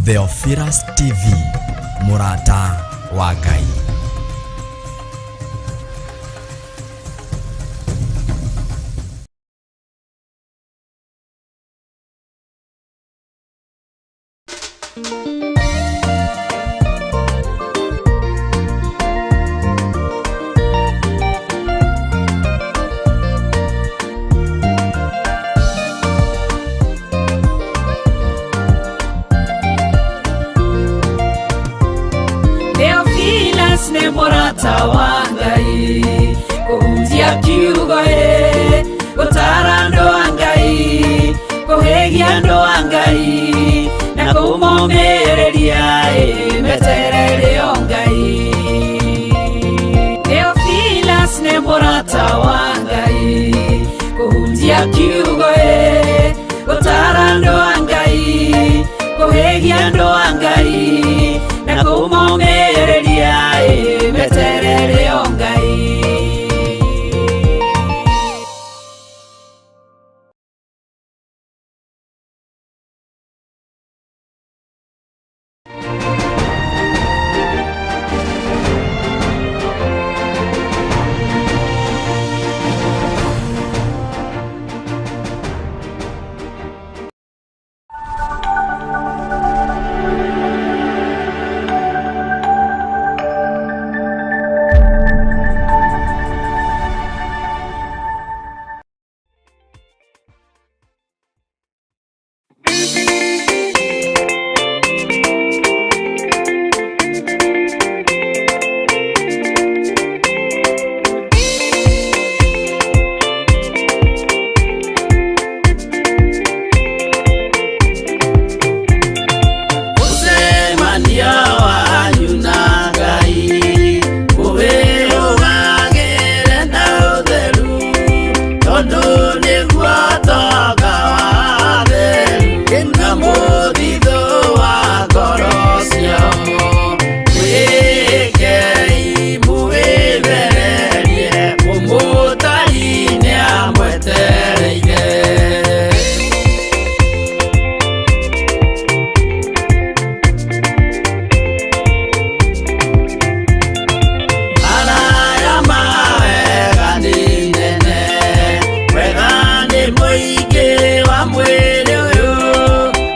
Theophilus TV, mũrata wa Ngai. Theophilus nĩ mũrata wa Ngai, kũhunjia kiugo ĩ, gũtara andũ a Ngai, kũhĩgia andũ a Ngai, na kũmomĩrĩria ĩ, meterere o Ngai. Theophilus nĩ mũrata wa Ngai, kũhunjia kiugo ĩ, gũtara andũ a Ngai, kũhĩgia andũ a Ngai, na kũmomĩrĩria ĩ, meterere o Ngai. Mũcemanio wanyu na Ngai mũwĩrũgagĩre na ũtheru, tondũ nĩguo tonga wa atheru na mũthithũ wa ngoro ciao. Mwĩkei mũwĩthererie, mũmũtari nĩamwetereire. Maraya ma wega nĩ nene, wega nĩ mũingĩ wa mwĩrĩ ũyũ,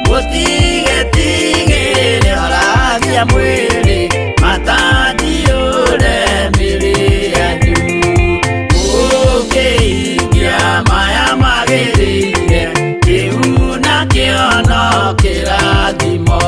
mũtigetigĩre horagia mwĩrĩ, matandiũre mĩrĩ yanyu. Mũkĩhingia maya magĩrĩire, kĩu nakĩo no kĩrathimo.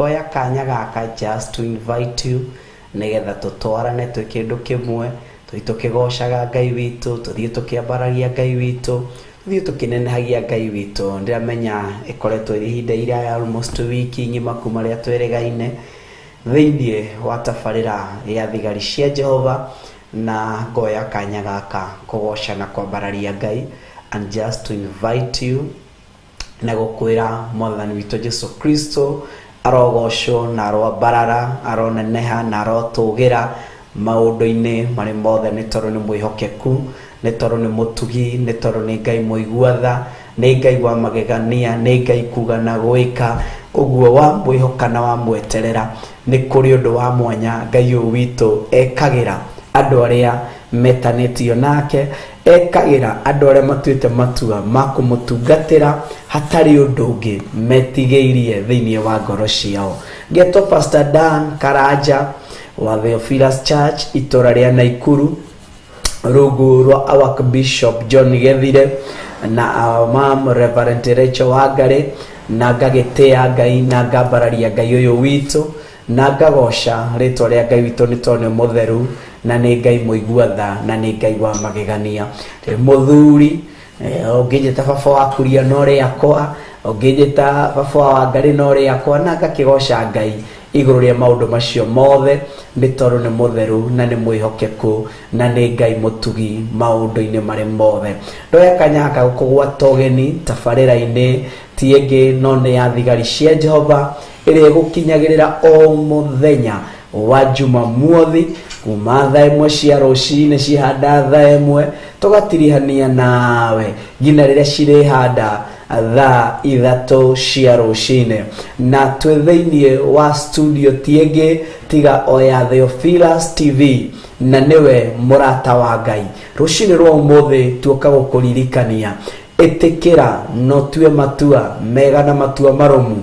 Ngoya kanya gaka just to invite you nĩgetha tũtwarane twĩ kĩndũ kĩmwe, tũthiĩ tũkĩgocaga Ngai witũ, tũthiĩ tũkĩambaragia Ngai witũ, tũthiĩ tũkĩnenehagia Ngai witũ. Ndĩramenya ĩkoretwo ĩrĩ ihinda iraya, almost wiki ng'ima kuma rĩrĩa twĩrĩgaine thĩinĩ wa tabarĩra ya thigari cia Jehova, na ngoya kanya gaka kũgoca na kwambararia Ngai and just to invite you na gũkwĩra Mwathani witũ Jesu Kristo arogocwo na aroambarara, aroneneha na arotũgĩra maũndũ-inĩ marĩ mothe, nĩ tondũ nĩ mwĩhokeku, nĩ tondũ nĩ mũtugi, nĩ tondũ nĩ Ngai mũigua tha, nĩ Ngai wa magegania, nĩ Ngai kuga na gwĩka. Ũguo wamwĩhoka na wamweterera, nĩ kũrĩ ũndũ wa mwanya Ngai ũyũ witũ ekagĩra andũ arĩa metanĩtio nake, ekagĩra andũ arĩa matuĩte matua ma kũmũtungatĩra hatarĩ ũndũ ũngĩ metigĩirie thĩinĩ wa ngoro ciao. Ngetwo Pastor Dan Karanja wa Theophilus Church, itũra rĩa Naikuru, rungu rwa our Bishop John Gethire na our mom Reverend Rachel Wangari, na ngagĩtĩa Ngai na ngambararia Ngai ũyũ witũ na ngagoca rĩtwa rĩa Ngai witũ, nĩ tondũ nĩ mũtheru na nĩ Ngai mũigua tha na nĩ Ngai wa magegania. Ndĩ mũthuri, ũngĩnjĩta baba wa kuria no rĩakwa, ũngĩnjĩta baba wa Wangari no rĩakwa, na ngakĩgoca Ngai igũrũ rĩa maũndũ macio mothe, nĩ tondũ nĩ mũtheru na nĩ mwĩhokeku na nĩ Ngai mũtugi maũndũ-inĩ marĩ mothe. Ndoya kanya gaka gũkũgwata ũgeni tabarĩra-inĩ ti ĩngĩ no nĩ ya thigari cia Jehova, ĩrĩa ĩgũkinyagĩrĩra o mũthenya wa Jumamothi kuma thaa 1 cia rũcinĩ cihanda thaa 1, tũgatirihania nawe nginya rĩrĩa cirĩhanda thaa 3 cia rũcinĩ, na twĩ thĩinĩ wa studio ti ĩngĩ tiga o ya Theophilus TV, na nĩwe mũrata wa Ngai. Rũcinĩ rwa ũmũthĩ tuoka gũkũririkania, ĩtĩkĩra no tue matua mega na matua marũmu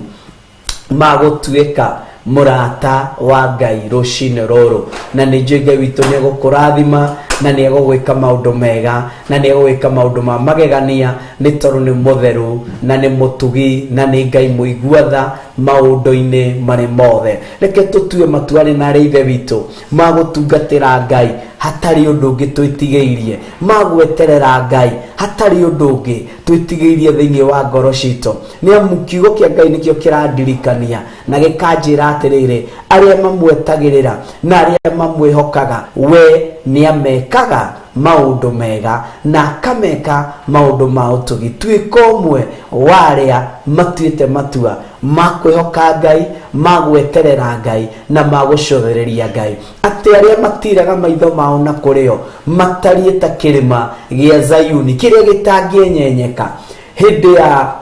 ma gũtuĩka mũrata wa Ngai rũcinĩ rũrũ, na nĩ njũĩ Ngai witũ nĩ egũkũrathima na nĩ egũgwĩka maũndũ mega na nĩ egũgwĩka maũndũ ma magegania, nĩ tondũ nĩ mũtheru na nĩ mũtugi na nĩ Ngai mũigua tha maũndũ-inĩ marĩ mothe. Reke tũtue matua arĩ na arĩ ithe witũ ma gũtungatĩra Ngai hatarĩ ũndũ ũngĩ twĩtigĩirie, ma gweterera Ngai hatarĩ ũndũ ũngĩ twĩtigĩirie thĩinĩ wa ngoro citũ, nĩ amu kiugo kĩa Ngai nĩkĩo kĩrandirikania na gĩkanjĩra atĩrĩrĩ, arĩa mamwetagĩrĩra na arĩa mamwĩhokaga we nĩ amekaga maũndũ mega na akameka maũndũ ma ũtugi. Tuĩka ũmwe wa arĩa matuĩte matua ma kwĩhoka Ngai, ma gweterera Ngai na ma gũcũthĩrĩria Ngai, atĩ arĩa matiraga maitho mao na kũrĩo matariĩ ta kĩrĩma gĩa Zayuni kĩrĩa gĩtangĩenyenyeka hĩndĩ ya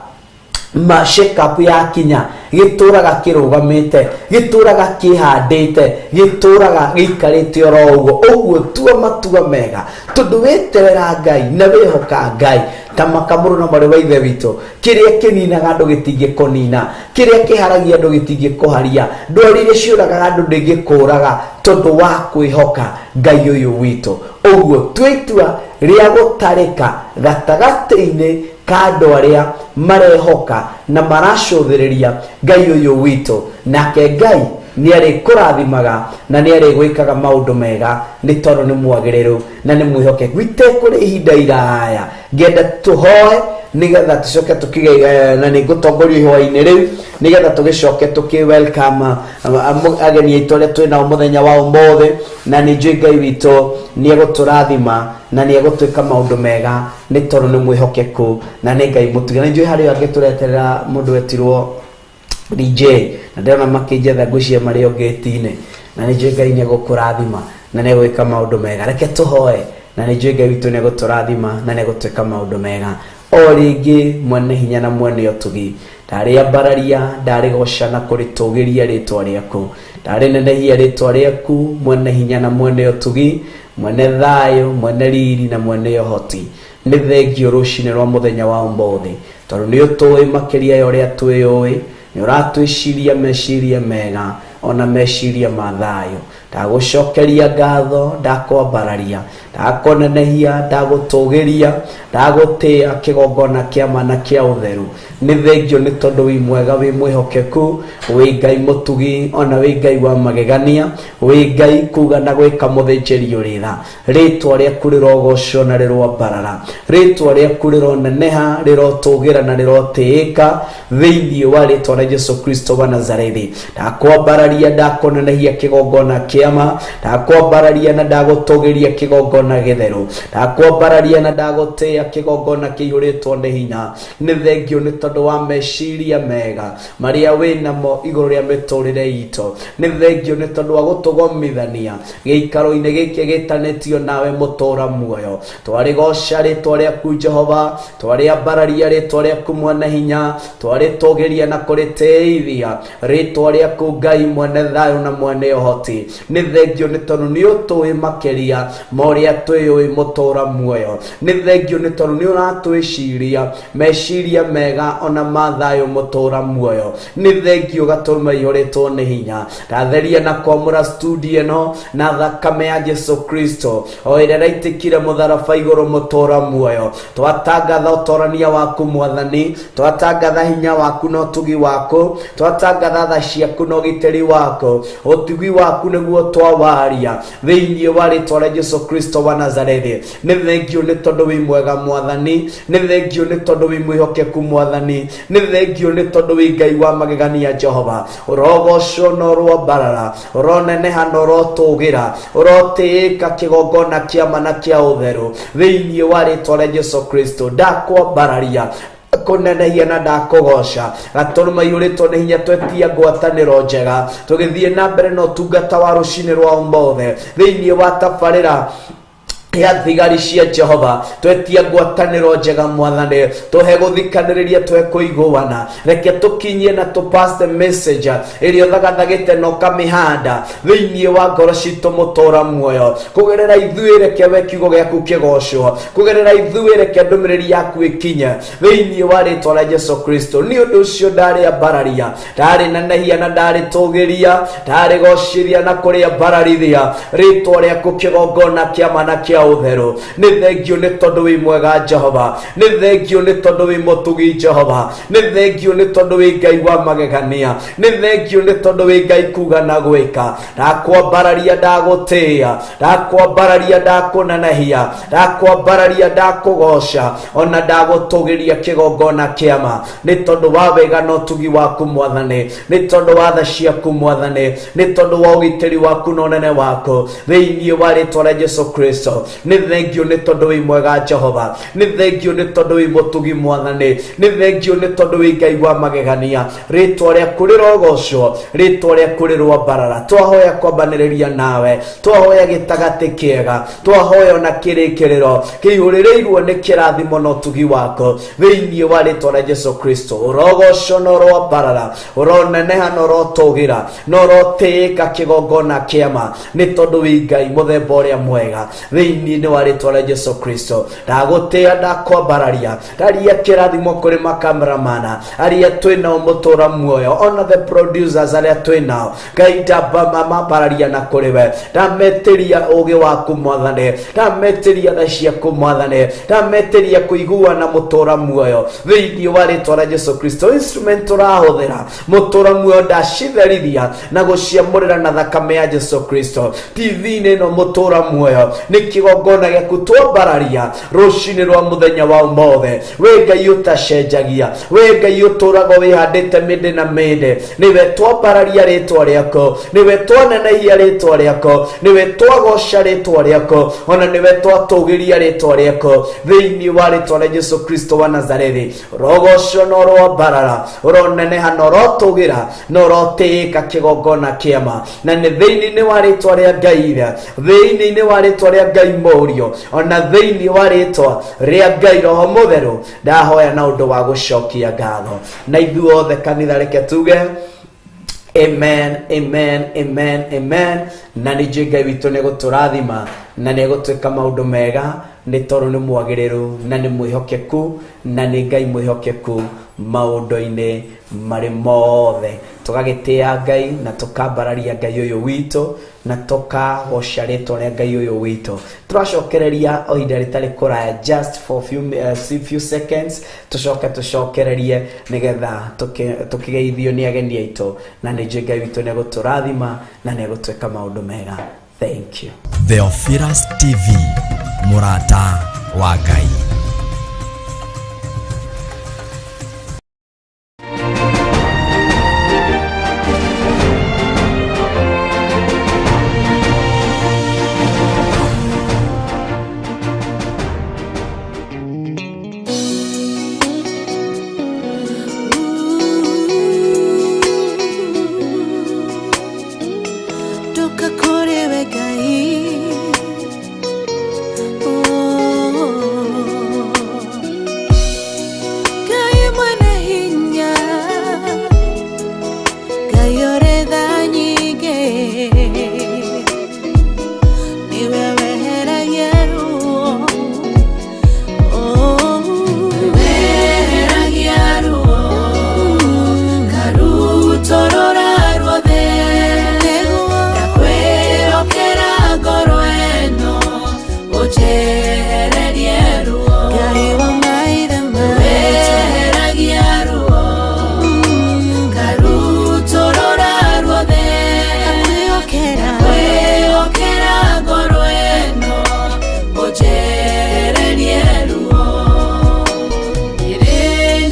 ma shake up yakinya, gĩtũraga kĩrũgamĩte, gĩtũraga kĩhandĩte, gĩtũraga gĩikarĩte oro ũguo. Ũguo tua matua mega, tondũ weterera Ngai na wĩhoka Ngai ta makamũrũ na mwarĩ wa ithe witũ, kĩrĩa kĩninaga andũ gĩtingĩkũnina, kĩrĩa kĩharagia andũ gĩtingĩkũharia, ndwari iria ciũragaga andũ ndĩngĩkũraga, tondũ wa kwĩhoka Ngai ũyũ witũ. Ũguo tua itua rĩa gũtarĩka gatagatĩ-inĩ ka andũ arĩa marehoka na maracũthĩrĩria Ngai ũyũ witũ, nake Ngai nĩ arĩkũrathimaga na nĩ arĩgwĩkaga maũndũ mega, nĩ tondũ nĩ mwagĩrĩru na nĩ mwĩhokeku. Itekũrĩ ihinda iraya, ngenda tũhoe nĩgetha tũcoke tũkĩge, na nĩ ngũtongoria ihoya-inĩ rĩu nĩgetha tũgĩcoke tũkĩ welcome ageni aitũ arĩa twĩ nao mũthenya wa ũmũthĩ, na nĩ njũĩ Ngai witũ nĩ egũtũrathima na nĩ egũtwĩka maũndũ mega, nĩ tondũ nĩ mwĩhokeku na nĩ Ngai mũtugi. Na nĩ njũĩ harĩ angĩ tũreterera mũndũ wetirwo DJ, na ndĩrona makĩnjetha ngwĩciria marĩ o gate-inĩ, na nĩ njũĩ Ngai nĩ egũkũrathima na nĩ egwĩka maũndũ mega. Reke tũhoe, na nĩ njũĩ Ngai witũ nĩ egũtũrathima na nĩ egũtwĩka maũndũ mega. O rĩngĩ, mwene hinya na mwene ũtugi, ndarĩambararia, ndarĩgoca na kũrĩtũgĩria rĩtwa rĩaku, ndarĩnenehia rĩtwa rĩaku, mwene hinya na mwene ũtugi, mwene thayũ, mwene riri na mwene ũhoti. Nĩ thengio rũcinĩ rwa mũthenya wa ũmũthĩ, tondũ nĩ ũtũĩ makĩria ya ũrĩa twĩũĩ, nĩ ũratwĩciria meciria mega ona meciria ma thayũ. Ndagũcokeria ngatho, ndakwambararia Ndakũnenehia, ndagũtũgĩria, ndagũtĩa kĩgongona kĩa ma na kĩa ũtheru. Nĩ thengio nĩ tondũ wĩ mwega, wĩ mwĩhokeku, wĩ Ngai mũtugi, ona wĩ Ngai wa magegania, wĩ Ngai kuga na gwĩka mũthĩnjĩri ũrĩ tha. Rĩtwa rĩaku rĩrogocwo na rĩroambarara, rĩtwa rĩaku rĩroneneha, rĩrotũgĩra na rĩrotĩĩka thĩinĩ wa rĩtwa rĩa Jesu Kristo wa Nazarethi. Ndakwambararia, ndakũnenehia kĩgongona kĩama, ndakwambararia na ndagũtũgĩria kĩgongona gĩtheru, ndakwambararia na ndagũtĩĩa kĩgongona kĩihũrĩtwo nĩ hinya. Nĩ thengio nĩ tondũ wa meciria mega marĩa wĩ namo igũrũ rĩa mĩtũrĩre itũ. Nĩ thengio nĩ tondũ wa gũtũgomithania gĩikaro-inĩ gĩkĩ gĩtanĩtio nawe mũtũra muoyo. Twarĩgoca rĩtwa rĩaku Jehova, twarĩambararia rĩtwa rĩaku mwene hinya, twarĩtũgĩria na kũrĩtĩithia rĩtwa rĩaku Ngai mwene thayũ na mwene ũhoti. Nĩ thengio nĩ tondũ nĩ ũtũĩ makĩria ma ũrĩa twĩyũĩ mũtũra muoyo. Nĩ thengio nĩ tondũ nĩ ũratwĩciria meciria mega ona ma thayũ mũtũra muoyo. Nĩ thengio gatũrũme ihũrĩtwo nĩ hinya. Ndatheria na kwamũra studio ĩno na thakame ya Jesu Kristo o ĩrĩa ĩraitĩkire mũtharaba igũrũ mũtũra muoyo. Twatangatha ũtorania waku Mwathani, twatangatha hinya waku na ũtugi waku, twatangatha tha ciaku na ũgitĩri waku. Ũtugi waku nĩguo twawaria thĩinĩ wa rĩtwa rĩa Jesu Kristo wa Nazarethi. Nĩ thengio nĩ tondũ wĩ mwega Mwathani, nĩ thengio nĩ tondũ wĩ mwĩhokeku Mwathani, nĩ thengio nĩ tondũ wĩ Ngai wa magegania Jehova. Ũrogocwo na ũroambarara, ũroneneha na ũrotũgĩra, ũrotĩĩka kĩgongona kĩa ma na kĩa ũtheru thĩinĩ wa rĩtwa rĩa Jesu Kristo. Ndakwambararia, kũnenehia na ndakũgoca gatũrũme ihũrĩtwo nĩ hinya. Twetia ngwatanĩro njega tũgĩthiĩ na mbere na ũtungata wa rũcinĩ rwa ũmũthĩ thĩinĩ wa tabarĩra ya thigari cia Jehova. Twetia ngwatanĩro njega Mwathani, tũhe gũthikanĩrĩria, tũhe kũiguana, reke tũkinyie na tũ pass the message ĩrĩa ũthagathagĩte na ũkamĩhanda thĩinĩ wa ngoro citũ mũtũra muoyo. Kũgerera ithuĩ reke we kiugo gĩaku kĩgocwo, kũgerera ithuĩ reke ndũmĩrĩri yaku ĩkinye thĩinĩ wa rĩtwa rĩa Jesu Kristo. Nĩ ũndũ ũcio ndarĩambararia, ndarĩ nenehia na ndarĩ tũgĩria, ndarĩ gocithia na kũrĩambararithia rĩtwa rĩaku kĩgongona kĩa ma na kĩa ũtheru. Nĩ thengio nĩ tondũ wĩ mwega Jehova, nĩ thengio nĩ tondũ wĩ mũtugi Jehova, nĩ thengio nĩ tondũ wĩ Ngai wa magegania, nĩ thengio nĩ tondũ wĩ Ngai kuga na gwĩka. Ndakwambararia, ndagũtĩĩa, ndakwambararia, ndakũnenehia, ndakwambararia, ndakũgoca ona ndagũtũgĩria kĩgongona kĩama nĩ tondũ wa wega na ũtugi waku Mwathani, nĩ tondũ wa tha ciaku Mwathani, nĩ tondũ wa ũgitĩri waku na ũnene waku thĩinĩ wa rĩtwa rĩa Jesu Kristo. Nĩ thengio nĩ tondũ wĩ mwega Jehova, nĩ thengio nĩ tondũ wĩ mũtugi Mwathani, nĩ thengio nĩ tondũ wĩ Ngai wa magegania. Rĩtwa rĩaku rĩrogocwo, rĩtwa rĩaku rĩroambarara. Twahoya kwambanĩrĩria nawe, twahoya gĩtagatĩ kĩega, twahoya ona kĩrĩkĩrĩro kĩihũrĩrĩirwo nĩ kĩrathimo na ũtugi waku thĩinĩ wa rĩtwa rĩa Jesu Kristo. Ũrogocwo na ũroambarara, ũroneneha na ũrotũgĩra na ũrotĩĩka kĩgongona kĩama nĩ tondũ wĩ Ngai mũthemba ũrĩa mwega thĩinĩ wa rĩtwa rĩa Jesu Kristo. Ndagũtĩĩa, ndakwambararia, ndaria kĩrathimo kũrĩ makameramana arĩa twĩ nao mũtũra muoyo, ona the producers arĩa twĩ nao. Ngai, ndamambararia na kũrĩ we, ndametĩria ũgĩ waku Mwathani, ndametĩria tha ciaku Mwathani, ndametĩria kũiguana mũtũra muoyo thĩinĩ wa rĩtwa rĩa Jesu Kristo. Instrument tũrahũthĩra mũtũra muoyo ndacitherithia na gũciamũrĩra na thakame ya Jesu Kristo. TV-inĩ ĩno mũtũra muoyo nĩ kĩgongona gĩaku twambararia rũcinĩ rwa mũthenya wa ũmũthĩ. We Ngai ũtacenjagia, we Ngai ũtũraga wĩhandĩte mĩndĩ na mĩndĩ, nĩwe twambararia rĩtwa rĩaku, nĩwe twanenehia rĩtwa rĩaku, nĩwe twagoca rĩtwa rĩaku, ona nĩwe twatũgĩria rĩtwa rĩaku thĩinĩ wa rĩtwa rĩa Jesu Kristo wa Nazarethi. Ũrogocwo na ũroambarara, ũroneneha na ũrotũgĩra na ũrotĩĩka kĩgongona kĩama, na nĩ thĩinĩ wa rĩtwa rĩa Ngai ithe, thĩinĩ wa rĩtwa rĩa Ngai Mũriũ, ona thĩinĩ wa rĩtwa rĩa Ngai Roho Mũtheru ndahoya na ũndũ wa gũcokia ngatho. Na ithuothe kanitha reke tuge amen, amen, amen, amen. Na nĩ njũĩ Ngai witũ nĩ gũtũrathima na nĩ egũtwĩka maũndũ mega nĩ tondũ nĩ mwagĩrĩru na nĩ mwĩhokeku na nĩ Ngai mwĩhokeku. Maũndũ-inĩ marĩ mothe. Tũgagĩtĩa Ngai na tũkambararia Ngai ũyũ witũ na tũkagoca rĩtwa rĩa Ngai ũyũ witũ. Tũracokereria o ihinda rĩtarĩ kũraya, just for few seconds, tũcoke tũcokererie nĩgetha tũkĩgeithio nĩ ageni aitũ, na nĩ njũĩ Ngai witũ nĩ egũtũrathima na nĩ egũtwĩka maũndũ mega. Thank you. Theophilus TV, mũrata wa Ngai. Ndoka kũrĩ we Ngai. Oh. Ngai mwene hinya, Ngai ũrĩ tha nyingĩ, nĩwe weheragia ruo. Oh. Weheragia ruo karutorora ruothe. Nĩguo. Ndakwĩhokera ngoro ĩno ũnjehererie ruo. Ngai wa maithe maitũ. Weheragia ruo karutorora ruothe. Ndakwĩhokera. Kwĩhokera ngoro ĩno ũnjehererie ruo. Rĩrĩ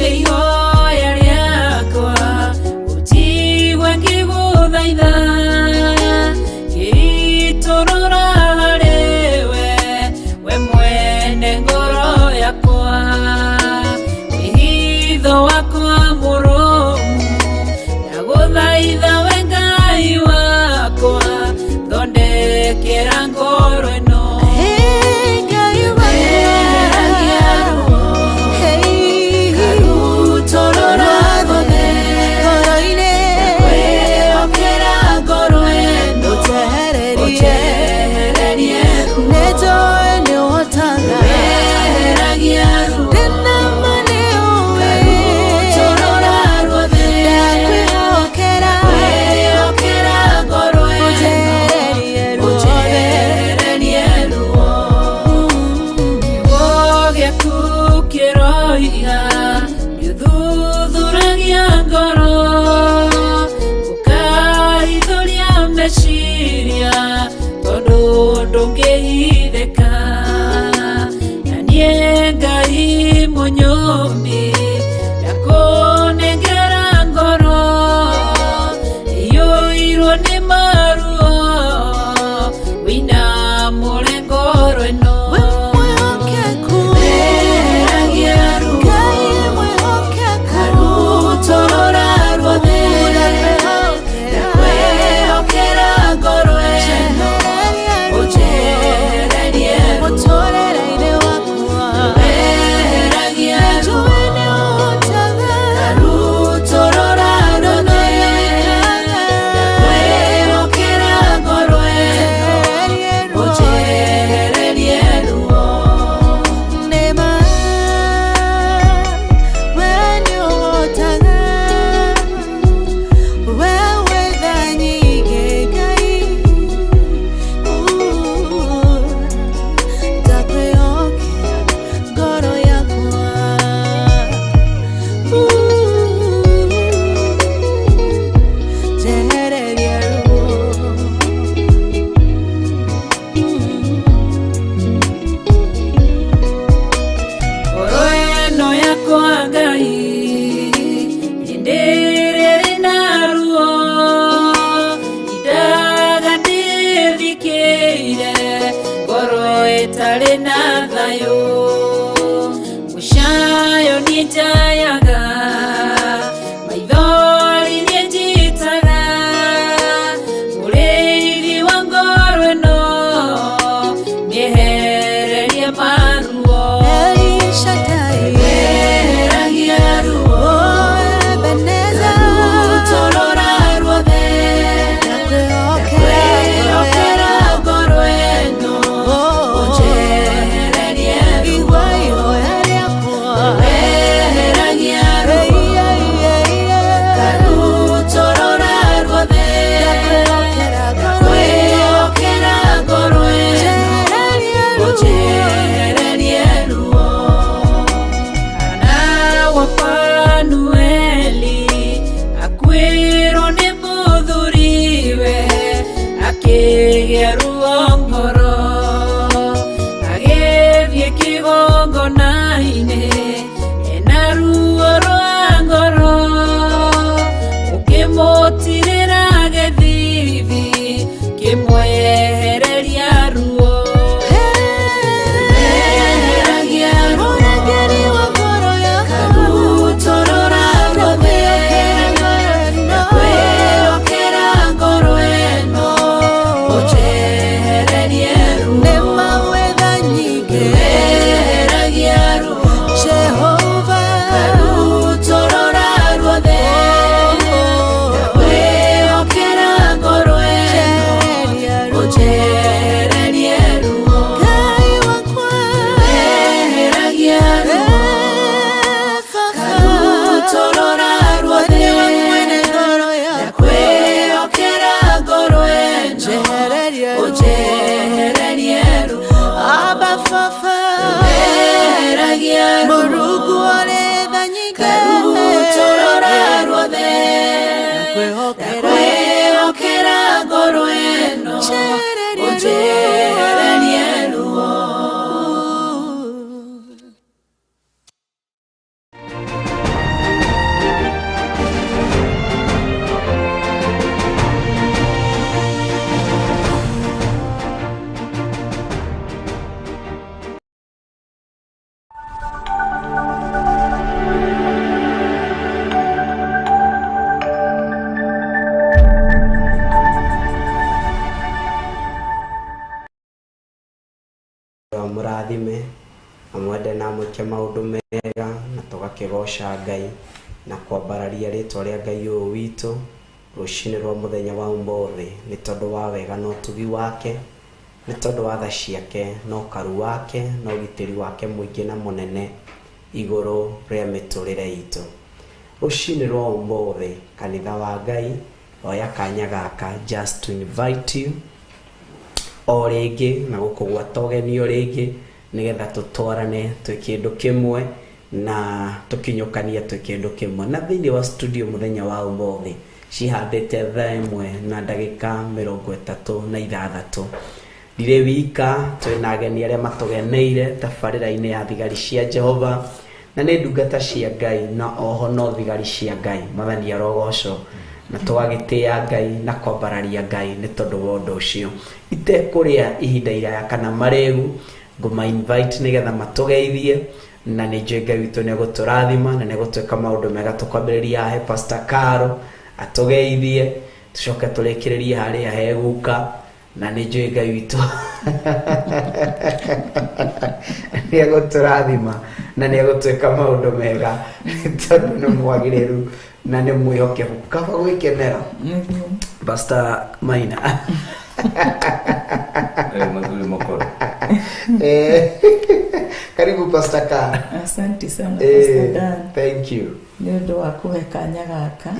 nĩ ihoya rĩakwa ũnjigue ngĩgũthaitha, ngĩitũrũra harĩwe we mwene ngoro yakwa, wĩhitho wakwa mũrũmu. Ndagũthaitha we Ngai wakwa, thondekera ngoro ĩno. Hey, Ngai Weheragia ruo Hey, karutorora ruothe. Ngoro-inĩ. Kwĩhokera ngoro ĩno Ũnjehererie. ũnjehererie ruo. Nĩnjũĩ nĩũhotaga. Weheragia ruo Ndĩna ma nĩũĩ. karutorora ruothe. Ndakwĩhokera. Kwĩhokera ngoro ĩno Ũnjehererie ruothe. ũnjehererie ruo. Kiugo gĩaku kĩroiga nĩũthuthuragia ngoro, ũkahithũria meciria, tondũ ndũngĩhithĩka. Na niĩ Ngai mũnyũmbi ndakũnengera ngoro iyũirwo nĩ maruo, wĩinamũre ngoro ĩno. We mwĩhokeku. Weheragia ruo Ngai mwĩhokeku. karutorora ruothe. Ndakwĩhokera. Ndakwĩhokera ngoro ĩno Ũnjehererie ruo. ũnjehererie ruo. Mũtũũrĩre-inĩ wakwa. Weheragia ruo Nĩnjũĩ Akĩgĩa ruo ngoro agĩthiĩ kĩgongona-inĩ ena ruo rwa ngoro ũkĩmũtirĩra gĩthithi kĩmwehereria ruo Eheragia ruo Mũrangĩri wa ngoro yakwa karutorora ruothe kwĩhokera ngoro ĩno ũnjehererie ruo Nĩ mawetha nyingĩ Eheragia ruo Jehova karutorora ruothe kwĩhokera ngoro ĩno Njehereria ruo ũnjehererie ruo Ngai wakwa Eheragia ruo karutorora ruothe Nĩwe mwene ngoro yakwa kwĩhokera ngoro ĩno Njehereria ruo ũnjehererie ruo Abba Baba Eheragia ruo Mũrungu ũrĩ tha nyingĩ karutorora ruothe Kwĩhokera kwĩhokera ngoro ĩno Njehereria ruo. ũnjehererie ruo Amũrathime amwende na amwĩke maũndũ mega na tũgakĩgoca Ngai na kwambararia rĩtwa rĩa Ngai ũyũ witũ rũcinĩ rwa mũthenya wa ũmũthĩ nĩ tondũ wa wega na ũtugi wake nĩ tondũ wa tha ciake na ũkaru wake na ũgitĩri wake mũingĩ na mũnene igũrũ rĩa mĩtũrĩre itũ. Rũcinĩ rwa ũmũthĩ kanitha wa Ngai oya kanya gaka just to invite you o rĩngĩ na gũkũgwata ũgeni o rĩngĩ nĩgetha tũtwarane twĩ kĩndũ kĩmwe na tũkinyũkanie twĩ kĩndũ kĩmwe. Na thĩinĩ wa studio mũthenya wa ũmũthĩ cihandĩte thaa 1:36. Ndirĩ wika, twĩna ageni arĩa matũgeneire tabarĩra-inĩ ya thigari cia Jehova na nĩ ndungata cia Ngai na oho no thigari cia Ngai. Mwathani arogocwo na tũgagĩtĩĩa Ngai na kwambararia Ngai nĩ tondũ wa ũndũ ũcio. Itekũrĩa ihinda iraya kana marĩgu, ngũma invite nĩgetha matũgeithie na nĩ njũĩ Ngai witũ nĩ egũtũrathima na nĩ egũtwĩka maũndũ mega. Tũkwambĩrĩria he Pastor Caro atũgeithie, tũcoke tũrĩkĩrĩrie harĩa he guka na nĩ njũĩ Ngai witũ nĩ egũtũrathima na nĩ egũtwĩka maũndũ mega tondũ nĩ mwagĩrĩru na nĩ mwĩhokeku. Kaba gwĩkenera Pastor Maina. Mazuri mokoro. Karibu Pastor Caro. Asante sana Pastor Dan Thank you. nĩ ũndũ wa kũhe kanya gaka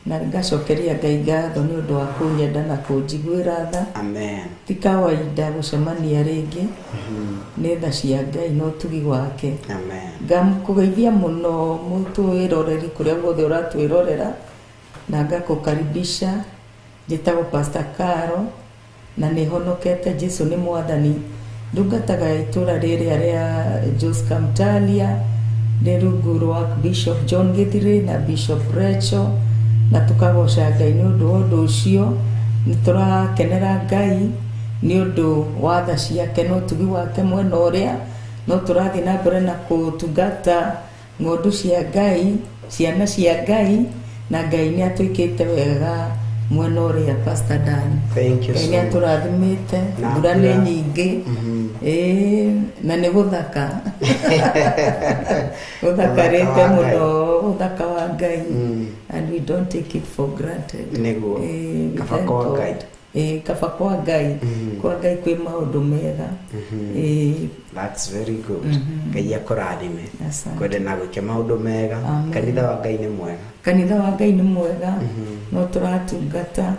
na ngacokeria Ngai ngatho nĩ ũndũ wa kũnyenda na kũnjiguĩra tha. Amen. Ti kawaida gũcemania rĩngĩ, nĩ tha cia Ngai na ũtugi wake. Amen. Ngamũkũgeithia mũno mũtwĩroreri kũrĩa guothe ũratwĩrorera na ngakũkaribisha. Njĩtagwo Pastor Caro na nĩ honokete, Jesu nĩ mwathani. Ndungataga itũra rĩrĩa rĩa Joska Mtalia rĩ rungu rwa Bishop John Githiri na Bishop Rachel, na tũkagoca Ngai nĩ ũndũ wa ũndũ ũcio. Nĩ tũrakenera Ngai nĩ ũndũ wa tha ciake na ũtugi wake mwena ũrĩa, no tũrathiĩ na mbere na kũtungata ng'ondu cia Ngai, ciana cia Ngai, na Ngai nĩ atwĩkĩte wega mwena ũrĩa Pastor Dan. Thank you Ngai so nĩ much. atũrathimĩte, Na mbura nĩ mbura. nyingĩ na nĩ gũthaka gũthakarĩte Ũthaka wa Ngai. mũno, ũthaka wa Ngai. And we don't take it for granted. Nĩguo. We Kaba thank kwa God. Ngai. Kaba kwa Ngai. Kwa Ngai kwĩ maũndũ mega. That's very good. Ngai akũrathime. Asante. Kwende na gwĩke maũndũ mega. Amen. Kanitha wa Ngai nĩ mwega. Kanitha wa Ngai nĩ mwega, no tũratungata.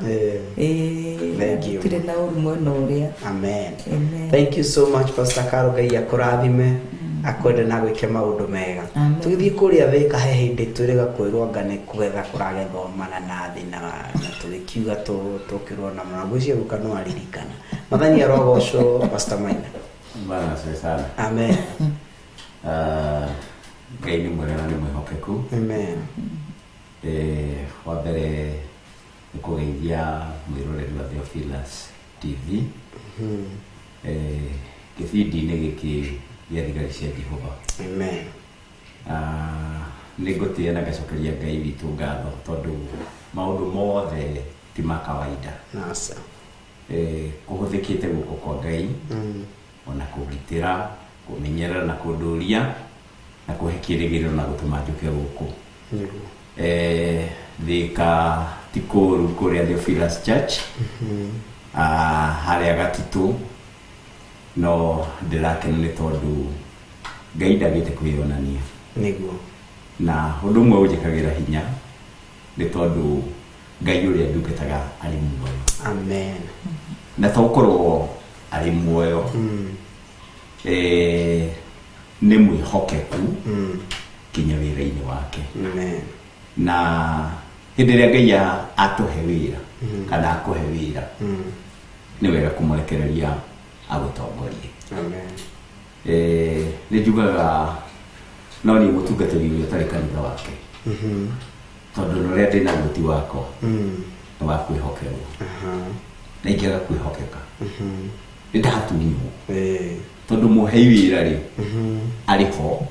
Thank you. Gũtirĩ na ũru mwena ũrĩa. Amen. Amen. Thank you so much Pastor Caro. Ngai akũrathime. Akwende na gwĩke maũndũ mega. Amen. Tũgĩthiĩ kũrĩa Thĩka he hĩndĩ twĩrĩga kwĩrwo anga nĩ kũgetha kũragethwo mananathi na tũgĩkiuga tũkĩrwo na mũrango ũcio gũka no aririkana. Mathani arogocwo Pastor Maina. Bwana asifiwe sana. Amen. Ah, Ngai nĩ mwega na nĩ mwĩhokeku. Amen. Wa mbere nĩ kũgeithia mwĩroreri wa Theophilus TV. Gĩbindi-inĩ gĩkĩ gĩa thigari cia Jehova. Amen. Ah, nĩ ngũtĩĩa na ngacokeria Ngai witũ ngatho tondũ maũndũ mothe ti ma kawaida. Nasa. Kũhũthĩkĩte guoko kwa Ngai ona kũgitĩra, kũmenyerera na kũndũria na kũhe kĩĩrĩgĩrĩro na gũtũma njũke gũkũ. Nĩguo. Thĩka ti kũũru kũrĩa Theophilus Church. Ah, harĩa Gatitũ, no ndĩrakena nĩ tondũ Ngai ndagĩte kwĩyonania. Nĩguo. Na ũndũ ũmwe ũnjĩkagĩra hinya nĩ tondũ Ngai ũrĩa ndungataga arĩ muoyo. Amen. Na to gũkorwo arĩ muoyo, nĩ mwĩhokeku kinya wĩra-inĩ wake. Amen. Na hĩndĩ ĩrĩa Ngai atũhe wĩra kana akũhe wĩra, nĩ wega kũmũrekereria agũtongorie. Amen. Nĩ njugaga no niĩ mũtungatĩri ũrĩa ũtarĩ kanitha wake, tondũ na ũrĩa ndĩna guo ti wakwa, nĩ wa kwĩhokerwo. Na ingĩaga kwĩhokeka nĩ ndatunywo, tondũ mũhei wĩra rĩ arĩ ho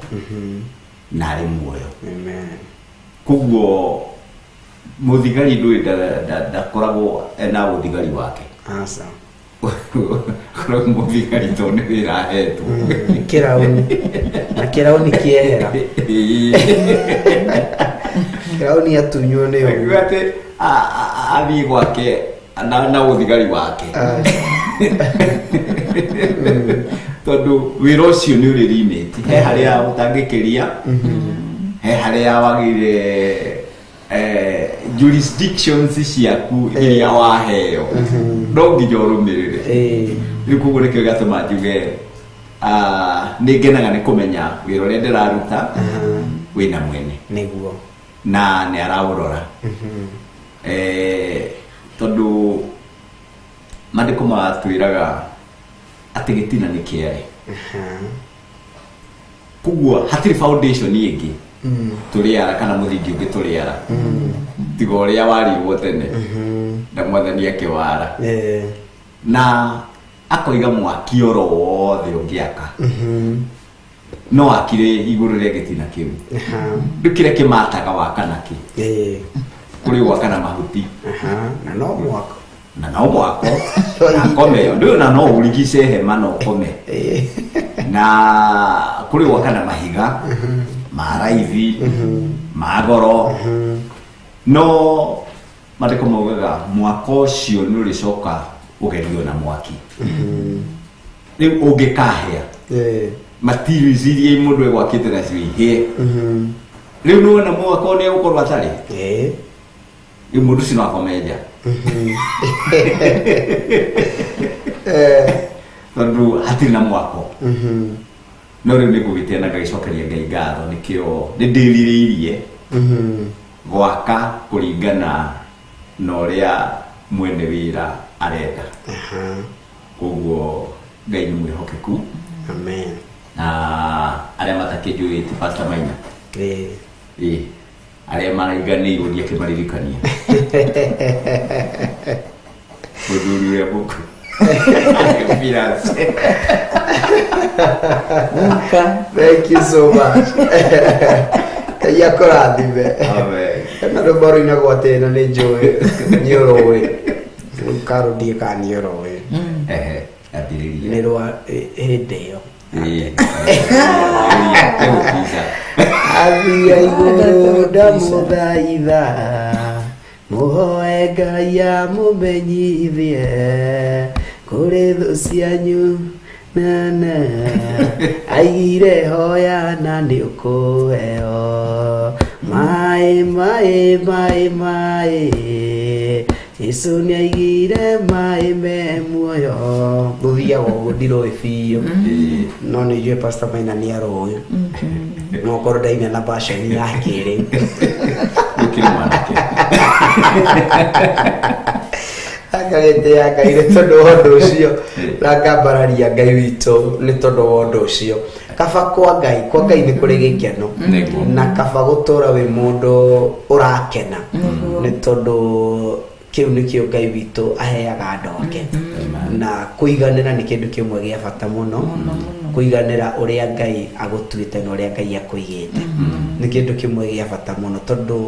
na arĩ muoyo. Amen. Koguo mũthigari ndũĩ ndakoragwo ena ũthigari wake. Asa. Koragwo mũthigari tondũ nĩ wĩra ahetwo. Kĩrauni. Na kĩrauni kĩehera. Kĩrauni atunywo nĩ ũguo. Akiuga atĩ athiĩ gwake na ũthigari wake, tondũ wĩra ũcio nĩ ũrĩ limit. He harĩa ũtangĩkĩria, he harĩa wagĩrĩire, jurisdictions ciaku iria waheo no nginya ũrũmĩrĩre. Rĩu koguo nĩkĩo gĩgatũma njuge, nĩ ngenaga nĩ kũmenya wĩra ũrĩa ndĩraruta wĩna mwene. Nĩguo. Na nĩ araũrora. Tondũ maandĩko matwĩraga atĩ gĩtina nĩ kĩare, koguo hatirĩ foundation ĩngĩ tũrĩara kana mũthingi ũngĩ tũrĩara tiga ũrĩa warirwo tene na mwathani akĩwara. Na akoiga mwaki oro wothe ũngĩaka no akire igũrũ rĩa gĩtina kĩu. Rĩu kĩrĩa kĩmataga waka nakĩ, kũrĩ gwaka na mahuti. Na no mwako. Na no mwako akome ndũĩ, na no ũrigice hema na ũkome. Na kũrĩ gwaka na mahiga ma raithi ma goro, no maandĩko maugaga mwako ũcio nĩ ũrĩcoka ũgerio na mwaki. Rĩu ũngĩkahĩa, materials iria mũndũ egwakĩte nacio ihĩe, rĩu nĩwona mwako nĩ egũkorwo atarĩ. Rĩu mũndũ ũcio no akome nja, tondũ hatirĩ na mwako. No rĩu nĩ ngũgĩtĩa na ngagĩcokeria Ngai ngatho, nĩkĩo nĩ ndĩrirĩirie gwaka kũringana na ũrĩa mwene wĩra arenda. Koguo Ngai nĩ mwĩhokeku. Amen. Na arĩa matakĩnjũĩ ti Pastor Maina. Ĩ arĩa maraiganĩirwo ndiakĩmaririkania mũthuri ũrĩa mũkũ Piras. Guka. Thank you so much. Ngai akũrathime. Amen. Na rwĩmbo rũinagwo atĩ na nĩ njũĩ nĩ ũrũĩ. Rĩu karo ndiĩ kana nĩ ũrũĩ. Ehe, ambĩrĩria. Nĩ rwa hĩndĩ ĩyo. Ĩ, egũkica. Athia igũrũ ndamũthaitha mũhoe Ngai amũmenyithie kũrĩ thũ cianyu nana aigire hoya na nĩ ũkũheo maĩ maĩ maĩ maĩ. Jesu nĩ aigire maĩ me muoyo. Rũthiaga ũguo ndirũĩ biũ, no nĩ njũĩ Pastor Maina nĩ arũĩ, no korwo ndaina na version ya kĩrĩu. Ũkĩrĩ mwanake. Akagĩtĩa Ngai nĩ tondũ wa ũndũ ũcio, na ngambararia Ngai witũ nĩ tondũ wa ũndũ ũcio. Kaba kwa Ngai, kwa Ngai nĩ kũrĩ gĩkeno. Na kaba gũtũra wĩ mũndũ ũrakena, nĩ tondũ kĩu nĩkĩo Ngai witũ aheaga andũ ake. Na kũiganĩra nĩ kĩndũ kĩmwe gĩa bata mũno. Kũiganĩra ũrĩa Ngai agũtuĩte na ũrĩa Ngai akũigĩte nĩ kĩndũ kĩmwe gĩa bata mũno, tondũ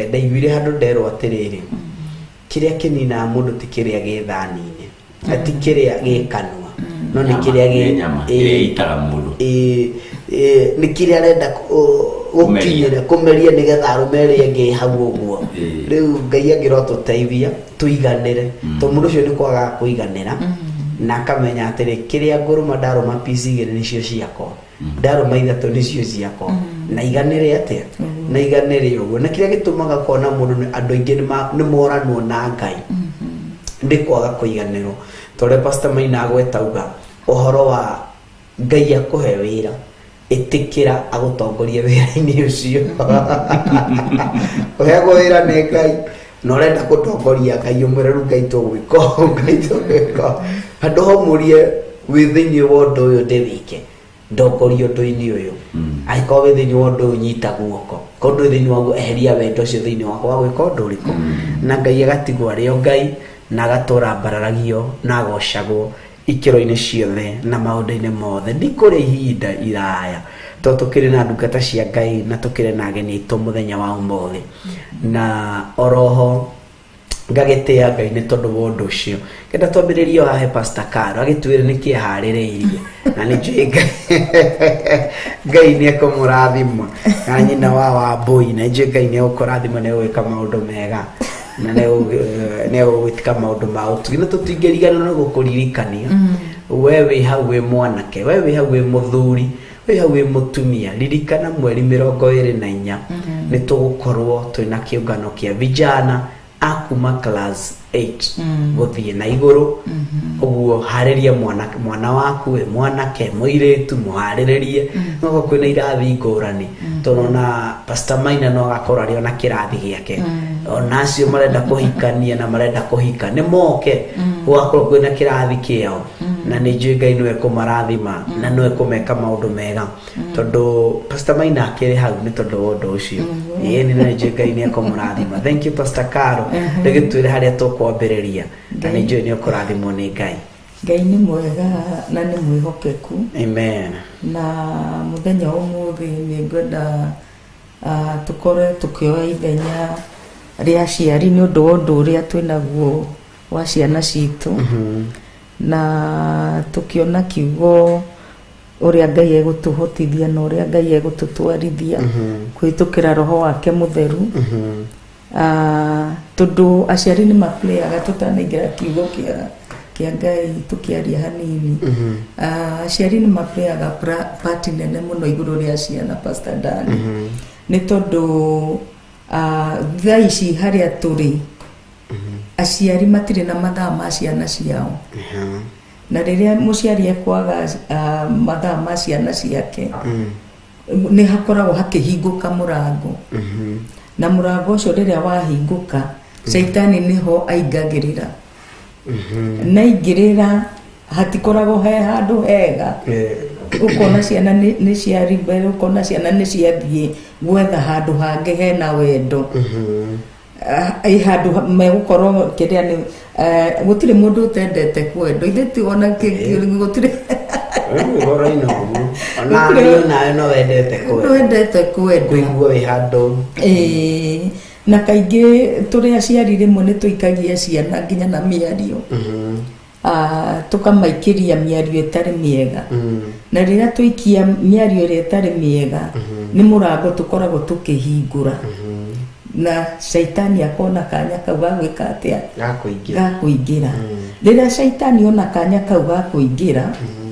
ndaiguire handũ nderwo atĩrĩrĩ, kĩrĩa kĩninaga mũndũ ti kĩrĩa gĩ thani-inĩ, ti kĩrĩa gĩ kanua, no nĩ kĩrĩa gĩ Nĩ nyama ĩrĩa ĩitaga mũndũ. Nĩ kĩrĩa arenda gũkinyĩra, kũmeria, nĩgetha arũme ĩrĩa ĩngĩ hau ũguo. Rĩu Ngai angĩrotũteithia tũiganĩre, tondũ mũndũ ũcio nĩ kwagaga kũiganĩra na akamenya atĩrĩ, kĩrĩa ngũrũma, ndarũma piece igĩrĩ nĩcio ciakwa, ndarũma ithatũ nĩcio ciakwa, na iganĩre atĩa, na iganĩre ũguo. Na kĩrĩa gĩtũmaga kuona mũndũ andũ aingĩ nĩ moranwo na Ngai nĩ kwaga kũiganĩrwo, tondũ Pastor Maina agweta uga ũhoro wa Ngai akũhe wĩra, ĩtĩkĩra agũtongorie wĩra-inĩ ũcio. Ũheagwo wĩra nĩ Ngai na ũrenda gũtongoria Ngai, ũmwĩre rĩu Ngai tũgwĩka ũũ, Ngai tũgwĩka ũũ. Handũ ha ũmũrie, wĩ thĩinĩ wa ũndũ ũyũ ndĩwĩke, ndongoria ũndũ-inĩ ũyũ. Angĩkorwo wĩ thĩinĩ wa ũndũ ũyũ, nyita guoko. Korwo ndũrĩ thĩinĩ waguo, eheria wendo ũcio thĩinĩ wakwa wa gwĩka ũndũ ũrĩkũ. Na Ngai agatigwo arĩ o Ngai, na agatũra mbararagio na agocagwo ikĩro-inĩ ciothe na maũndũ-inĩ mothe. Ndikũrĩ ihinda iraya, tondũ tũkĩrĩ na ndungata cia Ngai na tũkĩrĩ na ageni aitũ mũthenya wa ũmũthĩ. Na oroho ngagĩtĩa Ngai nĩ tondũ wa ũndũ ũcio. Kenda twambĩrĩrie o hahe Pastor Caro agĩtwĩre nĩkĩ aharĩrĩirie, na nĩ njũĩ Ngai nĩ ekũmũrathima, na nyina wa Wambũi, na njũĩ Ngai nĩ egũkũrathima, nĩ egũgĩka maũndũ mega na nĩ egũgwĩtika maũndũ ma ũtugi. Na tũtingĩriganĩrwo nĩ gũkũririkania, we wĩ hau wĩ mwanake, we wĩ hau wĩ mũthuri, wĩ hau wĩ mũtumia, ririkana mweri 24 nĩ tũgũkorwo twĩna kĩũngano kĩa vijana akuma class 8 gũthiĩ na igũrũ. Ũguo harĩria mwana, mwana waku, wĩ mwanake, mũirĩtu, mũharĩrĩrie. No kwĩna irathi ngũrani, tondũ ona Pastor Maina no agakorwo arĩ ona kĩrathi gĩake. Ona acio marenda kũhikania na marenda kũhika nĩ moke, gũgakorwo kwĩna kĩrathi kĩao. Na nĩ njũĩ Ngai nĩwe kũmarathima na nĩwe kũmeka maũndũ mega, tondũ Pastor Maina akĩrĩ hau nĩ tondũ wa ũndũ ũcio. Ĩĩ, nĩ njũĩ Ngai nĩ ekũmũrathima. Thank you, Pastor Caro. Rĩgĩtwĩre harĩa tũkwambĩrĩria, na nĩ njũĩ nĩ ũkũrathimwo nĩ Ngai. Ngai nĩ mwega na nĩ mwĩhokeku. Amen. Na mũthenya wa ũmũthĩ nĩ ngwenda tũkorwe tũkĩoya ithenya rĩa aciari nĩ ũndũ wa ũndũ ũrĩa twĩnaguo wa ciana citũ, na tũkĩona kiugo ũrĩa Ngai egũtũhotithia na ũrĩa Ngai egũtũtwarithia kũhĩtũkĩra Roho wake Mũtheru. Tondũ aciari nĩ maplayaga, tũtanaingĩra kiugo kĩa Ngai tũkĩaria hanini, aciari nĩ maplayaga part nene mũno igũrũ rĩa ciana, Pastor Dan, nĩ tondũ thaa ici harĩa tũrĩ aciari matirĩ na mathaa ma ciana ciao. Na rĩrĩa mũciari ekwaga mathaa ma ciana ciake, nĩ hakoragwo hakĩhingũka mũrango, na mũrango ũcio rĩrĩa wahingũka, caitani nĩho aingagĩrĩra. Na aingĩrĩra, hatikoragwo he handũ hega. Ũkona ciana nĩ cia rebel, ũkona ciana nĩ ciathiĩ gwetha handũ hangĩ hena wendo. Ĩ handũ megũkorwo kĩrĩa nĩ gũtirĩ mũndũ ũtendete kwendwo, ithe ti ona gũtirĩ. Ũhoro-inĩ ũguo ona niĩ onawe no wendete kwendwo. Wendete kwendwo. Kũigua wĩ handũ. Ĩĩ, na kaingĩ tũrĩ aciari rĩmwe nĩ tũikagia ciana nginya na mĩario, tũkamaikĩria mĩario ĩtarĩ mĩega. Na rĩrĩa tũikia mĩario ĩrĩa ĩtarĩ mĩega, nĩ mũrango tũkoragwo tũkĩhingũra, na caitani akona kanya kau ga gwĩka atĩa? Gakũingĩra. Ga kũingĩra. Rĩrĩa caitani ona kanya kau ga kũingĩra,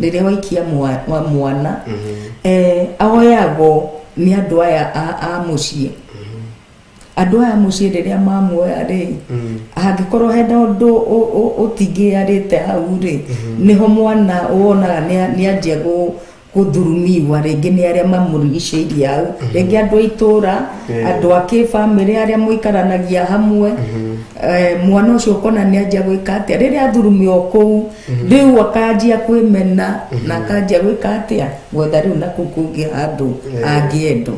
rĩrĩa waikia wa mwana, aoyagwo nĩ andũ aya a mũciĩ. Andũ aya mũciĩ rĩrĩa mamuoya rĩ, hangĩkorwo hena ũndũ ũtingĩarĩte hau rĩ, nĩho mwana wonaga nĩanjia gũthurumiwa rĩngĩ nĩ arĩa mamũrigicĩirie hau, rĩngĩ andũ a itũra, andũ a kĩbamĩrĩ arĩa mũikaranagia hamwe. Mwana ũcio ũkona nĩanjia gwĩka atĩa rĩrĩa athurumio kũu, rĩu akanjia kwĩmena na akanjia gwĩka atĩa, gwetha rĩu na kũu kũngĩ handũ angĩendwo.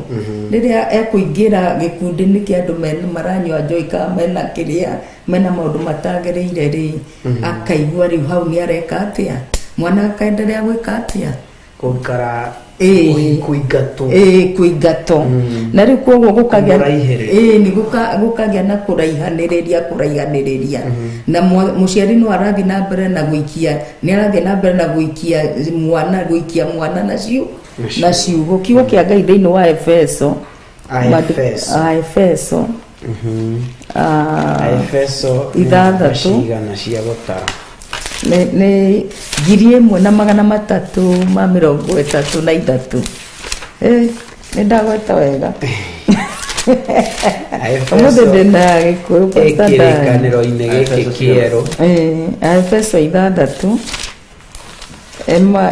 Rĩrĩa ekũingĩra gĩkundi-inĩ kĩa andũ maranyua njohi kana mena kĩrĩa, mena maũndũ matagĩrĩire rĩ, akaigua rĩu hau nĩ areka atĩa, mwana akaendelea gwĩka atĩa? Gũikara. Kũingatwo. Ĩĩ, kũingatwo. Na rĩu koguo gũkagĩa Kũmũraihĩrĩria. Ĩĩ, nĩ gũkagĩa na kũraihanĩrĩria na mũciari no arathiĩ na mbere na gũikia, nĩ arathiĩ na mbere na gũikia mwana Na na ciugo. Kiugo kĩa Ngai thĩinĩ wa Efeso. Aefeso. Aefeso. Aefeso nĩ 6. namba cigana cia gũtara? Nĩ 1333. Nĩ ndagweta wega ũmũthĩ, ndĩna Gĩkũyũ, Pastor Dan. Kĩrĩkanĩro-inĩ gĩkĩ Aefeso. kĩerũ. Aefeso 6.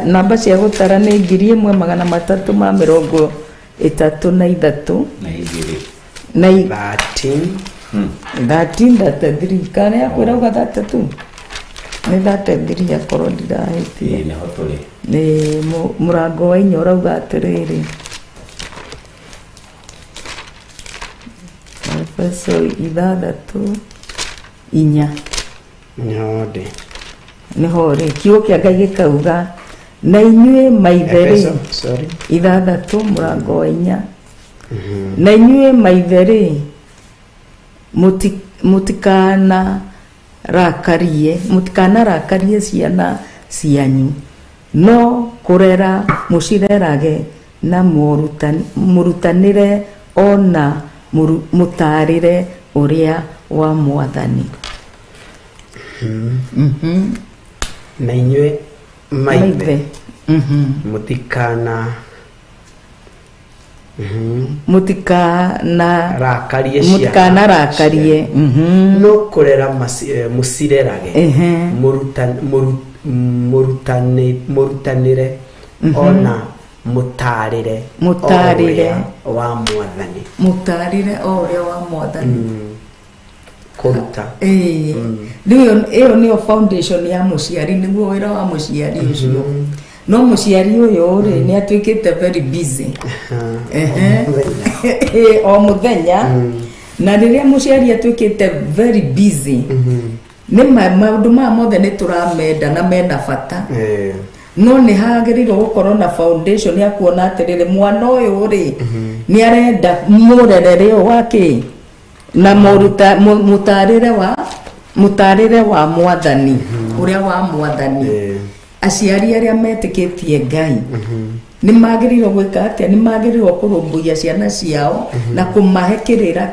Namba cia gũtara nĩ 1333. Na igĩrĩ. Na 13. 13, 33, kana yakwĩra uga 32, nĩ 33 akorwo ndirahĩtia. Ĩĩ, nĩho tũrĩ. Nĩ mũrango wa 4 ũrauga atĩrĩrĩ, Efeso 6:4. Nĩho ndĩ. Nĩho rĩ, kiugo kĩa Ngai gĩkauga, na inyuĩ maithe rĩ. Efeso, sorry. 6 mũrango wa 4. Na inyuĩ maithe rĩ, mũtikanarakarie ciana cianyu, no kũrera mũcirerage na mũrutanĩre ona mũtaarĩre ũrĩa wa Mwathani. Na inyuĩ maithe, Maithe. Mũtikana Mũtikana rakarie ciana. Mũtikanarakarie. No kũrera mũcirerage, mũrutanĩre ona mũtaarĩre Mũtaarĩre. o ũrĩa wa Mwathani. Mũtaarĩre o ũrĩa wa Mwathani. Kũruta. Ĩĩ, rĩu ĩyo nĩyo foundation ya mũciari, nĩguo wĩra wa mũciari ũcio. No mũciari ũyũ rĩ, nĩ atuĩkĩte very busy. Ehe. Ĩĩ, o mũthenya. Na rĩrĩa mũciari atuĩkĩte very busy, nĩ maũndũ maya mothe nĩ tũramenda na mena bata, no nĩ hagĩrĩirwo gũkorwo na foundation ya kuona atĩrĩrĩ, mwana ũyũ rĩ, nĩ arenda mũrerere ũyũ wa kĩ na mũtarĩre wa Mwathani, ũrĩa wa Mwathani. Aciari arĩa metĩkĩtie Ngai nĩ magĩrĩirwo gwĩka atĩa? Nĩ magĩrĩirwo kũrũmbũiya ciana ciao na kũmahe kĩrĩra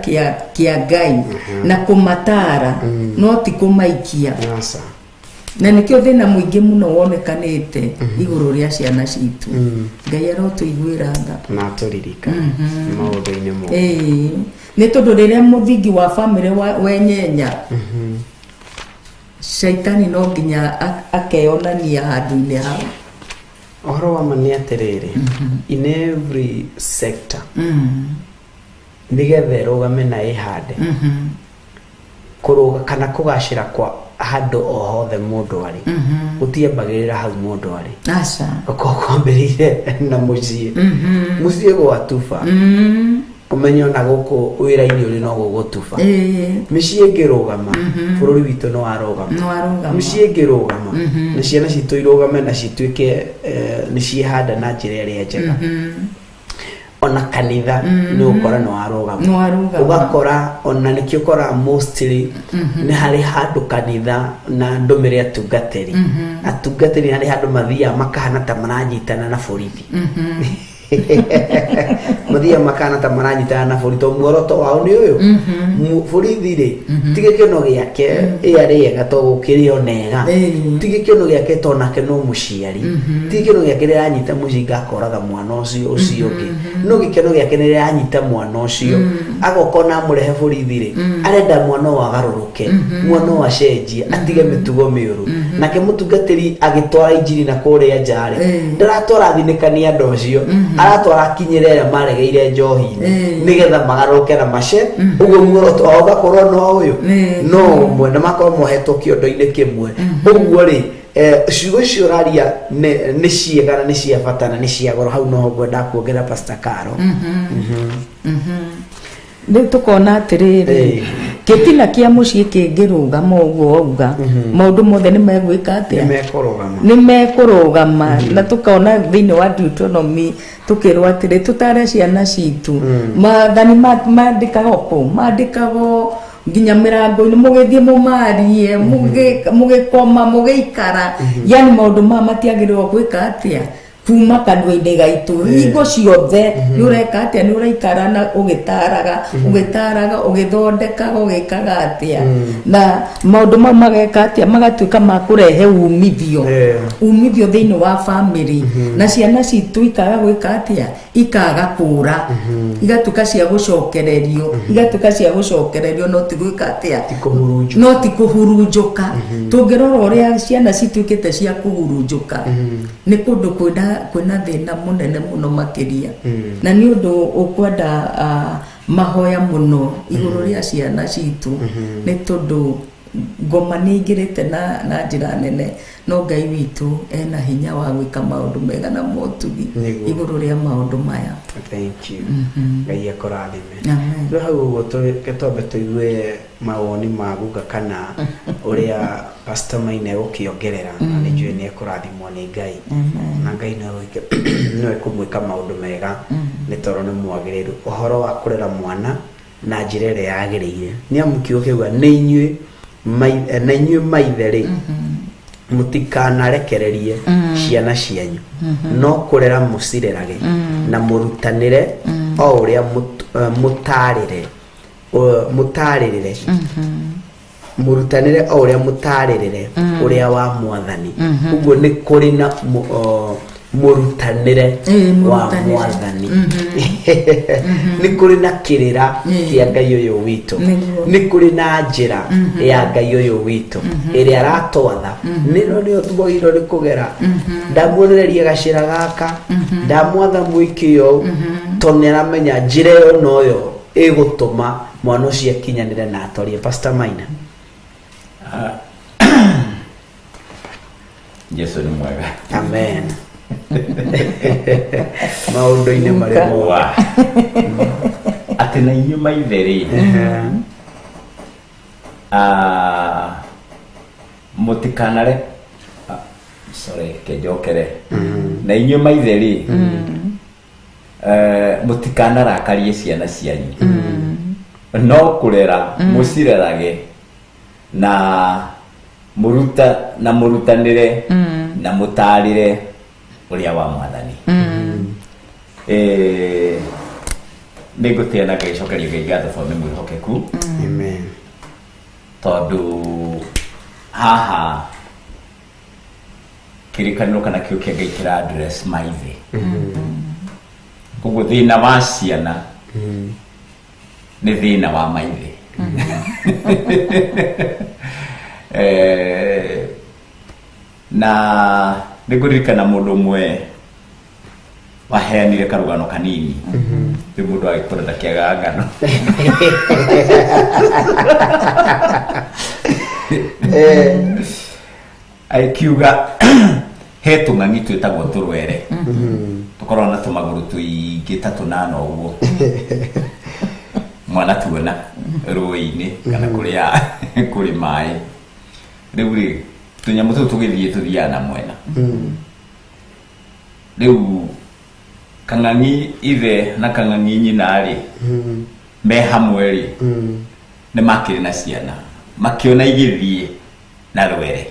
kĩa Ngai na kũmataara, no ti kũmaikia. Aca. Na nĩkĩo thĩna mũingĩ mũno wonekanĩte igũrũ rĩa ciana citũ. Ngai arotũiguĩra tha. Na tũririkane maũndũ-inĩ mothe. Ĩĩ, nĩ tondũ rĩrĩa mũthingi wa bamĩrĩ wenyenya, caitani no nginya akeyonania handũ-inĩ hau. Ũhoro wa ma nĩ atĩrĩrĩ, in every sector, nĩgetha ĩrũgame na ĩhande, kũrũga kana kũgacĩra kwa handũ o hothe mũndũ arĩ, gũtiambagĩrĩra hau mũndũ arĩ. Aca. Ũkorwo kwambĩrĩire na mũciĩ. Mũciĩ gwatuba, ũmenye ona gũkũ wĩra-inĩ ũrĩ no gũgũtuba. Mĩciĩ ĩngĩrũgama, bũrũri witũ nĩ warũgama. Nĩ warũgama. Mĩciĩ ĩngĩrũgama na ciana citũ irũgame na cituĩke nĩ ciĩhanda na njĩra ĩrĩa njega, ona kanitha nĩ ũgũkora nĩ warũgama. Nĩ warũgama. Ũgakora ona nĩkĩo ũkoraga mostly nĩ harĩ handũ kanitha na ndũmĩre atungatĩri, atungatĩri harĩ handũ mathiaga makahana ta maranyitana na borithi. Mathiaga makana ta maranyitana na borithi to muoroto wao nĩ ũyũ. Borithi rĩ, ti gĩkeno gĩake ĩ arĩega to gũkĩrĩ onega. Ti gĩkeno gĩake to nake no mũciari, ti gĩkeno gĩake rĩranyita mũcinga akoraga mwana ũcio ũcio ũngĩ, no gĩkeno gĩake nĩ rĩranyita mwana ũcio agoka ona amũrehe borithi rĩ, arenda mwana ũyũ agarũrũke, mwana ũyũ acenjie, atige mĩtugo mĩũru. Nake mũtungatĩri agĩtwara injiri na kũrĩa nja rĩ, ndaratwara thinĩkani andũ acio, aratwara akinyĩre arĩa maregeire njohi-inĩ nĩgetha magarũrũke na mace ũguo muoroto wao ũgakorwo no ũyũ no ũmwe na makorwo mohetwo kĩondo-inĩ kĩmwe. Ũguo rĩ, ciugo icio ũraria nĩ ciega na nĩ cia bata na nĩ cia goro. Hau noho ngwenda kuongerera, Pastor Caro. Rĩu tũkona atĩrĩrĩ, gĩtina kĩa mũciĩ kĩngĩrũgama ũguo wauga, maũndũ mothe nĩ megwĩka atĩa? Nĩ mekũrũgama. Nĩ mekũrũgama. Na tũkona thĩinĩ wa Deuteronomy tũkĩrwo atĩrĩ tũtare ciana citũ maathani mandĩkagwo kũ mandĩkagwo nginya mĩrango-inĩ, mũgĩthiĩ mũmarie, mũgĩkoma, mũgĩikara, yani maũndũ maya matiagĩrĩirwo gwĩka atĩa kuma kanua-inĩ gaitũ hingo ciothe. Nĩ ũreka atĩa? Nĩ ũraikara na ũgĩtaraga, ũgĩtaraga, ũgĩthondekaga, ũgĩkaga atĩa, na maũndũ mau mageka atĩa? Magatuĩka ma kũrehe umithio, umithio thĩinĩ wa family, na ciana citũ ikaga gwĩka atĩa? Ikaga kũra, igatuĩka cia gũcokererio, igatuĩka cia gũcokererio, no ti gwĩka atĩa? Ti kũhurunjũka. No ti kũhurunjũka. Tũngĩrora ũrĩa ciana cituĩkĩte cia kũhurunjũka, nĩ kũndũ kwĩna thĩna mũnene mũno makĩria, na nĩ ũndũ ũkwenda mahoya mũno igũrũ rĩa ciana citũ, nĩ tondũ ngoma nĩ ingĩrĩte na njĩra nene. No Ngai witũ ena hinya wa gwĩka maũndũ mega na motugi Nĩguo. igũrũ rĩa maũndũ maya. Thank you. Ngai akũrathime. Amen. No hau ũguo reke twambe tũigue mawoni ma guka kana ũrĩa Pastor Maina egũkĩongerera, na nĩ njũĩ nĩ ekũrathimwo nĩ Ngai na Ngai no ekũmwĩka maũndũ mega, nĩ tondũ nĩ mwagĩrĩru ũhoro wa kũrera mwana na njĩra ĩrĩa yagĩrĩire, nĩ amu kiugo kĩauga nĩ inyuĩ na inyuĩ maithe rĩ, mũtikanarekererie ciana cianyu, no kũrera mũcirerage na mũrutanĩre o ũrĩa mũtarĩre mũtarĩrĩre mũrutanĩre o ũrĩa mũtarĩrĩre ũrĩa wa Mwathani. Ũguo nĩ kũrĩ na mũrutanĩre wa mũrutanĩre. Mwathani, nĩ kũrĩ na kĩrĩra kĩa Ngai ũyũ witũ. Nĩ kũrĩ na njĩra ya Ngai ũyũ witũ ĩrĩa aratwatha, nĩno nĩyo twagĩrĩirwo nĩ kũgera. Ndamuonereria gacĩra gaka, ndamwatha mwĩke ũũ, tondũ nĩ aramenya njĩra ĩyo noyo ĩgũtũma mwana ũcio akinyanĩre na atorie. Pastor Maina. Jesu nĩ mwega. Amen, maũndũ-inĩ marĩ mothe. Wa. Atĩ na inyuĩ maithe rĩ, mũtikanare sorry, kenjokere. Na inyuĩ maithe rĩ, mũtikanarakarie ciana cianyu, no kũrera mũcirerage na mũruta na mũrutanĩre na mũtarĩre ũrĩa wa Mwathani. Nĩ ngũtĩa na ngagĩcokeria Ngai ngatho tondũ nĩ mwĩhokeku. Amen. Tondũ haha kĩrĩkanĩro kana kĩo kĩa Ngai kĩra address maithe. Koguo thĩna wa ciana nĩ thĩna wa maithe. Na nĩ ngũririkana mũndũ ũmwe waheanire karũgano kanini. Rĩu mũndũ agĩkũra ndakĩagaga ng'ano. Agĩkiuga he tũng'ang'i twĩtagwo tũrwere, tũkoragwo na tũmagũrũ tũingĩ ta tũnana ũguo, mwana tuona rũĩ-inĩ kana kũrĩa kũrĩ maĩ. Rĩu rĩ, tũnyamũ tũu tũgĩthiĩ tũthiaga na mwena. Rĩu kang'ang'i ithe na kang'ang'i nyina rĩ, me hamwe rĩ, nĩ makĩrĩ na ciana, makĩona igĩthiĩ na rwere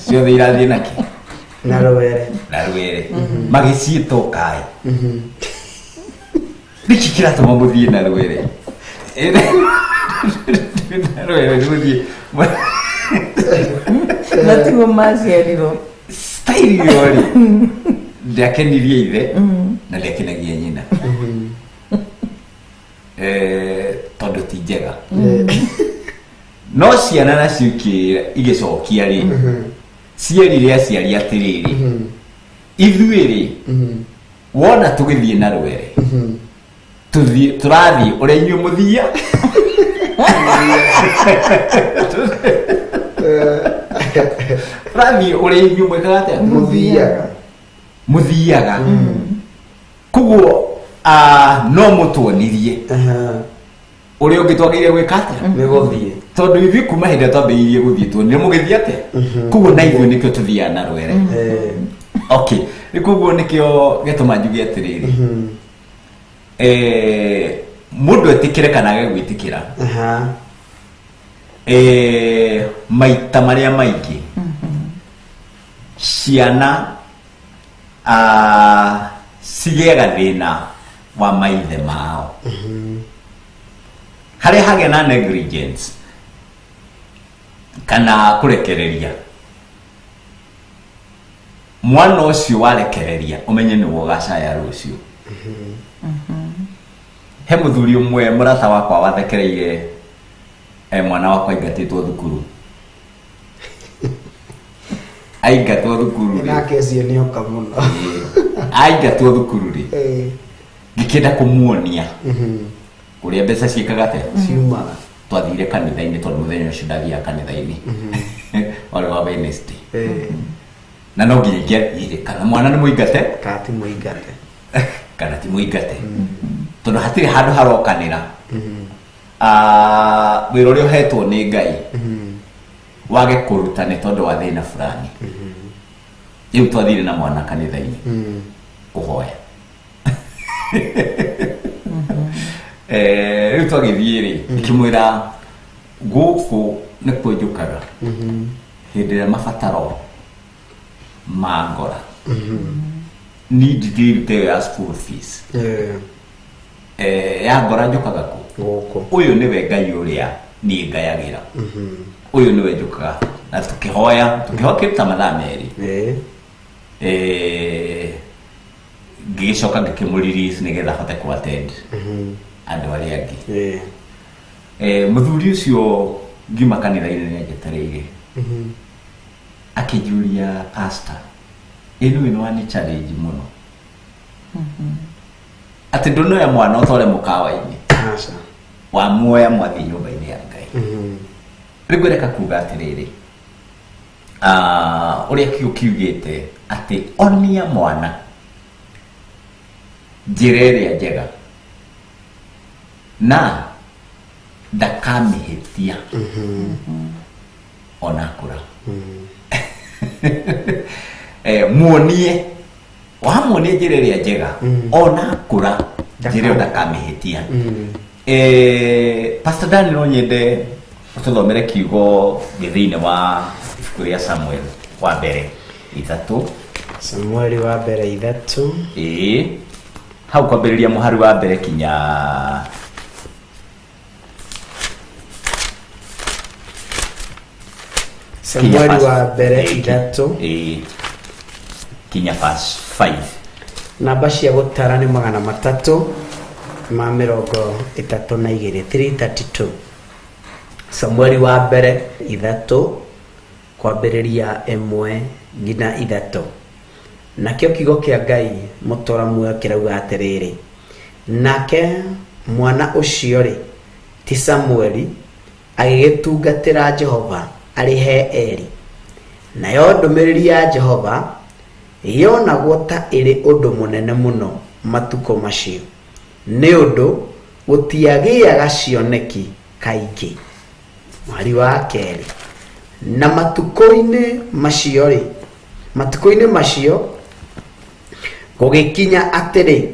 ciothe irathiĩ nake. Na rwere. Na rwere magĩciĩta ũkaĩ nĩkĩ kĩratũma mũthiĩ na rwere na rwere mũthiĩ Na tiguo maciarirwo. Style ĩyo rĩ ndĩakenirie ithe na ndĩakenagia nyina. Tondũ ti njega no ciana nacio igĩcokia rĩ cierire aciari atĩrĩrĩ ithuĩ rĩ wona tũgĩthiĩ na rwere tũthiĩ tũrathiĩ ũrĩa inyuĩ mũthia tũrathiĩ ũrĩa inyuĩ mwĩkaga atĩa Mũthiaga. Mũthiaga koguo no mũtuonirie ũrĩa ũngĩ twagĩrĩire gwĩka atĩa Nĩ gũthiĩ. Tondũ ithuĩ kuma hĩndĩ ĩrĩa twambĩrĩirie gũthiĩ tuonire mũgĩthiĩ atĩa koguo na ithuĩ nĩkĩo tũthiaga na rwere. Okay, rĩu koguo nĩkĩo gĩatũma njuge atĩrĩrĩ mũndũ etĩkĩre kana age gwĩtĩkĩra maita marĩa maingĩ ciana cigĩaga thĩna wa maithe mao harĩa hagĩa na negligence kana kũrekereria mwana ũcio warekereria ũmenye nĩwe ũgacaya rũciũ. He mũthuri ũmwe mũrata wakwa wathekereire mwana wakwa aingatĩtwo thukuru aingatwo thukuru rĩ Nake ũcio nĩ oka mũno. Aingatwo thukuru rĩ ngĩkĩenda kũmuonia ũrĩa mbeca ciĩkaga atĩa Ciumaga. Twathire kanitha-inĩ tondũ mũthenya ũcio ndathiaga kanitha-inĩ warĩ wa Wednesday na no nginya ingĩathire kana mwana nĩ mũingate Kana ti mũingate. Kana ti mũingate tondũ hatirĩ handũ harokanĩra wĩra ũrĩa ũhetwo nĩ Ngai wage kũruta nĩ tondũ wa thĩna fulani. Rĩu twathire na mwana kanitha-inĩ kũhoya. Rĩu twagĩthiĩ rĩ ngĩmwĩra gũkũ nĩkuo njũkaga hĩndĩ ĩrĩa mabataro ma ngora need ndĩrute ĩyo ya school fees ya ngora njũkaga kũ Gũkũ. Ũyũ nĩwe Ngai ũrĩa niĩ ngayagĩra ũyũ nĩwe njũkaga na tũkĩhoya tũkĩhoya kĩndũ ta mathaa merĩ. Ngĩgĩcoka ngĩkĩmũ-release nĩgetha ahote kũ-attend andũ arĩa angĩ. Mũthuri ũcio ngiuma kanitha-inĩ nĩ anjetereire akĩnjũria pastor ĩno nĩ wani challenge mũno atĩ ndũnoya mwana ũtware mũkawa-inĩ Aca. Wamuoya mwathiĩ nyũmba-inĩ ya Ngai. Rĩu ngwendeka kuga atĩrĩrĩ ũrĩa kiugo kiugĩte atĩ onia mwana njĩra ĩrĩa njega na ndakamĩhĩtia ona akũra. Muonie wamuonia njĩra ĩrĩa njega ona akũra njĩra ĩyo ndakamĩhĩtia. Pastor Dan no nyende tũthomere kiugo gĩ thĩinĩ wa ibuku rĩa Samuel wa mbere 3. Samueli wa mbere 3. Ĩĩ hau kwambĩrĩria mũhari wa mbere kinya Samueli wa mbere 3. Ĩĩ kinya verse 5. Namba cia gũtara nĩ 332 332. Samueli wa mbere 3 kwambĩrĩria 1 nginya 3. Nakĩo kiugo kĩa Ngai mũtũra muoyo kĩrauga atĩrĩrĩ nake mwana ũcio rĩ ti Samueli agĩgĩtungatĩra Jehova arĩ he Eli nayo ndũmĩrĩri ya Jehova yonagwo ta ĩrĩ ũndũ mũnene mũno matukũ macio nĩ ũndũ gũtiagĩaga cioneki kaingĩ. Mweri wa kerĩ na matukũ-inĩ macio rĩ matukũ-inĩ macio gũgĩkinya atĩrĩ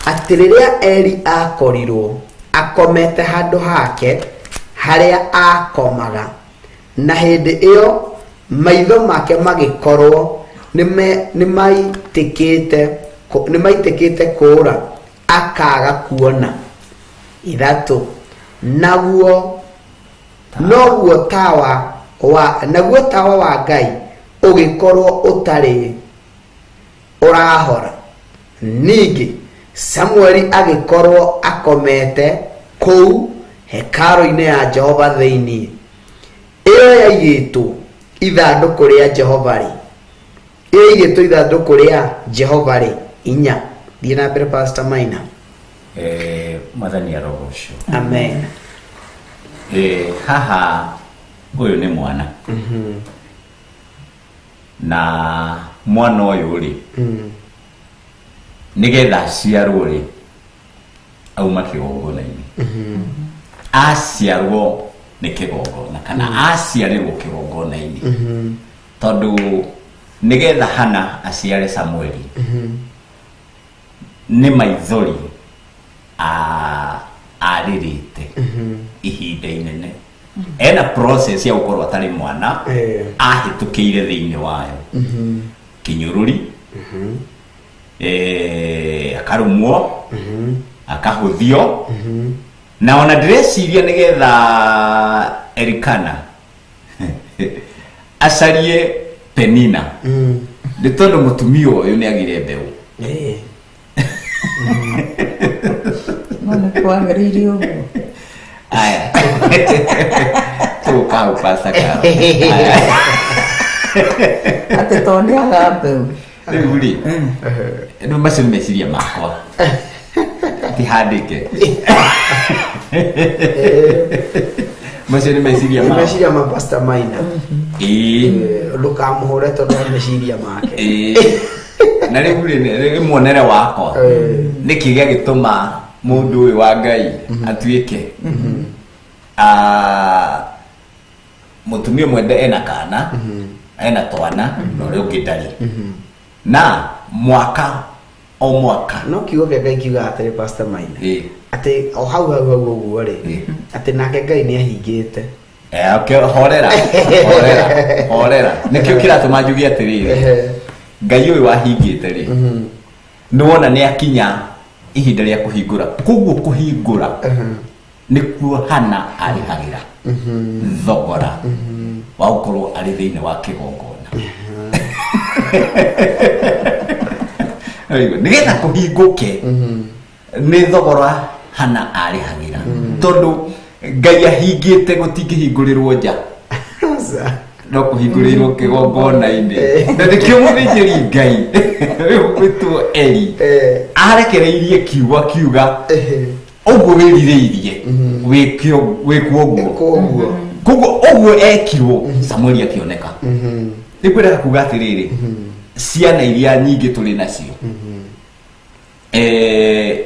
atĩ rĩrĩa Eli akorirwo akomete handũ hake harĩa akomaga na hĩndĩ ĩyo maitho make magĩkorwo nĩmaitĩkĩte kũũra akaga kuona. 3 naguo noguo tawa wa Ngai ũgĩkorwo ũtarĩ ũrahora. Ningĩ Samueli agĩkorwo akomete kũu hekarũ-inĩ ya Jehova thĩinĩ ĩyo yaigĩtwo ithandũkũ rĩa Jehova rĩ ĩyo yaigĩtwo ithandũkũ rĩa Jehova rĩ. 4 thiĩ na mbere Pastor Maina. Mwathani arogocwo. Amen. Haha ũyũ nĩ mwana. Na mwana ũyũ rĩ nĩgetha aciarwo rĩ auma kĩgongona-inĩ. Aciarwo nĩ kĩgongona kana aciarĩrwo kĩgongona-inĩ. Tondũ nĩgetha Hana aciare Samueli nĩ maithori arĩrĩte ihinda inene. Ena process ya gũkorwo atarĩ mwana ahĩtũkĩire thĩinĩ wayo. Kĩnyũrũri, akarũmwo, akahũthio, na ona ndĩreciria nĩgetha Elikana acarie Penina nĩ tondũ mũtumia ũyũ nĩ agire mbeũ. No nĩ kwagĩrĩire ũguo. Aya. Tũgũka hau Pastor Carol. Atĩ tondũ nĩ aga mbeũ. Rĩu rĩ, rĩu macio nĩ meciria makwa. Ti handĩke. Macio nĩ meciria makwa. Meciria ma Pastor Maina. Ĩĩ. Ndũkamũhũre tondũ wa meciria make. Ĩĩ. Na rĩu rĩ, nĩ muonere wakwa. Nĩkĩ gĩagĩtũma mũndũ ũyũ wa Ngai atuĩke mũtumia ũmwe ena kana ena twana na ũrĩa ũngĩ ndarĩ. Na mwaka o mwaka no kiugo kĩa Ngai kiugaga atĩrĩ Pastor Maina atĩ o hau hau hau ũguo rĩ atĩ nake Ngai nĩ ahingĩte. Horera horera horera nĩkĩo kĩratũma njuge atĩrĩrĩ Ngai ũyũ wahingĩte rĩ nĩwona nĩ akinya ihinda rĩa kũhingũra. Koguo kũhingũra nĩkuo Hana arĩhagĩra thogora wa gũkorwo arĩ thĩinĩ wa kĩgongona. Nĩgetha kũhingũke nĩ thogora Hana arĩhagĩra tondũ Ngai ahingĩte gũtingĩhingũrĩrwo nja no kũhingũrĩirwo kĩgongona-inĩ. Na nĩkĩo mũthĩnjĩri Ngai ũgwĩtwo Eli arekereirie kiugo akiuga ũguo wĩrirĩirie wĩkwo ũguo. Koguo ũguo ekirwo Samueli akĩoneka. Nĩ ngwendaga kuga atĩrĩrĩ ciana iria nyingĩ tũrĩ nacio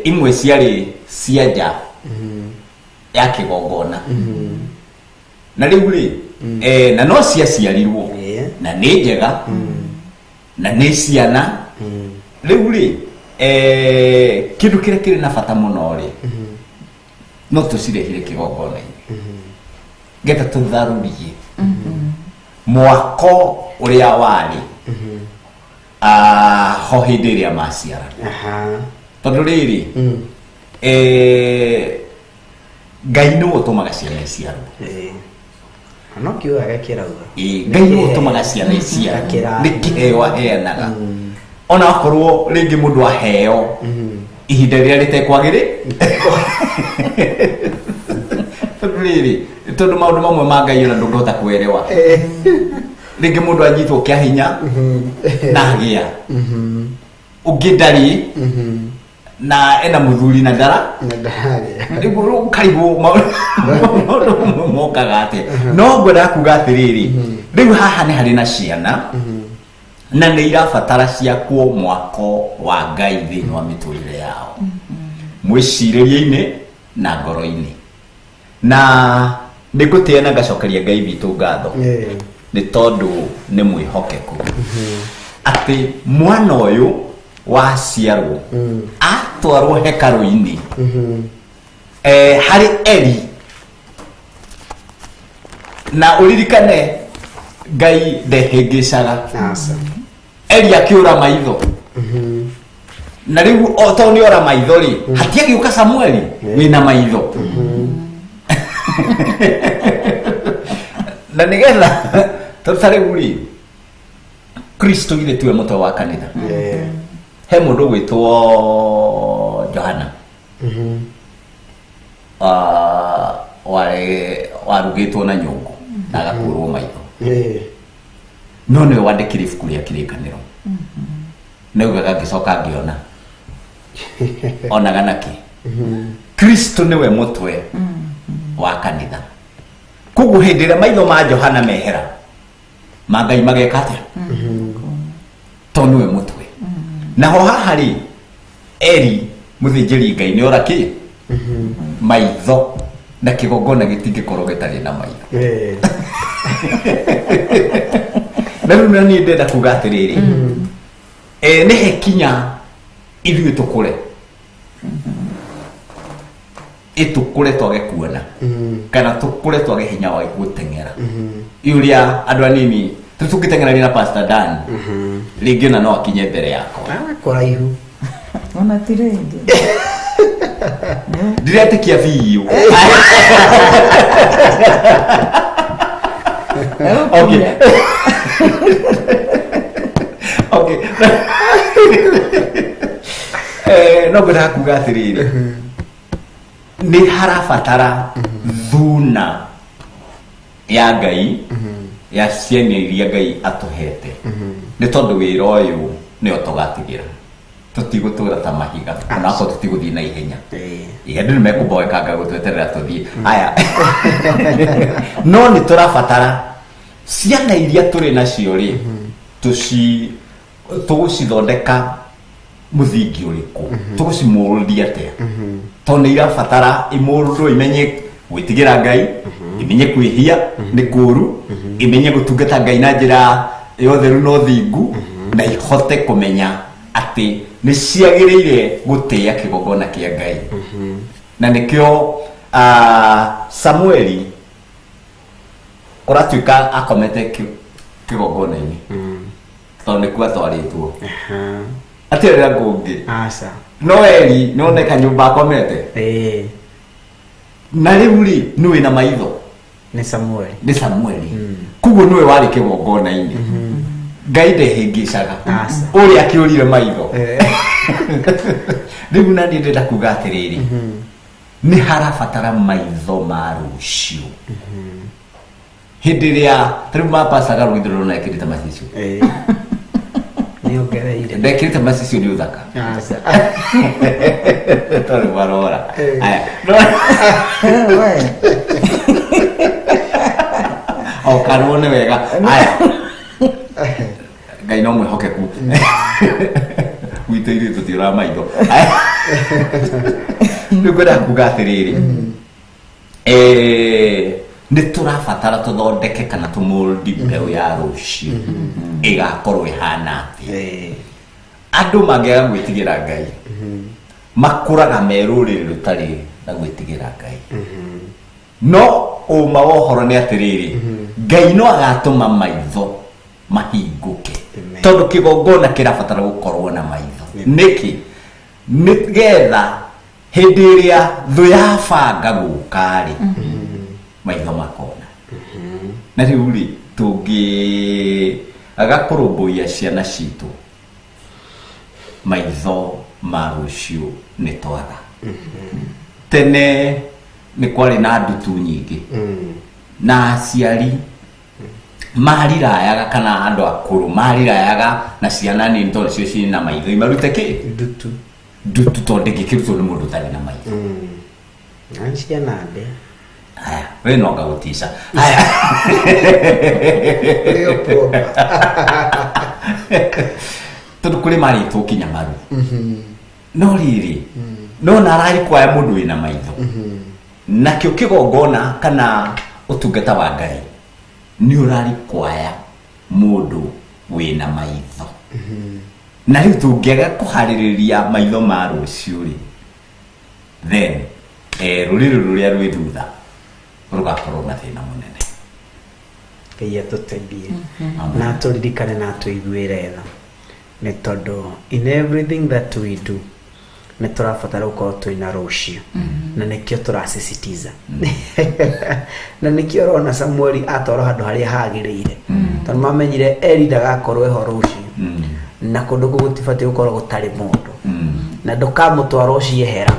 imwe ciarĩ cia nja ya kĩgongona. Na rĩu rĩ na no ciaciarirwo na nĩ njega na nĩ ciana. Rĩu rĩ kĩndũ kĩrĩa kĩrĩ na bata mũno rĩ no tũcirehire kĩgongona-inĩ getha tũtharũrie mwako ũrĩa warĩ ho hĩndĩ ĩrĩa maciara. Tondũ rĩrĩ Ngai nĩwe ũtũmaga ciana iciarwo. No kiugo gĩake kĩrauga. Ngai nĩwe ũtũmaga ciana iciarwo. Nĩ kĩheo aheanaga. Ona akorwo rĩngĩ mũndũ aheo ihinda rĩrĩa rĩtekwagĩrĩ. Tondũ rĩrĩ, tondũ maũndũ mamwe ma Ngai ona ndũngĩhota kwerewa. Rĩngĩ mũndũ anyitwo kĩa hinya na agĩa. Ũngĩ ndarĩ na ena mũthuri na ndara. Nĩguo ũkarigwo maũndũ mokaga atĩa. No ngwendaga kuga atĩrĩrĩ, rĩu haha nĩ harĩ na ciana na nĩ irabatara ciakwo mwako wa Ngai thĩinĩ wa mĩtũrĩre yao. Mwĩcirĩrie-inĩ na ngoro-inĩ. Na nĩ ngũtĩĩa na ngacokeria Ngai witũ ngatho nĩ tondũ nĩ mwĩhokeku. Atĩ mwana ũyũ waciarwo atwarwo hekarũ-inĩ harĩ Eli. Na ũririkane Ngai ndehĩngĩcaga. Eli akĩũra maitho na rĩu o tondũ nĩ ora maitho rĩ hatiagĩũka Samueli wĩna maitho na nĩgetha tondũ ta rĩu rĩ Kristo githĩ tiwe mũtwe wa kanitha. He mũndũ ũgwĩtwo Johana warugĩtwo na nyũngũ na agakũrwo maitho no nĩwe wandĩkire ibuku rĩa kĩrĩkanĩro naugaga ngĩcoka ngĩona onaga nake Kristo nĩwe mũtwe wa kanitha koguo hĩndĩ ĩrĩa maitho ma Johana mehera ma Ngai mageka atĩa to nĩwe mũtwe naho haha rĩ Eli mũthĩnjĩri Ngai nĩ ora kĩ maitho na kĩgongona gĩtingĩkorwo gĩtarĩ na maitho na rĩu na niĩ ndĩrenda kuga atĩrĩrĩ nĩ he kinya ithuĩ tũkũre ĩtũkũre twage kuona kana tũkũre twage hinya wa gũteng'era ũrĩa andũ anini tũtũngĩteng'erania na Pastor Dan rĩngĩ ona no akinye mbere yakwa kũraihu ona ti rĩngĩ ndiretĩkia biũ. Okay. Okay. No ngwendaga kuga atĩrĩrĩ nĩ harabatara thuna ya Ngai ya ciana iria Ngai atũhete nĩ tondũ wĩra ũyũ nĩo tũgatigĩra tũtigũtũra ta mahiga onakorwo tũtigũthiĩ na ihenya andũ nĩ mekũmboekanga gũtweterera tũthiĩ aya no nĩ tũrabatara ciana iria tũrĩ nacio rĩ tũgũcithondeka mũthingi ũrĩkũ tũgũcimũrũria atĩa tondũ nĩ irabatara imũrũrwo imenye gwĩtigĩra Ngai imenye kwĩhia nĩ kũũru imenye gũtungata Ngai na njĩra ya ũtheru na ũthingu na ihote kũmenya atĩ nĩ ciagĩrĩire gũtĩĩa kĩgongona kĩa Ngai na nĩkĩo Samueli ũratuĩka akomete kĩgongona-inĩ tondũ nĩkuo atwarĩtwo atirĩ ngũngĩ aca no Eli nĩoneka nyũmba akomete na rĩu rĩ nĩwe na maitho nĩ Samueli nĩ Samueli koguo nĩwe warĩ kĩgongona-inĩ Ngai ndehĩngĩcaga ũrĩa akĩũrire maitho rĩu na niĩ ndĩrenda kuga atĩrĩrĩ nĩ harabatara maitho ma rũciũ hĩndĩ ĩrĩa tarĩu mapacaga rũgithĩ rũrona ekĩrĩte macicio nĩongereire ndekĩrĩte macicio nĩ ũthaka aca tondũ marora aya o karwo nĩ wega aya Ngai no mwĩhokeku gwitũ ithuĩ tũtiũraga maitho rĩu ngwendaga kuga atĩrĩrĩ nĩ tũrabatara tũthondeke kana tũmũndi mbeũ ya rũciũ ĩgakorwo ĩhana atĩa andũ mangĩaga gwĩtigĩra Ngai makũraga me rũrĩrĩ rũtarĩ na gwĩtigĩra Ngai no ũma wa ũhoro nĩ atĩrĩrĩ Ngai no agatũma maitho mahingũke tondũ kĩgongona kĩrabatara gũkorwo na maitho nĩkĩ nĩgetha hĩndĩ ĩrĩa thũ yabanga gũka rĩ maitho makona na rĩu rĩ tũngĩaga kũrũmbũiya ciana citũ maitho ma rũciũ nĩ twaga tene nĩ kwarĩ na ndutu nyingĩ na aciari marirayaga kana andũ akũrũ marirayaga na ciana nini tondũ cio ciĩ na maitho imarute kĩ ndutu ndutu tondũ ndĩngĩkĩrutwo nĩ mũndũ ũtarĩ na maitho na ciana ndĩ aya we no ngagũtica aya tondũ kũrĩ marĩtwo kinya maru no rĩrĩ no na ararikwaya mũndũ wĩna maitho nakĩo kĩgongona kana ũtungata wa Ngai nĩ ũrarikwaya mũndũ wĩna maitho na rĩu tũngĩaga kũharĩrĩria maitho ma rũciũ rĩ then rũrĩrĩ rũrĩa rwĩ thutha rũgakorwo na thĩna mũnene. Ngai atũteithie na atũririkane na atũiguĩre tha. Nĩ tondũ in everything that we do nĩ tũrabatara gũkorwo twĩna rũciũ, na nĩkĩo tũrasisitiza, na nĩkĩo ũrona Samueli atwarwo handũ harĩa hagĩrĩire, tondũ mamenyire Eli ndagakorwo eho rũciũ, na kũndũ kũu gũtibatiĩ gũkorwo gũtarĩ mũndũ, na ndũkamũtwara ũciehera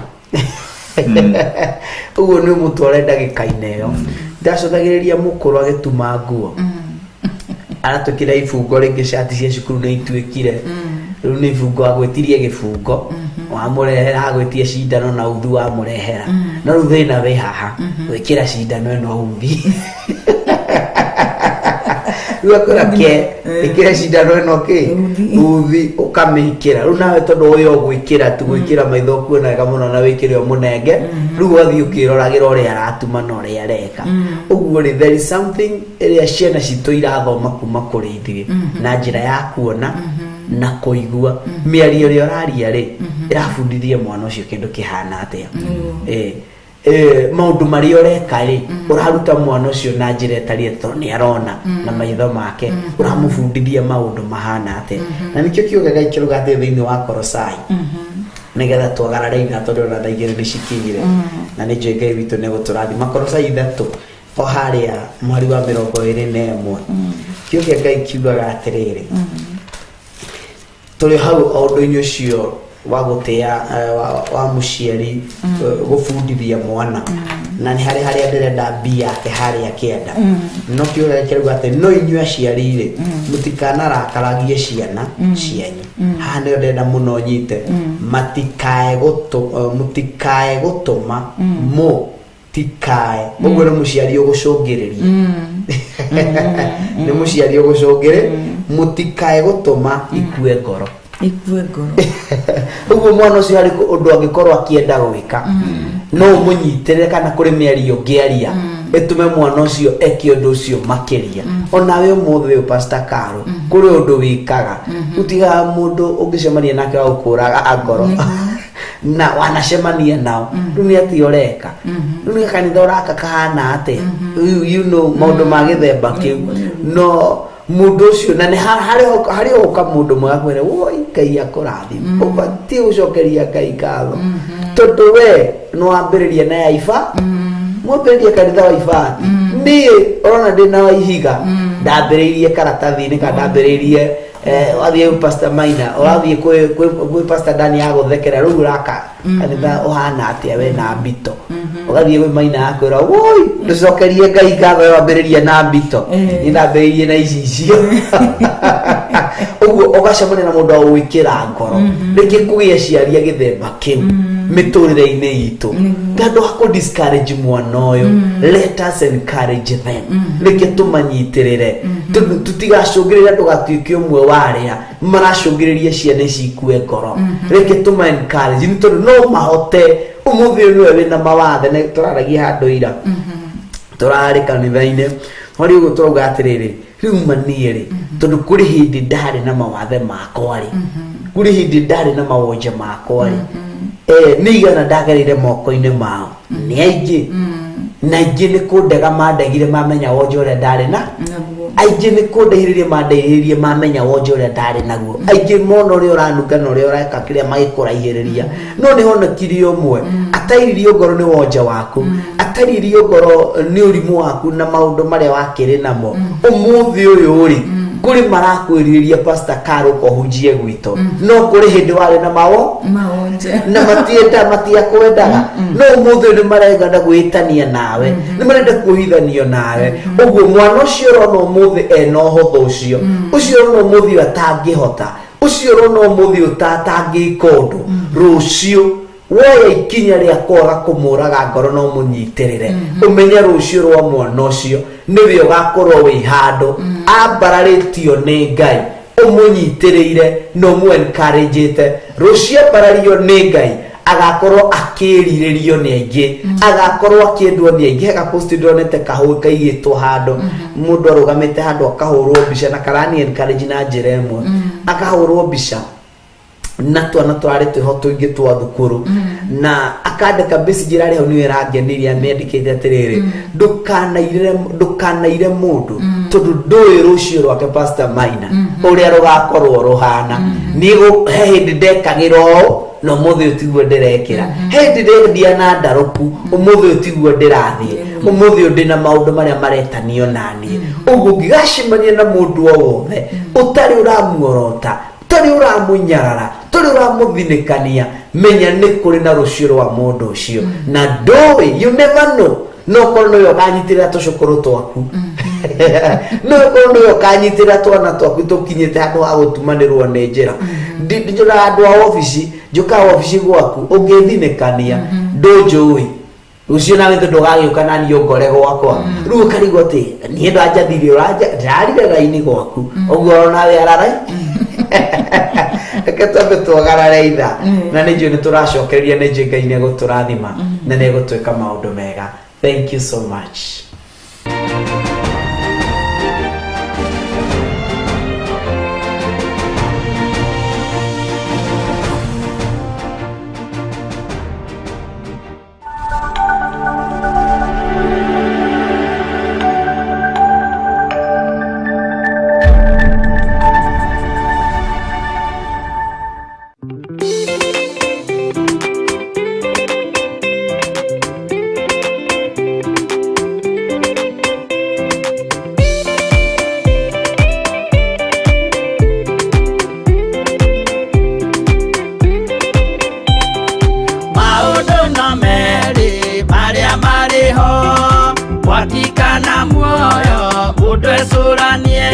ũguo, nĩ ũmũtware ndagĩka-inĩ ĩyo. Ndacũthagĩrĩria mũkũrũ agĩtuma nguo, aratwĩkĩra ibungo rĩngĩ, cati cia cukuru nĩ ituĩkire, rĩu nĩ ibungo, agwĩtirie gĩbungo wamũrehera, agwĩtie cindano na uthi wamũrehera, no rĩu thĩna wĩ haha gwĩkĩra cindano ĩno uthi. Rĩu akwĩra ke ĩkĩra cindano ĩno kĩ uthi, ũkamĩkĩra rĩu nawe, tondũ ũyũ ũgwĩkĩra tu gwĩkĩra maitho kuona wega mũno na wĩkĩre ũmũnenge. Rĩu ũgathiĩ ũkĩroragĩra ũrĩa aratuma na ũrĩa areka ũguo rĩ, there is something ĩrĩa ciana citũ irathoma kuma kũrĩ ithuĩ na njĩra ya kuona na kũigua. Mĩario ĩrĩa ũraria rĩ, ĩrabundithia mwana ũcio kĩndũ kĩhana atĩa? Maũndũ marĩa ũreka rĩ, ũraruta mwana ũcio na njĩra ĩtarĩ, tondũ nĩ arona na maitho make, ũramũbundithia maũndũ mahana atĩa? Na nĩkĩo kiugo kĩa Ngai kĩruga atĩ thĩinĩ wa Korosai, nĩgetha twagarare ithaa, tondũ ona thaa 2 nĩ cikinyire, na nĩ njũĩ Ngai witũ nĩ gũtũrathima. Korosai 3 o harĩa mweri wa 21, kiugo kĩa Ngai kiugaga atĩrĩrĩ, tũrĩ hau o ũndũ-inĩ ũcio wa gũtĩa wa mũciari gũbundithia mwana, na nĩ harĩ harĩa ndĩrenda mbia yake harĩa kĩanda, no kiugo gĩake kĩrauga atĩ no inyuĩ aciari rĩ, mũtikanarakaragie ciana cianyu. Haha nĩyo ndĩrenda mũno nyite, mũtikae gũtũma, mũtikae, ũguo nĩ mũciari ũgũcũngĩrĩria, nĩ mũciari ũgũcũngĩrĩ, mũtikae gũtũma ikue ngoro. Ikue ngoro. Ũguo mwana ũcio harĩ ũndũ angĩkorwo akĩenda gwĩka, no ũmũnyitĩrĩre, kana kũrĩ mĩario ũngĩaria ĩtũme mwana ũcio eke ũndũ ũcio makĩria. Onawe ũmũthĩ ũyũ, Pastor Caro, kũrĩ ũndũ wĩkaga ũtigaga mũndũ ũngĩcemania nake wa gũkũraga ngoro, na wanacemania nao rĩu nĩ atĩa ũreka, rĩu nĩ kanitha ũraka kahana atĩa, maũndũ ma gĩthemba kĩu. No mũndũ ũcio na nĩ harĩ ũka mũndũ mwega kwĩra, "Woi, Ngai akũrathime," ũbatiĩ gũcokeria Ngai ngatho, tondũ we nĩ wambĩrĩria na ya iba, mwambĩrĩria kanitha wa ibati. Niĩ ũrona ndĩ na wa ihiga, ndambĩrĩirie karatathi-inĩ, kana ndambĩrĩirie wathiĩ kwĩ Pastor Maina, ũrathiĩ kwĩ Pastor Dani agũthekera, rĩu ũraka kanitha ũhana atĩa we na mbito? Ũgathiĩ kwĩ Maina akwĩra, "Woi, ndũcokerie Ngai ngatho, we wambĩrĩria na mbito." Niĩ ndambĩrĩirie na icicio. Ũguo ũgacemania na mũndũ wa gwĩkĩra ngoro. Rĩngĩ kũgĩa aciari a gĩthemba kĩu mĩtũrĩre-inĩ itũ, handũ ha kũ discourage mwana ũyũ, let us encourage them. Reke tũmanyitĩrĩre, tũtigacũngĩrĩria ndũgatuĩke ũmwe wa arĩa maracũngĩrĩria ciana ici ikue ngoro. Reke tũma encourage, nĩ tondũ no mahote. Ũmũthĩ ũyũ nĩwe wĩna mawathe, na tũraragia handũ ira tũrarĩ kanitha-inĩ harĩ ũguo, tũrauga atĩrĩrĩ, rĩu maniĩ rĩ, tondũ kũrĩ hĩndĩ ndarĩ na mawathe makwa rĩ, kũrĩ hĩndĩ ndarĩ na mawonje makwa rĩ, nĩ igana ndagereire moko-inĩ mao, nĩ aingĩ, na aingĩ nĩ kũndega mandegire mamenya wonje ũrĩa ndarĩ na naguo. Aingĩ nĩ kũndeithĩrĩria mandeithĩrĩrie mamenya wonje ũrĩa ndarĩ naguo. Aingĩ mona ũrĩa ũranunga na ũrĩa ũreka kĩrĩa magĩkũraihĩrĩria, no nĩ honokirie ũmwe atairirio ngoro nĩ wonje waku, ataririo ngoro nĩ ũrimũ waku na maũndũ marĩa wakĩrĩ namo. Ũmũthĩ ũyũ rĩ, kũrĩ marakwĩrirĩria, Pastor Caro, ũhunjie gwitũ, no kũrĩ hĩndĩ warĩ na mawo mawonje na matienda matiakwendaga, no ũmũthĩ ũyũ nĩ marenda gwĩtania nawe, nĩ marenda kuohithanio nawe. Ũguo mwana ũcio ũrona ũmũthĩ ena ũhũthũ ũcio, ũcio ũrona ũmũthĩ ũyũ atangĩhota, ũcio ũrona ũmũthĩ ũyũ atangĩka ũndũ, rũciũ woya ikinya rĩa kwaga kũmũraga ngoro no mũnyitĩrĩre, ũmenye rũciũ rwa mwana ũcio nĩwe ũgakorwo wĩ handũ ambararĩtio nĩ Ngai. Ũmũnyitĩrĩire na ũmũ encourage, rũciũ ambarario nĩ Ngai agakorwo akĩrirĩrio nĩ aingĩ, agakorwo akĩendwo nĩ aingĩ. He gapost ndonete kahũ kaigĩtwo handũ, mũndũ arũgamĩte handũ akahũrwo mbica na karani encourage na njĩra ĩmwe, akahũrwo mbica. Na twana twarĩ twĩho tũingĩ twa thukuru, na akandĩka message ĩrarĩ hau nĩyo ĩrangenirie, amĩandĩkĩte atĩrĩrĩ, ndũkanaire, ndũkanaire mũndũ tondũ ndũĩ rũciũ rwake, Pastor Maina, ũrĩa rũgakorwo rũhana. Niĩ he hĩndĩ ndekagĩra ũũ na ũmũthĩ ũyũ tiguo ndĩrekĩra, he hĩndĩ ndendia na ndarũku, ũmũthĩ ũyũ tiguo ndĩrathiĩ, ũmũthĩ ũyũ ndĩna maũndũ marĩa maretanio naniĩ. Ũguo ũngĩgacemania na mũndũ o wothe ũtarĩ ũramuorota, ũtarĩ ũramũnyarara, ũtarĩ ũramũthinĩkania, menya nĩ kũrĩ na rũciũ rwa mũndũ ũcio, na ndũĩ, you never know, no korwo nĩwe ũkanyitĩrĩra tũcũkũrũ twaku, no korwo nĩwe ũkanyitĩrĩra twana twaku tũkinyĩte handũ ha gũtumanĩrwo nĩ njĩra. Njũraga andũ a obici, njũkaga obici gwaku ũngĩthinĩkania, ndũnjũĩ, rũciũ nawe tondũ ũgagĩũka na niĩ ũngore gwakwa, rĩu ũkarigwo atĩ niĩ ndanjathire ũranja ndĩrarire raini gwaku ũguo onawe ararai. Reke twambe twagarare itha, na nĩ njũĩ nĩ tũracokereria, nĩ njũĩ Ngai nĩ egũtũrathima na nĩ egũtwĩka maũndũ mega. Thank you so much. Maũndũ no merĩ marĩa marĩ ho, mwaki kana muoyo, mũndũ ecũranie.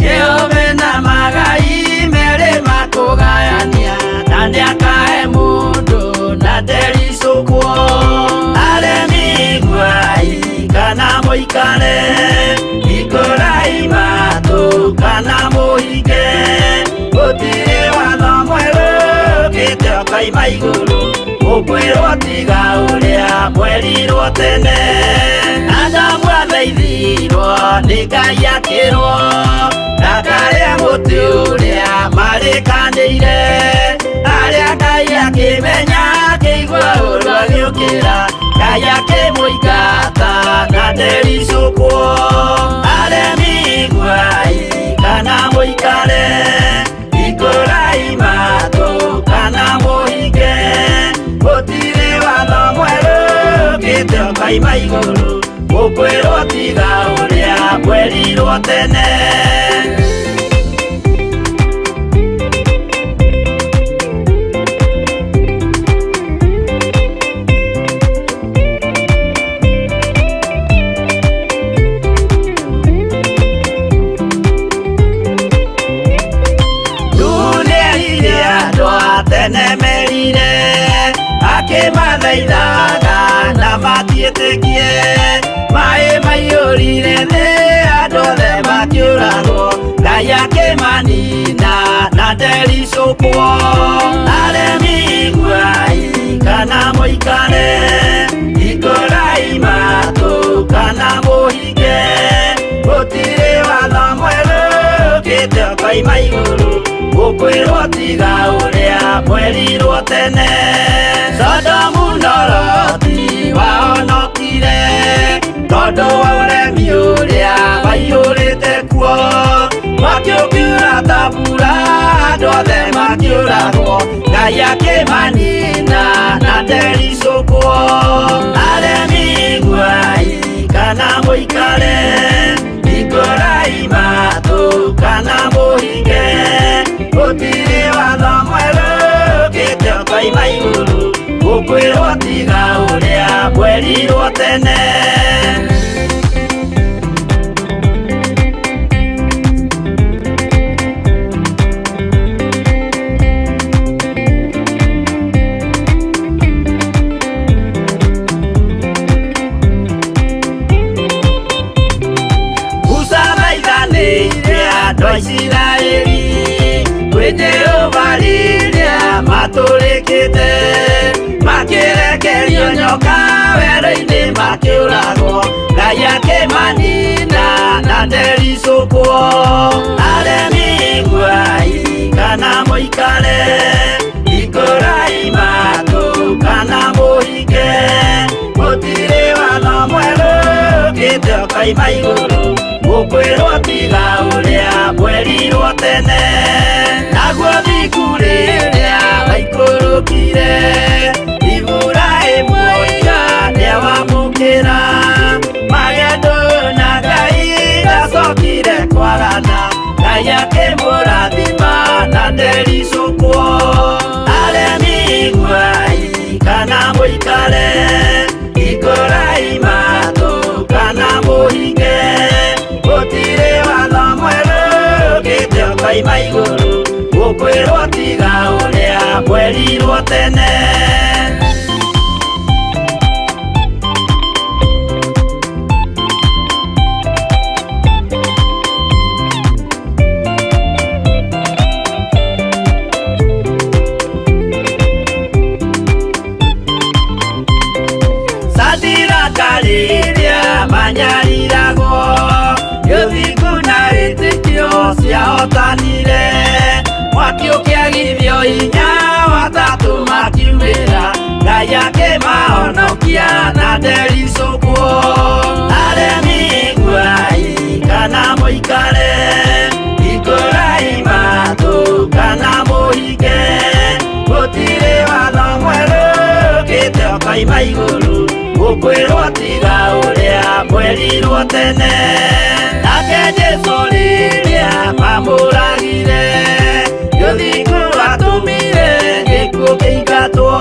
Jehova na magai merĩ makũgayania, na nĩakahe mũndũ na ndericũkwo. Aremi iguai kana mũikare, hingũrai matũ kana mũhinge, gũtirĩ watho mwerũ ũkĩte ũkoima igũrũ ũkwĩrwo tiga ũrĩa mwerirwo tene. Adamu athaithirwo nĩ Ngai akĩrwo ndakarĩa mũtĩ ũrĩa marĩkanĩire, arĩa Ngai akĩmenya akĩigua ũru agĩũkĩra, Ngai akĩmũingata na ndericũkwo. Aremi iguai kana mũikare, hingũrai matũ kana mũhinge, gũtirĩ watho mwerũ ũkĩte ũkoima igũrũ ũkwĩrwo tiga ũrĩa mwerirwo tene. Nĩerire andũ a tene merire, akĩmathaithaga na matiĩtĩkie, maĩ maiyũrire thĩ andũ othe makĩũragwo, Ngai akĩmanina na ndericũkwo. Aremi iguai kana mũikare, hingũrai matũ kana mũhinge, gũtirĩ watho mwerũ ũkĩte ũkoima igũrũ ũkwĩrwo tiga ũrĩa mwerirwo tene. Sodomu na Loti wahonokire tondũ wa ũremi ũrĩa waiyũrĩte kuo, mwaki ũkiura ta mbura andũ othe makĩũragwo, Ngai akĩmanina na ndericũkwo. Aremi iguai kana mũikare, hingũrai matũ kana mũhinge, gũtirĩ watho mwerũ ũkĩte ũkoima igũrũ ũkwĩrwo tiga ũrĩa mwerirwo tene. Musa thaithanĩire andũ a Isiraeli kwĩ Jehova rĩrĩa matũrĩkĩte, makĩrekerio nyoka werũ-inĩ makĩũragwo, Ngai akĩmanina na ndericũkwo. Aremi iguai kana mũikare, ũkoima igũrũ gũkwĩrwo tiga ũrĩa mwerirwo tene naguo thingu rĩrĩa waikũrũkire Iburahĩmu oiga nĩawamũkĩra magendo na Ngai ndacokire kwarana Ngai akĩmũrathima na ndericũkwo aremi iguai kana mũikare ikũrai matũ kana mũhinge gũtirĩ watho mwerũ ũkĩte ũkoima igũrũ gũkwĩrwo tiga ũrĩa mwerirwo tene. Sadiraka manyariragwo gĩthingu na wĩtĩkio ciahotanire mwaki ũkĩagithio hinya watatũ makiumĩra Ngai akĩmahonokia na ndericũkwo aremi iguai kana mũikare ikũrai matũ kana mũhinge gũtirĩ watho mwerũ ũkĩte ũkoima igũrũ gũkwĩrwo tiga ũrĩa mwerirwo tene nake Jesũ rĩrĩa mamũragire gĩthingu atũmire gĩkuũ kĩingatwo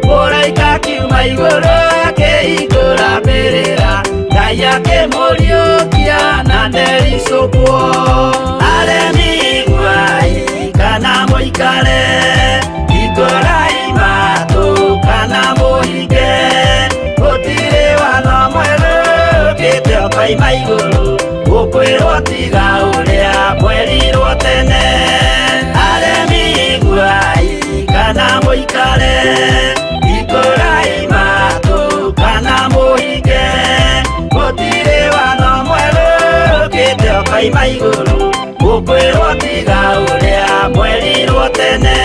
mũraika akiuma igũrũ akĩhingũra mbĩrĩra Ngai akĩmũriũkia na ndericũkwo aremi iguai kana mũikare ikũrai matũ kana mũhinge gũtirĩ watho mwerũ ũkĩte ũkoima igũrũ gũkwĩrwo tiga ũrĩa mwerirwo tene aremi iguai kana mũikare ikũrai matũ kana mũhinge gũtirĩ watho mwerũ ũkĩte ũkoima igũrũ gũkwĩrwo tiga ũrĩa mwerirwo tene.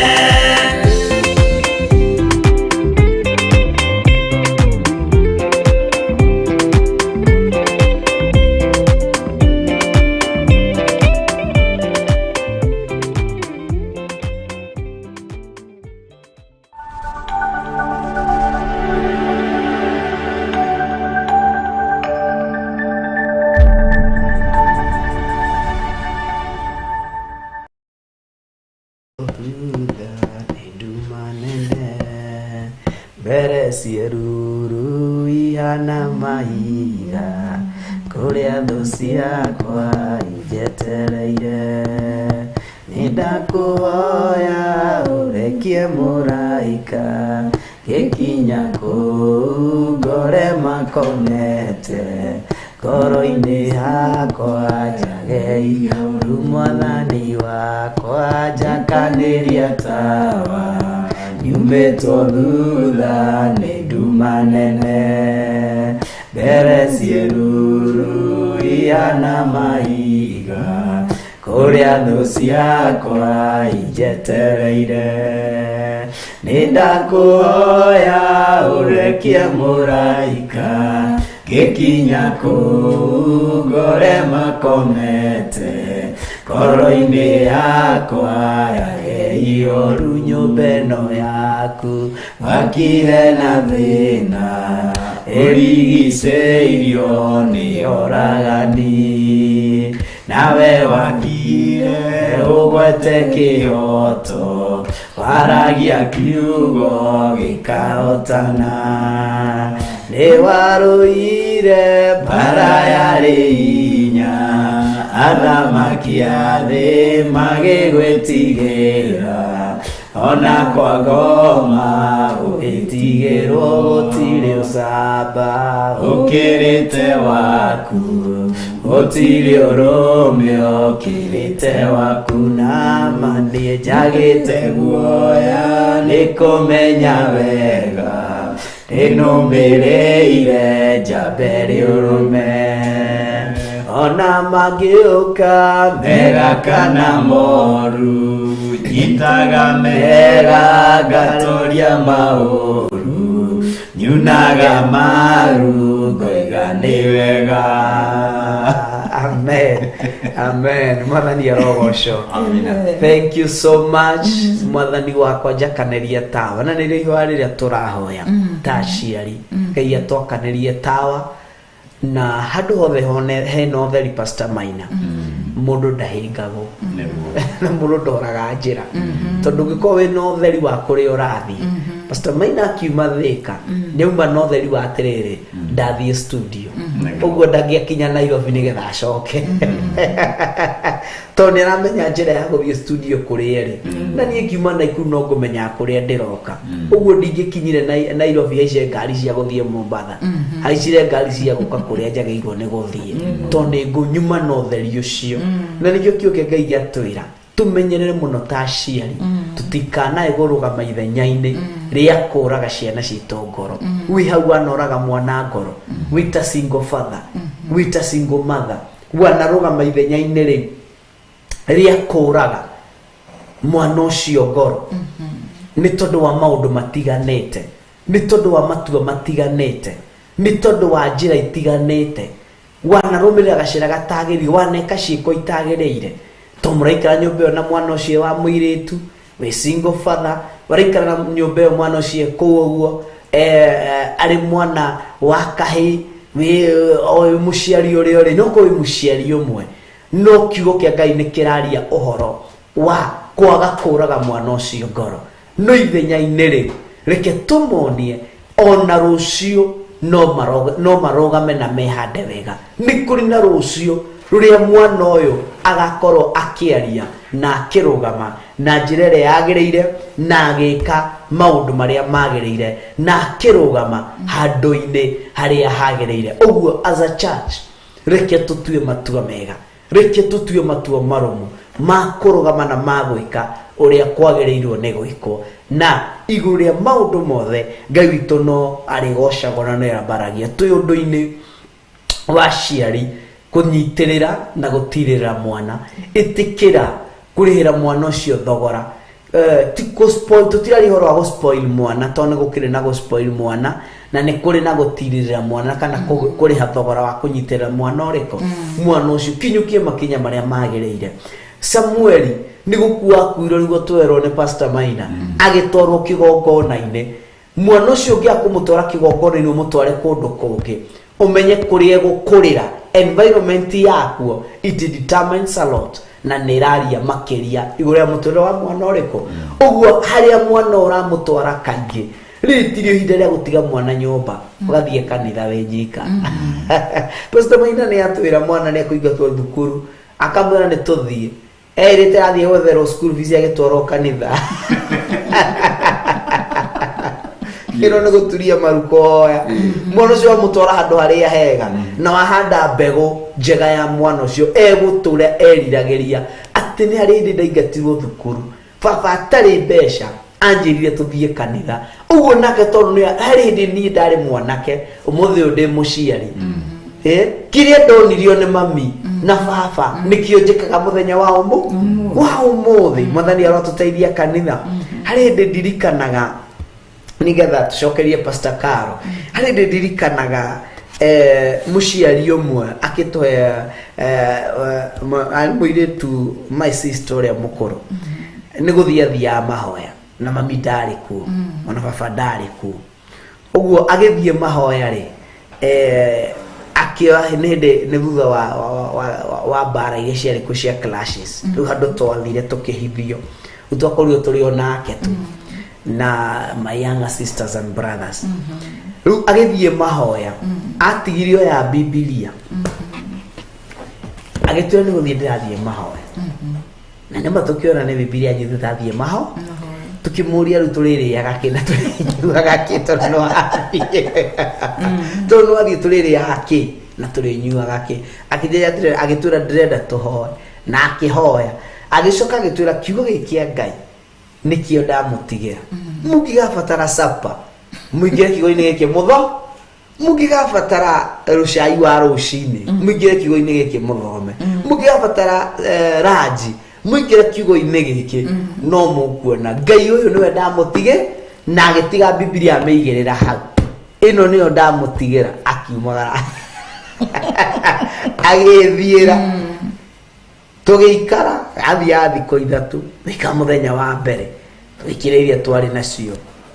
Thutha nĩ nduma nene mbere cieruru ihana mahiga kũrĩa thũ ciakwa injetereire nĩ ndakũhoya ũrekie mũraika gĩkinya kũu ngore makomete ngoro-inĩ hakwa njage ihoru mwathani wakwa njakanĩria tawa nyumĩtwo thutha nĩ nduma nene mbere ciĩruru ihana mahiga kũrĩa thũ ciakwa injetereire nĩ ndakũhoya ũrekie mũraika gĩkinya kũu ngore makomete ngoro-inĩ yakwa yage ihoru nyũmba ĩno yaku wakire na thĩna ĩrigicĩirio nĩ oragani nawe wakire ũgwete kĩhoto waragia kiugo gĩkahotana nĩ warũire mbara yarĩ hinya athamaki a thĩ magĩgwĩtigĩra ona kwa ngoma ũgĩtigĩrwo gũtirĩ ũcamba ũkĩrĩte waku gũtirĩ ũrũme ũkĩrĩte waku na ma niĩ njagĩte guoya nĩ kũmenya wega ĩnũmĩrĩire njambe rĩ ũrũme ona mangĩũka mega kana moru nyitaga mega ngatoria maũru Nyunaga maru ngoiga nĩ wega. Amen, amen. Mwathani arogocwo. Amina. Thank you so much. Mwathani wakwa, njakanĩria tawa. Na nĩrĩo ihoya rĩrĩa tũrahoya ta aciari, Ngai atwakanĩrie tawa na handũ hothe hone hena ũtheri. Pastor Maina, mũndũ ndahĩngagwo Nĩguo. na mũndũ ndoraga njĩra, tondũ ũngĩkorwo wĩna ũtheri wa kũrĩa ũrathiĩ. Pastor Maina akiuma Thĩka, nĩauma na ũtheri wa atĩrĩrĩ, ndathiĩ studio. Nĩguo. Ũguo ndangĩakinya Nairobi nĩgetha acoke, tondũ nĩ aramenya njĩra ya gũthiĩ studio kũrĩa ĩrĩ. Na niĩ ngiuma Naikuru no ngũmenya kũrĩa ndĩroka. Ũguo ndingĩkinyire Nairobi haice ngari cia gũthiĩ Mombatha, haicire ngari cia gũka kũrĩa njagĩrĩirwo nĩ gũthiĩ, tondũ nĩ ngũnyuma na ũtheri ũcio. Na nĩkĩo kĩo kĩa Ngai gĩatwĩra tũmenyerere mũno ta aciari, tũtikanae kũrũgama ithenya-inĩ rĩa kũraga ciana citũ ngoro. Wĩ hau wanoraga mwana ngoro, wĩta single father, wĩta single mother, wanarũgama ithenya-inĩ rĩu rĩa kũraga mwana ũcio ngoro nĩ tondũ wa maũndũ matiganĩte, nĩ tondũ wa matua matiganĩte, nĩ tondũ wa njĩra itiganĩte, wanarũmĩrĩra gacĩra gatagĩrĩire, waneka ciĩko itagĩrĩire, to mũraikara nyũmba ĩyo na mwana ũcio wa mũirĩtu wĩ single father, waraikara na nyũmba ĩyo mwana ũcio kũu ũguo, arĩ mwana wa kahĩ, wĩ o wĩ mũciari ũrĩa ũrĩ no korwo wĩ mũciari ũmwe, no kiugo kĩa Ngai nĩ kĩraria ũhoro wa kwaga kũraga mwana ũcio ngoro. No ithenya-inĩ rĩu, reke tũmonie ona rũciũ no marũgame na mehande wega. Nĩ kũrĩ na rũciũ rũrĩa mwana ũyũ agakorwo akĩaria na akĩrũgama na njĩra ĩrĩa yagĩrĩire na agĩka maũndũ marĩa magĩrĩire na akĩrũgama handũ-inĩ harĩa hagĩrĩire. Ũguo as a church, reke tũtue matua mega, reke tũtue matua marũmu ma kũrũgama na ma gwĩka ũrĩa kwagĩrĩirwo nĩ gwĩkwo. Na igũrũ rĩa maũndũ mothe, Ngai witũ no arĩgocagwo na no ambaragia. Twĩ ũndũ-inĩ wa aciari kũnyitĩrĩra na gũtirĩrĩra mwana, ĩtĩkĩra kũrĩhĩra mwana ũcio thogora. Ti kũ-spoil, tũtiraria ũhoro wa gũ-spoil mwana, tondũ nĩ gũkĩrĩ na gũ-spoil mwana na nĩ kũrĩ na gũtirĩrĩra mwana kana kũrĩha thogora wa kũnyitĩrĩra mwana ũrĩkũ, mwana ũcio kinyũkie makinya marĩa magĩrĩire. Samueli nĩ gũkua akuirwo nĩguo twerwo nĩ Pastor Maina, agĩtwarwo kĩgongona-inĩ. Mwana ũcio ũngĩaga kũmũtwara kĩgongona-inĩ, ũmũtware kũndũ kũngĩ, ũmenye kũrĩa egũkũrĩra, environment yakuo, it determines a lot na nĩ ĩraria makĩria igũrũ rĩa mũtũrĩre wa mwana ũrĩkũ. Ũguo harĩa mwana ũramũtwara kaingĩ, rĩrĩ tirio ihinda rĩa gũtiga mwana nyũmba ũgathiĩ kanitha wĩ nyika. Pastor Maina nĩ atwĩra mwana nĩ ekũingatwo thukuru, akamwĩra nĩ tũthiĩ, erĩte athiĩ gwetherwo school fees, agĩtwarwo kanitha. Ĩno nĩ gũturia maru kũhoya. Mwana ũcio wamũtwara handũ harĩa hega na wahanda mbegũ njega ya mwana ũcio egũtũra eriragĩria atĩ nĩ harĩ hĩndĩ ndaingatirwo thukuru, baba atarĩ mbeca anjĩrire tũthiĩ kanitha. Ũguo nake tondũ nĩ harĩ hĩndĩ niĩ ndarĩ mwanake, ũmũthĩ ũyũ ndĩ mũciari. Kĩrĩa ndonirio nĩ mami na baba nĩkĩo njĩkaga mũthenya wa ũmũthĩ. Mwathani arotũteithia. Kanitha, harĩ hĩndĩ ndirikanaga, nigetha tũcokerie Pastor Caro, harĩ hĩndĩ ndirikanaga mũciari ũmwe akĩtũhe, arĩ mũirĩtu, my sister ũrĩa mũkũrũ, nĩ gũthiĩ athiaga mahoya na mami ndarĩ kuo, ona baba ndarĩ kuo. Ũguo agĩthiĩ mahoya rĩ, akĩoya nĩ hĩndĩ nĩ thutha wa mbara iria ciarĩ kuo cia clashes. Rĩu handũ twathire tũkĩhithio, rĩu twakorirwo tũrĩ o nake tu na my younger sisters and brothers. Rĩu agĩthiĩ mahoya, atigirio ya Bibilia, agĩtwĩra nĩ gũthiĩ ndĩrathiĩ mahoya, na nĩma tũkĩona nĩ Bibilia anyitĩte athiĩ maho. Tukĩmũria, rĩu tũrĩrĩaga kĩ na tũrĩnyuaga kĩ, tondũ no wathiĩ tũrĩrĩaga kĩ na tũrĩnyuaga kĩ? Akĩnjĩra atĩrĩrĩ, agĩtwĩra ndĩrenda tũhoe, na akĩhoya, agĩcoka agĩtwĩra kiugo gĩkĩ kĩa Ngai nĩkĩo ndamũtigĩra. Mũngĩgabatara sapa, mũingĩre kiugo-inĩ gĩkĩ mũtho, mũngĩgabatara rũcai wa rũcinĩ, mũingĩre kiugo-inĩ gĩkĩ mũthome, mũngĩgabatara ranji, mũingĩre kiugo-inĩ gĩkĩ, no mũkuona Ngai ũyũ nĩwe ndamũtige. Na agĩtiga Bibilia amĩigĩrĩra hau. Ĩno nĩyo ndamũtigĩra, akiumagara agĩthiĩra. Tũgĩikara athiaga thikũ 3, thika mũthenya wa mbere tũgĩkĩra iria twarĩ nacio,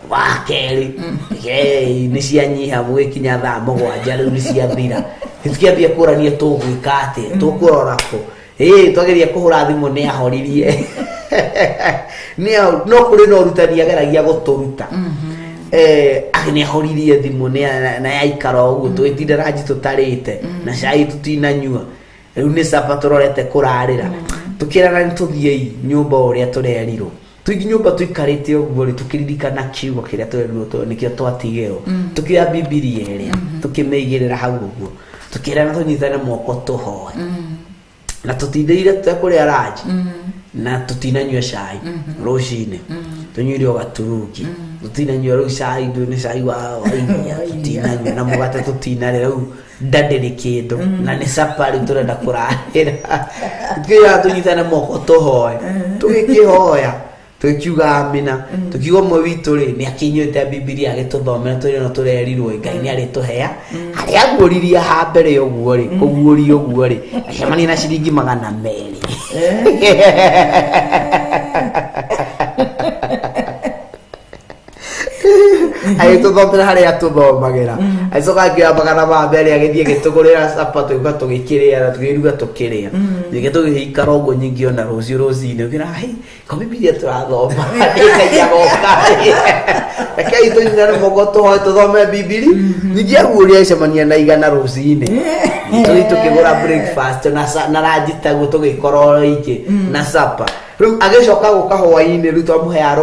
wa kerĩ nĩ cianyiha, mũgĩkinya thaa 7 rĩu nĩ ciathira. Tũkĩambia kũrania tũgwĩka atĩa, tũkũrora kũ. Ĩĩ, twageria kũhũra thimũ nĩ ahoririe. No kũrĩ na ũrutani ageragia gũtũruta. Nĩ ahoririe thimũ na yaikara ũguo, tũgĩtinda ranji tũtarĩte na cai tũtinanyua. Rĩu nĩ capa tũrorete kũrarĩra. Tũkĩrana nĩ tũthiĩi nyũmba ũrĩa tũrerirwo. Tũingĩ nyũmba tũikarĩte ũguo rĩ, tũkĩririkana kiugo kĩrĩa tũrerirwo tondũ nĩkĩo twatigĩrwo. Tũkĩoya Bibilia ĩrĩa, tũkĩmĩigĩrĩra hau ũguo. Tũkĩrana tũnyitane moko tũhoe. Na tũtindĩire tũtekũrĩa ranji na tũtinanyua cai rũcinĩ, tũnyuire o gaturungi, tũtinanyua rĩu cai, ndũĩ nĩ cai wa iria, tũtinanyua na mũgate tũtinarĩa, rĩu nda ndĩrĩ kĩndũ na nĩ capa rĩu tũrenda kũrarĩra. Tũkĩra tũnyitane moko tũhoe, tũgĩkĩhoya tũkiuga amina, tukiuga ũmwe witũ rĩ nĩ akĩnyuĩte Bibilia agĩtũthomera tũrĩ no tũrerirwo Ngai nĩ arĩtũhea. Harĩa aguũririe ha mbere ũguo rĩ, kũguũria ũguo rĩ, acemania na ciringi 200. Agĩtũthomera harĩa atũthomagĩra, agĩcoka akĩoya 200 agĩthiĩ agĩtũgũrĩra capa, tũgĩũka tũgĩkĩrĩa na tũkĩruga tũkĩrĩa. Ningĩ tũgĩikara ũguo nyingĩ ona rũciũ rũcinĩ ũkĩra hei ko Bibilia tũrathoma Ngai agoka, rekei tũnyitane moko tũhoe tũthome Bibili. Ningĩ aguũria agĩcemania na 100 rũcinĩ, tũthiĩ tũkĩgũra breakfast na ranji taguo, tũgĩkora o ingĩ na capa. Rĩu agĩcoka gũka hwaĩ-inĩ, rĩu twamũhea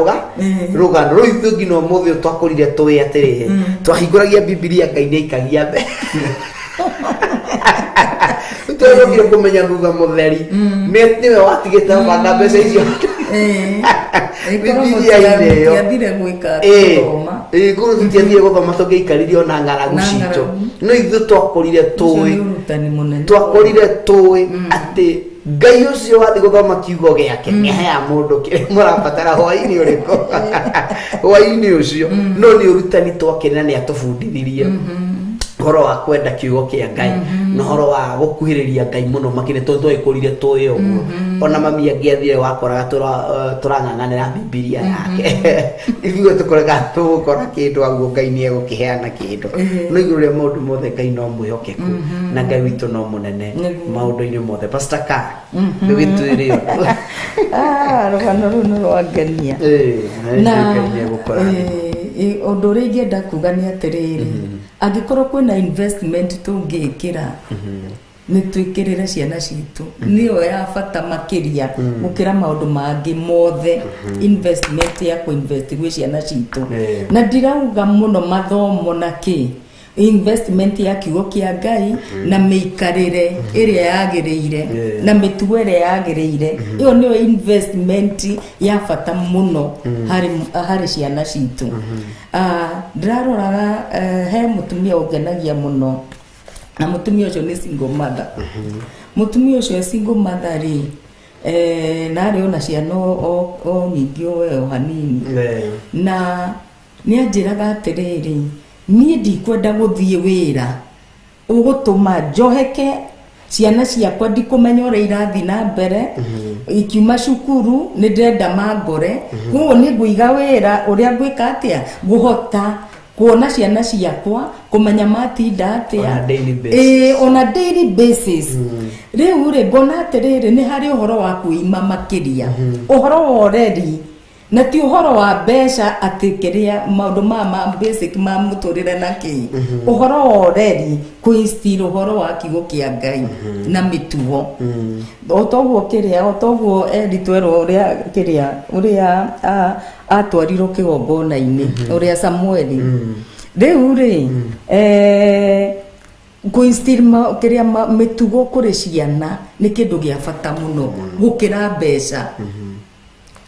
rũgano rũu ithuĩ nginya ũmũthĩ ũyũ twakũrire tũĩ atĩrĩrĩ, twahingũragia Bibilia Ngai nĩ aikagia mbere. Tũrokire kũmenya thutha mũtheri nĩwe watigĩte banga mbeca icio Bibilia-inĩ ĩyo. Mũtiathire gwĩka gũthoma. Ĩĩ, korwo tũtiathire gũthoma tũngĩaikarire ona ng'aragu Na citũ. ng'aragu. No ithuĩ twakũrire Ũcio tũĩ nĩ ũrutani mũnene. Twakũrire tũĩ atĩ Ngai ũcio wathiĩ gũthoma kiugo gĩake nĩ aheaga mũndũ kĩrĩa mũrabatara hwaĩ-inĩ ũrĩkũ, hwaĩ-inĩ ũcio. No nĩ ũrutani twakĩrĩ na nĩ atũbundithirie ũhoro wa kwenda kiugo kĩa Ngai na ũhoro wa gũkuhĩrĩria Ngai mũno makĩria, tondũ twagĩkũrire tũĩ ũguo. Ona mami angĩathire wakoraga tũrang'ang'anĩra Bibilia yake, ithuĩ tũkoraga tũgũkora kĩndũ aguo Ngai nĩ egũkĩheana kĩndũ. No igũrũ rĩa maũndũ mothe Ngai no mwĩhokeku na Ngai witũ no mũnene maũndũ-inĩ mothe. Pastor Ka, ndũgĩtwĩre ũndũ. Ah, rũgano rũu nĩ rwangenia. Na Ngai nĩ egũkũrathima. Ũndũ ũrĩa ingĩenda kuga nĩ atĩrĩrĩ, angĩkorwo kwĩna investment tũngĩkĩra, nĩ twĩkĩrĩre ciana citũ, nĩyo ya bata makĩria gũkĩra maũndũ mangĩ mothe, investment ya kũinvest gwĩ ciana citũ. Na ndirauga mũno mathomo na kĩ, investment ya kiugo kĩa Ngai na mĩikarĩre ĩrĩa yagĩrĩire na mĩtugo ĩrĩa yagĩrĩire, ĩyo nĩyo investment ya bata mũno harĩ ciana citũ. Ndĩraroraga he mũtumia ũngenagia mũno, na mũtumia ũcio nĩ single mother. Mũtumia ũcio single mother rĩ, na arĩ ona ciana o nyingĩ o we o hanini, na nĩ anjĩraga atĩrĩrĩ, niĩ ndikwenda gũthiĩ wĩra ũgũtũma njoheke ciana ciakwa, ndikũmenya ũrĩa irathiĩ na mbere ikiuma cukuru, nĩ ndĩrenda mangore. Koguo nĩ ngũiga wĩra ũrĩa ngwĩka atĩa ngũhota kuona ciana ciakwa, kũmenya matinda atĩa. On a daily basis. Ĩĩ, on a daily basis. Rĩu rĩ, ngona atĩrĩrĩ, nĩ harĩ ũhoro wa kwĩima makĩria, ũhoro wa ũreri, na ti ũhoro wa mbeca atĩ kĩrĩa maũndũ ma basic ma mũtũrĩre na kĩ, ũhoro wa ũreri, kũinstill ũhoro wa kiugo kĩa Ngai na mĩtugo o toguo kĩrĩa, o toguo eri twerwo ũrĩa kĩrĩa ũrĩa atwarirwo kĩgongona-inĩ, ũrĩa Samueli. Rĩu rĩ, kũinstill kĩrĩa mĩtugo kũrĩ ciana nĩ kĩndũ gĩa bata mũno gũkĩra mbeca,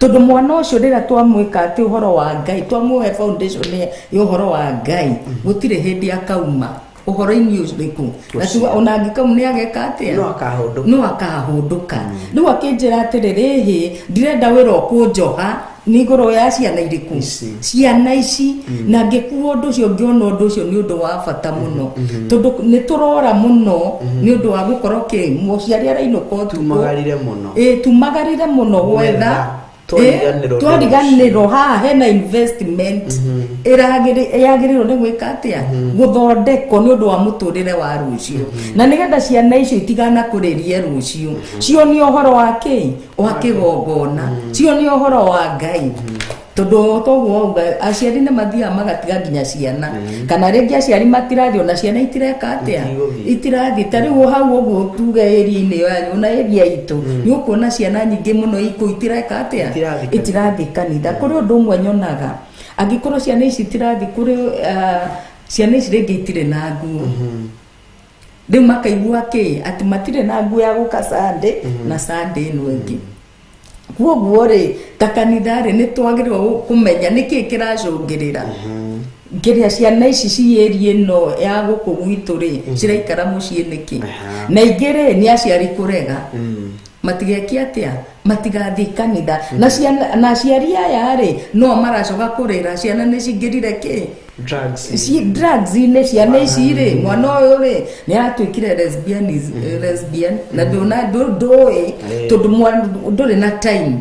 tondũ mwana ũcio rĩrĩa twamwĩka atĩ ũhoro wa Ngai, twamũhe foundation ya ũhoro wa Ngai, gũtirĩ hĩndĩ akauma ũhoro-inĩ ũrĩkũ. Na ona angĩkauma nĩ ageka atĩa? No akahũndũka. No akahũndũka. Rĩu akĩnjĩra atĩrĩrĩ, ĩhĩ, ndirenda wĩra ũkũnjoha. Nĩ igũrũ ya ciana irĩkũ? Ici. Ciana ici. Na ngĩkua ũndũ ũcio, ngĩona ũndũ ũcio nĩ ũndũ wa bata mũno, tondũ nĩ tũrora mũno nĩ ũndũ wa gũkorwo kĩ mũciari arainũka ũtukũ. Tumagarire mũno. Ĩ, tumagarire mũno gwetha. Twariganĩrwo nĩ Twariganĩrwo haha hena investment yagĩrĩirwo nĩ gwĩka atĩa, gũthondekwo nĩ ũndũ wa mũtũrĩre wa rũciũ, na nĩgetha ciana icio itiganakũrĩrie rũciũ, cionie ũhoro wa kĩ, wa kĩgongona, cionie ũhoro wa Ngai, tondũ toguo wauga, aciari nĩ mathiaga magatiga nginya ciana, kana rĩngĩ aciari matirathiĩ, ona ciana itireka atĩa? Itigũthiĩ. Itirathiĩ. Ta rĩu hau ũguo tuge ĩria-inĩ ĩyo yanyu, ona ĩria itũ, nĩ ũkuona ciana nyingĩ mũno ikũ itireka atĩa? Itirathiĩ kanitha. Itirathiĩ kanitha. Kũrĩ ũndũ ũmwe nyonaga, angĩkorwo ciana ici itirathiĩ kũrĩ ciana ici rĩngĩ itirĩ na nguo, rĩu makaigua kĩ atĩ matirĩ na nguo ya gũka Sunday na Sunday ĩno ĩngĩ. Koguo rĩ, ta kanitha rĩ, nĩ twagĩrĩirwo kũmenya nĩkĩ kĩracũngĩrĩra kĩrĩa ciana ici ciĩrie ĩno ya gũkũ gwitũ rĩ ciraikara mũciĩ nĩkĩ. Na ingĩ rĩ, nĩ aciari kũrega matigeke atĩa, matigathiĩ kanitha, na ciana na aciari aya rĩ, no maracoka kũrĩra ciana nĩ cingĩrire kĩ? Drugs. Drugs-inĩ. Ciana ici rĩ, mwana ũyũ rĩ, nĩ aratuĩkire lesbian na ndũna ndũĩ, tondũ ndũrĩ na time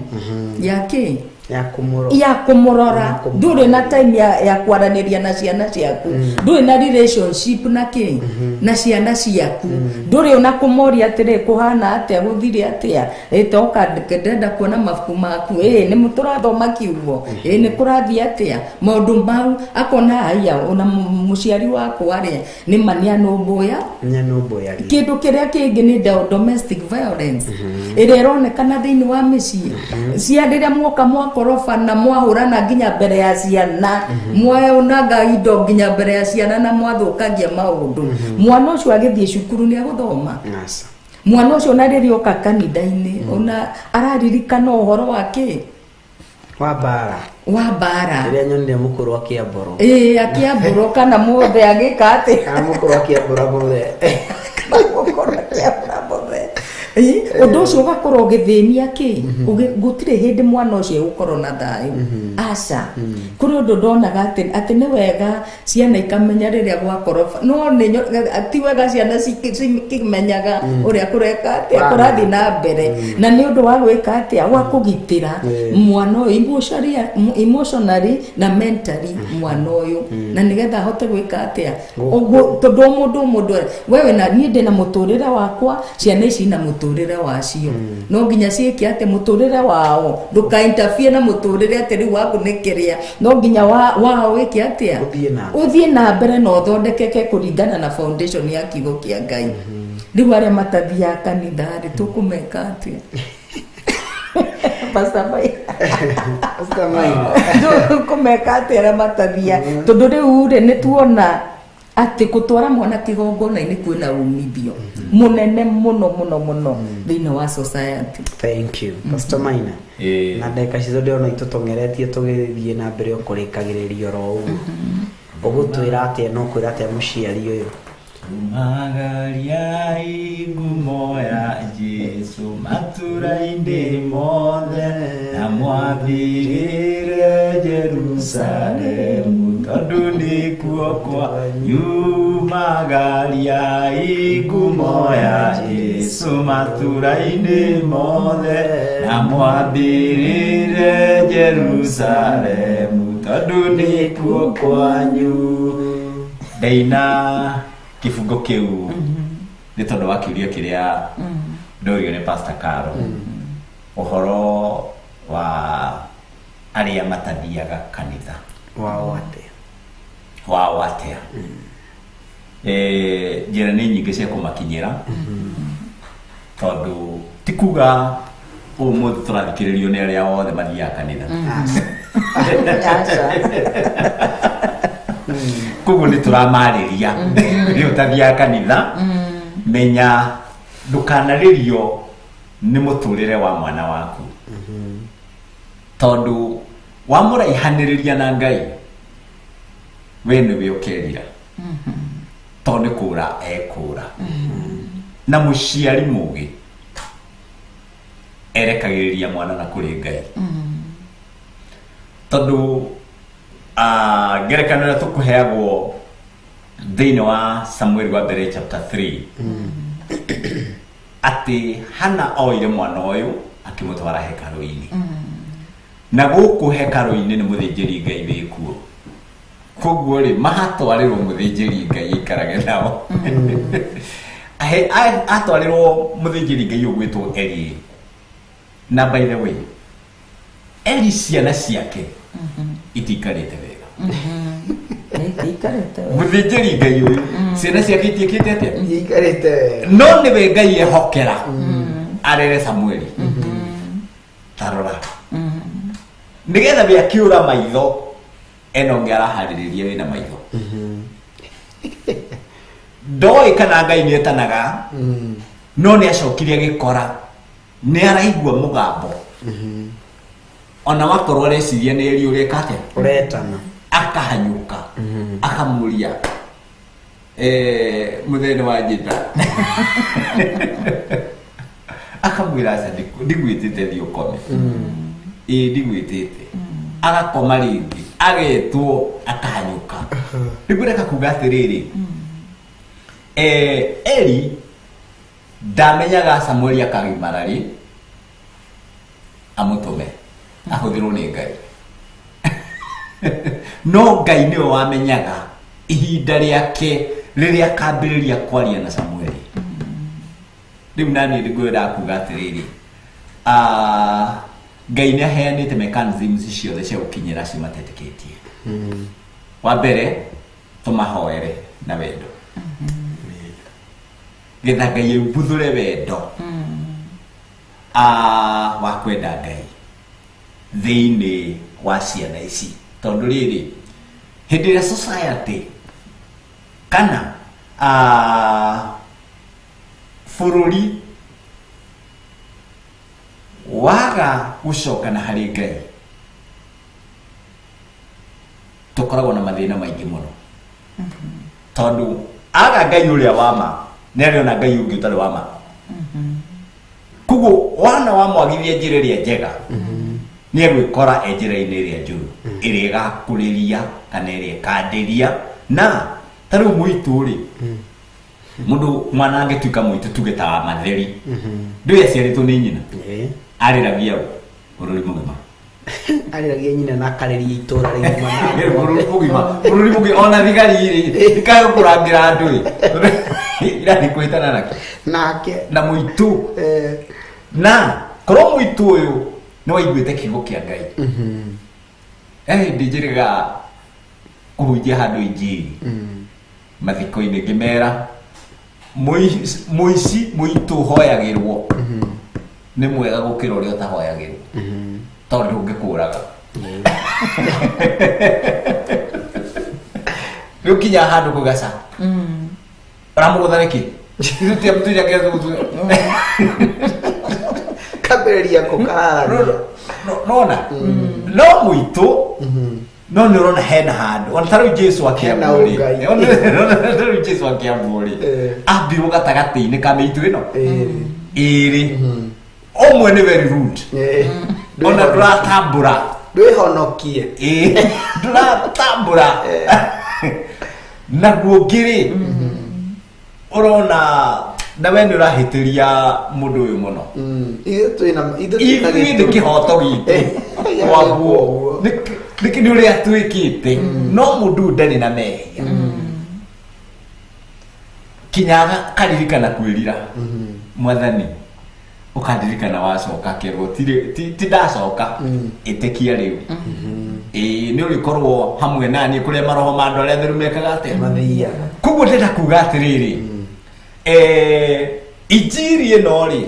ya kĩ? Ya kũmũrora. Ya kũmũrora. Ya kũmũrora. Ndũrĩ na time ya kwaranĩria na ciana ciaku, ndũrĩ na relationship na kĩ, na ciana ciaku, ndũrĩ ona kũmoria atĩrĩ, kũhana atĩa, gũthire atĩa, ĩtoka ndĩrenda kuona mabuku maku, ĩ nĩ tũrathoma kiugo, ĩ nĩ kũrathiĩ atĩa, maũndũ mau akona haya, ona mũciari wakwa rĩ, nĩ ma nĩ anũmbũya. Nyanũmbũyagia. Kĩndũ kĩrĩa kĩngĩ nĩ domestic violence ĩrĩa ĩronekana thĩinĩ wa mĩciĩ cia rĩrĩa mwoka mwakorobana, mwahũrana nginya mbere ya ciana, mwaunanga indo nginya mbere ya ciana na mwathũkangia maũndũ. Mwana ũcio agĩthiĩ cukuru nĩ agũthoma? Aca. Mwana ũcio ona rĩrĩa oka kanitha-inĩ, ona araririkana ũhoro wa kĩ? Wa mbara. Wa mbara. Rĩrĩa nyonire mũkũrũ akĩambũrwo. Ĩĩ, akĩambũrwo kana mũthĩ agĩka atĩa? Kana mũkũrũ akĩambũra mũthee. Gũkorwo akĩambũra mũthee. Ĩ, ũndũ ũcio ũgakorwo ũgĩthĩnia kĩ. Gũtirĩ hĩndĩ mwana ũcio egũkorwo na thayũ, aca. Kũrĩ ũndũ ndonaga atĩ nĩ wega ciana ikamenya rĩrĩa gwakoroba, no nĩ ti wega ciana cikĩmenyaga ũrĩa kũreka atĩa, kũrathiĩ na mbere, na nĩ ũndũ wa gwĩka atĩa, wa kũgitĩra mwana ũyũ emotionally na mentally, mwana ũyũ, na nĩgetha ahote gwĩka atĩa. Ũguo tondũ o mũndũ o mũndũ, wewe na niĩ ndĩ na mũtũrĩre wakwa, ciana ici na mũtũrĩre wacio, no nginya ciĩke atĩ mũtũrĩre wao ndũka interfere na mũtũrĩre atĩ rĩu waku nĩ kĩrĩa, no nginya wao wĩke atĩa? Ũthiĩ na mbere. Ũthiĩ na mbere na ũthondekeke kũringana na foundation ya kiugo kĩa Ngai. Rĩu arĩa matathiaga kanitha rĩ, tũkũmeka atĩa, Pastor Maina? Pastor Maina. Tũkũmeka atĩa arĩa matathia? Tondũ rĩu rĩ, nĩ tuona atĩ gũtwara mwana kĩgongona-inĩ kwĩna umithio mũnene mũno mũno mũno thĩinĩ wa society. Thank you, Pastor Maina. Ĩĩ. Na ndagĩka citũ ndĩrona itũtong'eretie tũgĩthiĩ na mbere o kũrĩkagĩrĩria oro ũguo, ũgũtwĩra atĩa, no kwĩra atĩa mũciari ũyũ? Umagariai ngumo ya Jesu matũra-inĩ mothe, na mwambĩrĩre Jerusalemu, tondũ nĩkuo kwanyu. Umagariai ngumo ya Jesu matũra-inĩ mothe, na mwambĩrĩre Jerusalemu, tondũ nĩkuo kwanyu. Ndaina kĩbungo kĩu nĩ tondũ wa kĩũria kĩrĩa ndorio nĩ Pastor Caro, ũhoro wa arĩa matathiaga kanitha. Wao atĩa? Wao atĩa? Njĩra nĩ nyingĩ cia kũmakinyĩra, tondũ ti kuga ũmũthĩ tũrathikĩrĩrio nĩ arĩa othe mathiaga kanitha. Aca. Koguo nĩ tũramarĩria nĩ ũtathiaga kanitha, menya ndũkanarĩrio nĩ mũtũrĩre wa mwana waku, tondũ wamũraihanĩrĩria na Ngai, we nĩwe ũkerira, tondũ nĩ kũra ekũra. Na mũciari mũgĩ erekagĩrĩria mwana na kũrĩ Ngai. Tondũ ngerekano ĩrĩa tũkũheagwo thĩinĩ wa Samueli wa mbere chapter 3 atĩ Hana oire mwana ũyũ akĩmũtwara hekarũ-inĩ. Na gũkũ hekarũ-inĩ nĩ mũthĩnjĩri Ngai wĩkuo. Koguo rĩ mahatwarĩrwo mũthĩnjĩri Ngai aikarage nao. Atwarĩrwo mũthĩnjĩri Ngai ũgwĩtwo Eli. Na by the way, Eli ciana ciake itiikarĩte wega. Itiikarĩte wega. Mũthĩnjĩri Ngai ũyũ ciana ciake itiĩkĩte atĩa? Itiikarĩte wega. No nĩwe Ngai ehokera arere Samueli. Tarora. Nĩgetha we akĩũra maitho ena ũngĩ araharĩrĩria wĩna maitho. Ndoĩ kana Ngai nĩetanaga no nĩacokire agĩkora nĩ araigua mũgambo. Ona wakorwo areciria nĩ Eli ũreka atĩa? Ũretana. Akahanyũka. Akamũria mũthee nĩ wanjĩta. Akamwĩra aca ndigwĩtĩte thiĩ ũkome. Ĩĩ ndigwĩtĩte. Agakoma rĩngĩ agetwo akahanyũka. Nĩngwenda kuga atĩrĩrĩ, Eli ndamenyaga Samueli akagimara rĩ amũtũme ahũthĩrwo nĩ Ngai. No Ngai nĩwe wamenyaga ihinda rĩake rĩrĩa akambĩrĩria kwaria na Samueli. Rĩu naniĩ nĩngwenda kuga atĩrĩrĩ, Ngai nĩ aheanĩte mechanisms ciothe cia gũkinyĩra acio matetĩkĩtie. Wa mbere tũmahoere na wendo. Getha Ngai aubuthũre wendo wa kwenda Ngai thĩinĩ wa ciana ici. Tondũ rĩrĩ, hĩndĩ ĩrĩa society kana bũrũri waga gũcokana harĩ Ngai, tũkoragwo na mathĩna maingĩ mũno. Tondũ aga Ngai ũrĩa wa ma nĩ arĩona Ngai ũngĩ ũtarĩ wa ma. Koguo wana wamwagithia njĩra ĩrĩa njega nĩ egwĩkora e njĩra-inĩ ĩrĩa njũru ĩrĩa ĩgakũrĩria kana ĩrĩa ĩkandĩria. Na ta rĩu mũitũ rĩ, mũndũ mwana angĩtuĩka mũitũ tuge ta wa matheri, ndũĩ aciarĩtwo nĩ nyina, arĩragia ũ bũrũri mũgima. Arĩragia nyina na akarĩria itũra rĩgima na Bũrũri mũgima, bũrũri mũgima, ona thigari rĩ ikaga kũrangĩra andũ rĩ, irathiĩ kũhĩtana nake nake na mũitũ. Na korwo mũitũ ũyũ nĩ waiguĩte kiugo kĩa Ngai, hĩndĩ njĩrĩga kũhunjia handũ injiri mathiko-inĩ ngĩmera mũici mũitũ ũhoyagĩrwo nĩ mwega gũkĩra ũrĩa ũtahoyagĩrwo, tondũ ndũngĩkũraga. Rĩu kinya handũ kũgaca ũramũgũtha nĩkĩ? Kambĩrĩria kũkararania. Nona no mũitũ no nĩ ũrona hena handũ ona ta rĩu Jesu akĩambwo rĩ, ta rĩu Jesu akĩambwo rĩ, ambirwo gatagatĩ-inĩ ka mĩitũ ĩno ĩrĩ, ũmwe nĩ very rude, ona ndũratambũra, ndwĩhonokie, ndũratambũra, naguo ũngĩ rĩ ũrona na we nĩ ũrahĩtĩria mũndũ ũyũ mũno. Ithuĩ nĩ kĩhoto gitũ kwambwo nĩ ũrĩa twĩkĩte, no mũndũ ũyũ ndarĩ na mehia kinya akaririkana kwĩrira mwathani ũkandirikana wacoka kerwo ti ndacoka ĩtĩkia rĩu ĩĩ nĩ ũrĩkorwo hamwe naniĩ kũrĩa maroho ma andũ arĩa atheru mekaga atĩa mathiaga. Koguo ndĩrenda kuga atĩrĩrĩ, injiri ĩno rĩ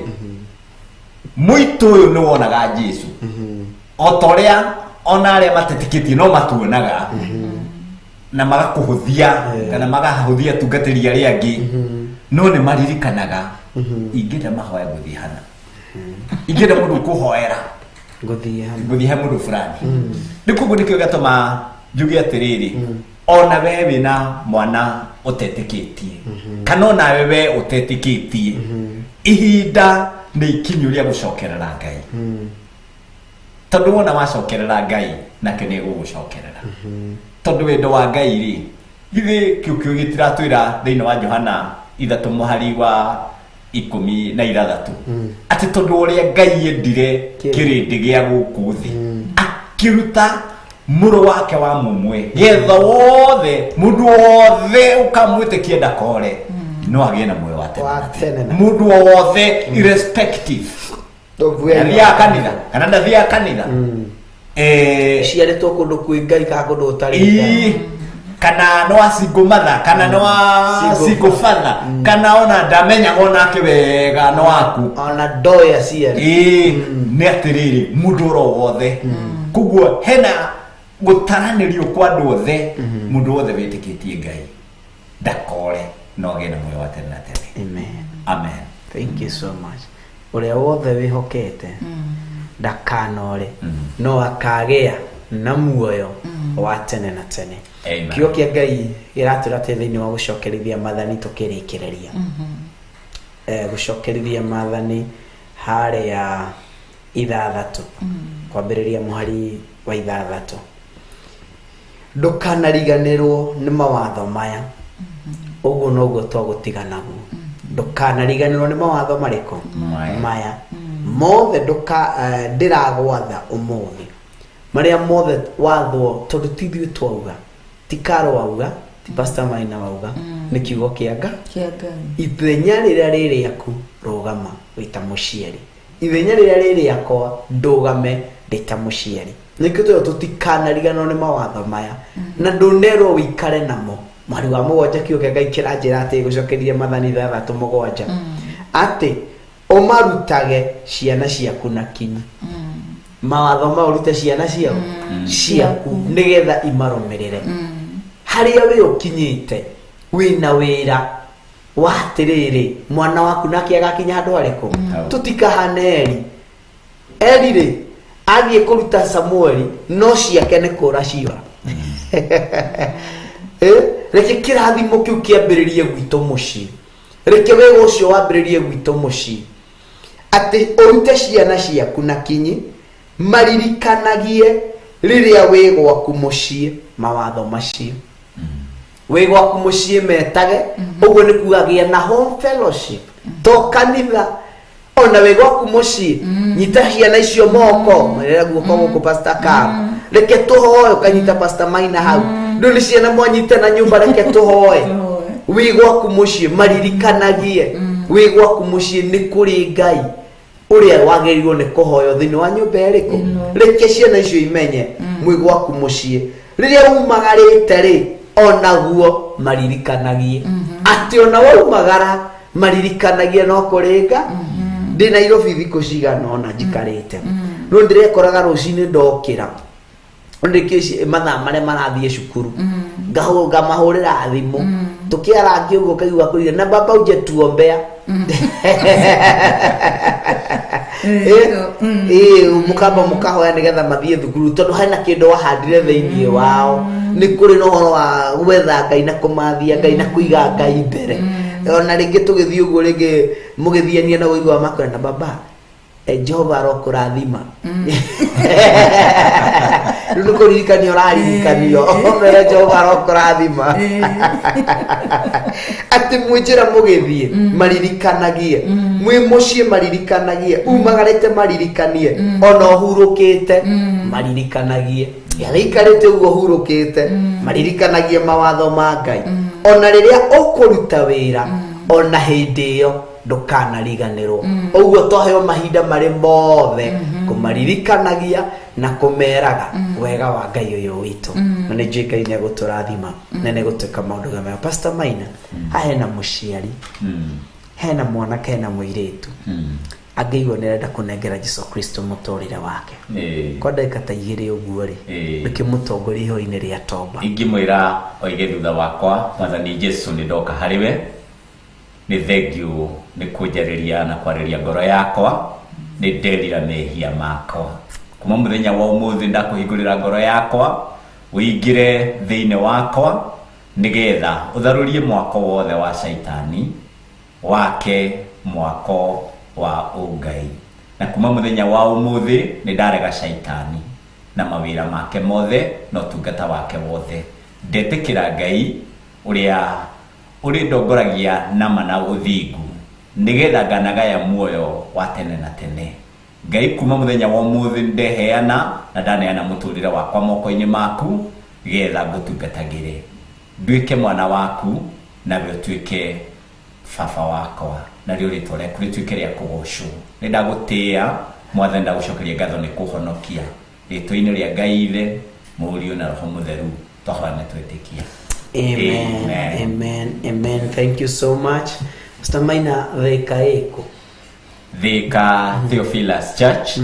mũitũ ũyũ nĩ wonaga Jesu o ta ũrĩa ona arĩa matetĩkĩtie no matuonaga na magakũhũthia kana magahũthia atungatĩri arĩa angĩ, no nĩ maririkanaga ingĩenda mahoya ngũthiĩ hana, ingĩenda mũndũ ũkũhoera ngũthiĩ he mũndũ fulani. Rĩu koguo nĩkĩo gĩatũma njuge atĩrĩrĩ, ona we wĩna mwana ũtetĩkĩtie kana onawe we ũtetĩkĩtie, ihinda nĩ ikinyu rĩa gũcokerera Ngai. Tondũ wona wacokerera Ngai nake nĩ egũgũcokerera. Tondũ wendo wa Ngai rĩ, githĩ kĩu kĩu gĩtiratwĩra thĩinĩ wa Johana 3:16 atĩ tondũ ũrĩa Ngai endire kĩrĩndĩ gĩa gũkũ thĩ akĩruta mũrũ wake wa mũmwe getha wothe mũndũ wothe ũkamwĩtĩkia ndakore no agĩe na muoyo wa tene Wa na tene tene. na Mũndũ wothe irrespective ndathiaga kanitha kana ndathiaga kanitha, ciarĩtwo kũndũ kwĩ Ngai kana kũndũ gũtarĩ Ngai. Kana no a single mother kana no a Single single father kana ona ndamenyaga onake wega no aku Ona ndoĩ aciari. Ĩĩ, nĩ atĩrĩrĩ mũndũ oro wothe, koguo hena gũtaranĩrio kwa andũ othe. Mũndũ wothe wĩtĩkĩtie Ngai ndakore no agĩe na muoyo wa tene na tene. Amen. Amen. Thank you so much. Ũrĩa wothe wĩhokete ndakanore no akagĩa na muoyo wa tene na tene. Amen. Kiugo kĩa Ngai gĩratwĩra atĩ thĩinĩ wa gũcokerithia maathani tũkĩrĩkĩrĩria, gũcokerithia maathani harĩa 6 kwambĩrĩria mũhari wa 6, ndũkanariganĩrwo nĩ mawatho maya. Ũguo noguo twagũtiga naguo, ndũkanariganĩrwo nĩ mawatho marĩkũ? Maya. Maya mothe ndũka ndĩragwatha ũmũthĩ, marĩa mothe wathwo, tondũ ti ithuĩ twauga, ti Karo wauga, ti Pastor Maina wauga, nĩ kiugo kĩa Ngai. Kĩa Ngai. Ithenya rĩrĩa rĩ rĩaku, rũgama wĩ ta mũciari. Ithenya rĩrĩa rĩ rĩakwa, ndũgame ndĩ ta mũciari. Nĩkĩo tũrĩa tũtikanariganĩrwo nĩ mawatho maya na ndũnerwo wĩikare namo. Mweri wa 7, kiugo kĩa Ngai kĩranjĩra atĩ gũcokeria mathani 6:7 atĩ ũmarutage ciana ciaku na kinyi. Mawatho mau ũrute ciana ciao ciaku nĩgetha imarũmĩrĩre. Harĩa wĩ ũkinyĩte wĩna wĩra wa atĩrĩrĩ, mwana waku nake agakinya handũ harĩkũ? Tũtikahane Eri. Eri rĩ, athiĩ kũruta Samueli no ciake nĩ kũra ciora. Reke kĩrathimo kĩu kĩambĩrĩrie gwitũ mũciĩ, reke wega ũcio wambĩrĩrie gwitũ mũciĩ, atĩ ũrute ciana ciaku na kinyi, maririkanagie rĩrĩa wĩ gwaku mũciĩ mawatho macio. Wĩ gwaku mũciĩ metage ũguo nĩ kuga gĩa na home fellowship, to kanitha. Ona wĩ gwaku mũciĩ, nyita ciana icio moko, merera guoko gũkũ, Pastor Cam, reke tũhoe. Ũkanyita Pastor Maina hau, rĩu nĩ ciana mwanyita na nyũmba, reke tũhoe. Wĩ gwaku mũciĩ maririkanagie wĩ gwaku mũciĩ nĩ kũrĩ Ngai ũrĩa wagĩrĩirwo nĩ kũhoywo thĩinĩ wa nyũmba ĩrĩkũ. Reke ciana icio imenye mwĩ gwaku mũciĩ rĩrĩa umagarĩte rĩ, onaguo maririkanagie atĩ ona waumagara maririkanagie no kũrĩ nga. Ndĩ Nairobi thikũ cigana ona njikarĩte, no ndĩrekoraga rũcinĩ ndokĩra ndĩkĩ mathaa marĩa marathiĩ cukuru, ngamahũrĩra thimũ tũkĩarangia ũguo, kaigua kũrire na baba uje tuombea. Mũkamba mũkahoya nĩgetha mathiĩ thukuru, tondũ hena kĩndũ wahandire thĩinĩ wao. Nĩ kũrĩ na ũhoro wa gwetha Ngai na kũmathia Ngai na kũiga Ngai mbere. Ona rĩngĩ tũgĩthiĩ ũguo, rĩngĩ mũgĩthiania na ũigua makwĩra na baba, Jehova arokũrathima. Rĩu nĩ kũririkanio ũraririkanio ũmere Jehova arokũrathima, atĩ mwĩ njĩra mũgĩthiĩ maririkanagie, mwĩ mũciĩ maririkanagie, umagarĩte maririkanie, ona ũhurũkĩte maririkanagie, wĩikarĩte ũguo ũhurũkĩte maririkanagie mawatho ma Ngai. Ona rĩrĩa ũkũruta wĩra, ona hĩndĩ ĩyo ndũkanariganĩrwo. Ũguo twaheo mahinda marĩ mothe kũmaririkanagia na kũmeraga wega wa Ngai ũyũ witũ, na nĩ njũĩ Ngai nĩ egũtũrathima na nĩ egũtwĩka maũndũ mega. Pastor Maina, haha hena mũciari, hena mwanake, hena mũirĩtu angĩigua nĩ arenda kũnengera Jesu Kristo mũtũrĩre wake kwa ndagĩka ta 2 ũguo rĩ, ndũkĩmũtongoria ihoya-inĩ rĩa tomba. Ingĩmwĩra oige thutha wakwa: Mwathani Jesu, nĩ ndoka harĩ we, nĩ thengiũ nĩ kũnjarĩria na kwarĩria ngoro yakwa. Nĩ nderira mehia makwa. Kuma mũthenya wa ũmũthĩ ndakũhingũrĩra ngoro yakwa, ũingĩre thĩinĩ wakwa nĩgetha ũtharũrie mwako wothe wa caitani wake mwako wa ũngai. Na kuma mũthenya wa ũmũthĩ nĩ ndarega caitani na mawĩra make mothe na ũtungata wake wothe. Ndetĩkĩra Ngai ũrĩa ũrĩndongoragia nama na ũthingu nĩgetha nganagaya muoyo wa tene na tene. Ngai kuma mũthenya wa ũmũthĩ ndeheana na ndaneana mũtũrĩre wakwa moko-inĩ maku getha ngũtungatagĩre, nduĩke mwana waku nawe ũtuĩke baba wakwa, narĩo rĩtwa rĩaku rĩtuĩke rĩa kũgocwo. Nĩ ndagũtĩĩa Mwathani, ndagũcokeria ngatho nĩ kũhonokia. Rĩtwa-inĩ rĩa Ngai Ithe, Mũriũ na Roho Mũtheru twahoya na twetĩkia. Amen. Amen. Amen. Amen. Thank you so much. Pastor Maina, Thika ĩkũ? Thika Theophilus Church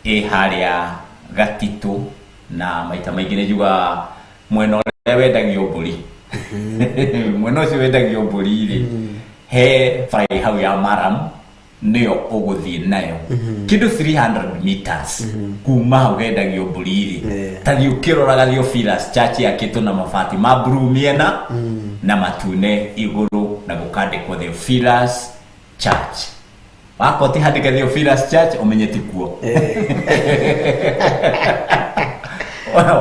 ĩ harĩa Gatitũ, na maita maingĩ nĩ njugaga mwena ũrĩa wendagio mbũri, mwena ũcio wendagio mbũri rĩ, he bara hau ya Maram nĩyo ũgũthiĩ nayo kĩndũ 300 meters kuma hau hendagio mbũri rĩ, Yeah. ta thiĩ ũkĩroraga Theophilus Church yakĩtwo na mabati ma blue mĩena na matune igũrũ na gũkandĩkwo Theophilus Church. Wakorwo ti handĩke Theophilus Church ũmenye ti kuo.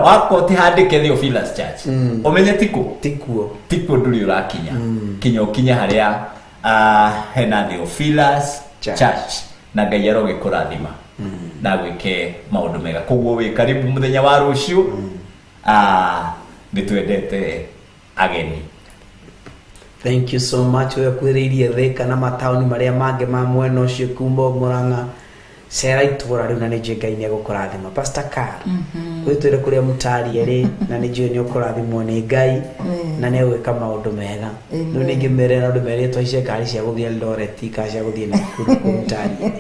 Wakorwo ti handĩke Theophilus Church ũmenye ti kũ, Tikuo. Tikuo, ndũrĩ ũrakinya kinya ũkinye harĩa hena Theophilus Church. Church, na Ngai arogĩkũrathima na gwĩke maũndũ mega. Koguo wĩ karibu mũthenya wa rũciũ. Nĩ twendete ageni. Thank you so much. We kwĩrĩirie Thika na mataũni marĩa mangĩ ma mwena ũcio kuma Murang'a, cera itũra rĩu na nĩ njũĩ Ngai nĩ egũkũrathima. Pastor Carl, wĩtwĩre kũrĩa mũtaria rĩ, na nĩ njũĩ nĩ ũkũrathimwo nĩ Ngai na nĩ egwĩka maũndũ mega. Amen. Rĩu ningĩ mere na andũ merĩtwo haice ngari cia gũthiĩ Eldoret kana cia gũthiĩ Nakuru kũu mũtaria.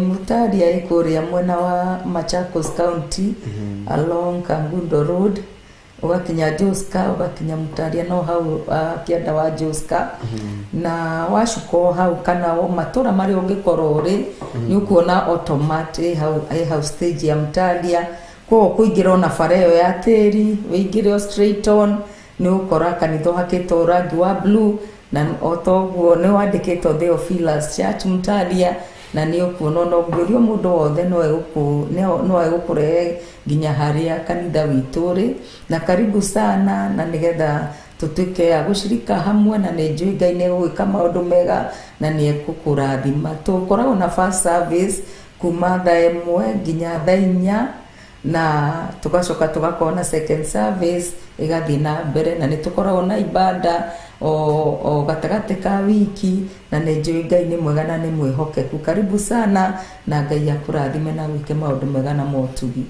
Mutaria ĩ kũrĩa mwena wa Machakos County, along Kangundo Road, ũgakinya Joska, ũgakinya Mutaria no hau kĩanda wa Joska, na wacuka o hau kana o matũra marĩa ũngĩkorwo ũrĩ, nĩ ũkuona automat ĩ hau stage ya Mutaria. Koguo kũingĩra ona bara ĩyo ya tĩri wĩingĩre o straight on, nĩ ũgũkora kanitha ũhakĩtwo rangi wa blue, na o toguo nĩ wandĩkĩtwo Theophilus Church Mutaria, na nĩ ũkuona ona ũngĩũrio mũndũ wothe no egũkũrehe nginya harĩa kanitha witũ ũrĩ. Na karibu sana, na nĩgetha tũtuĩke a gũcirika hamwe, na nĩ njũĩ Ngai nĩ egũgwĩka maũndũ mega na nĩ egũkũrathima. Tũkoragwo na first service kuma thaa 1 nginya thaa 4, na tugacoka tugakorwo na second service ĩgathiĩ na mbere, na nĩ tũkoragwo na ibada o gatagatĩ ka wiki, na nĩ njũĩ Ngai nĩ mwega na nĩ mwĩhokeku. Karibu sana, na Ngai akũrathime na gwĩke maũndũ mega na motugi.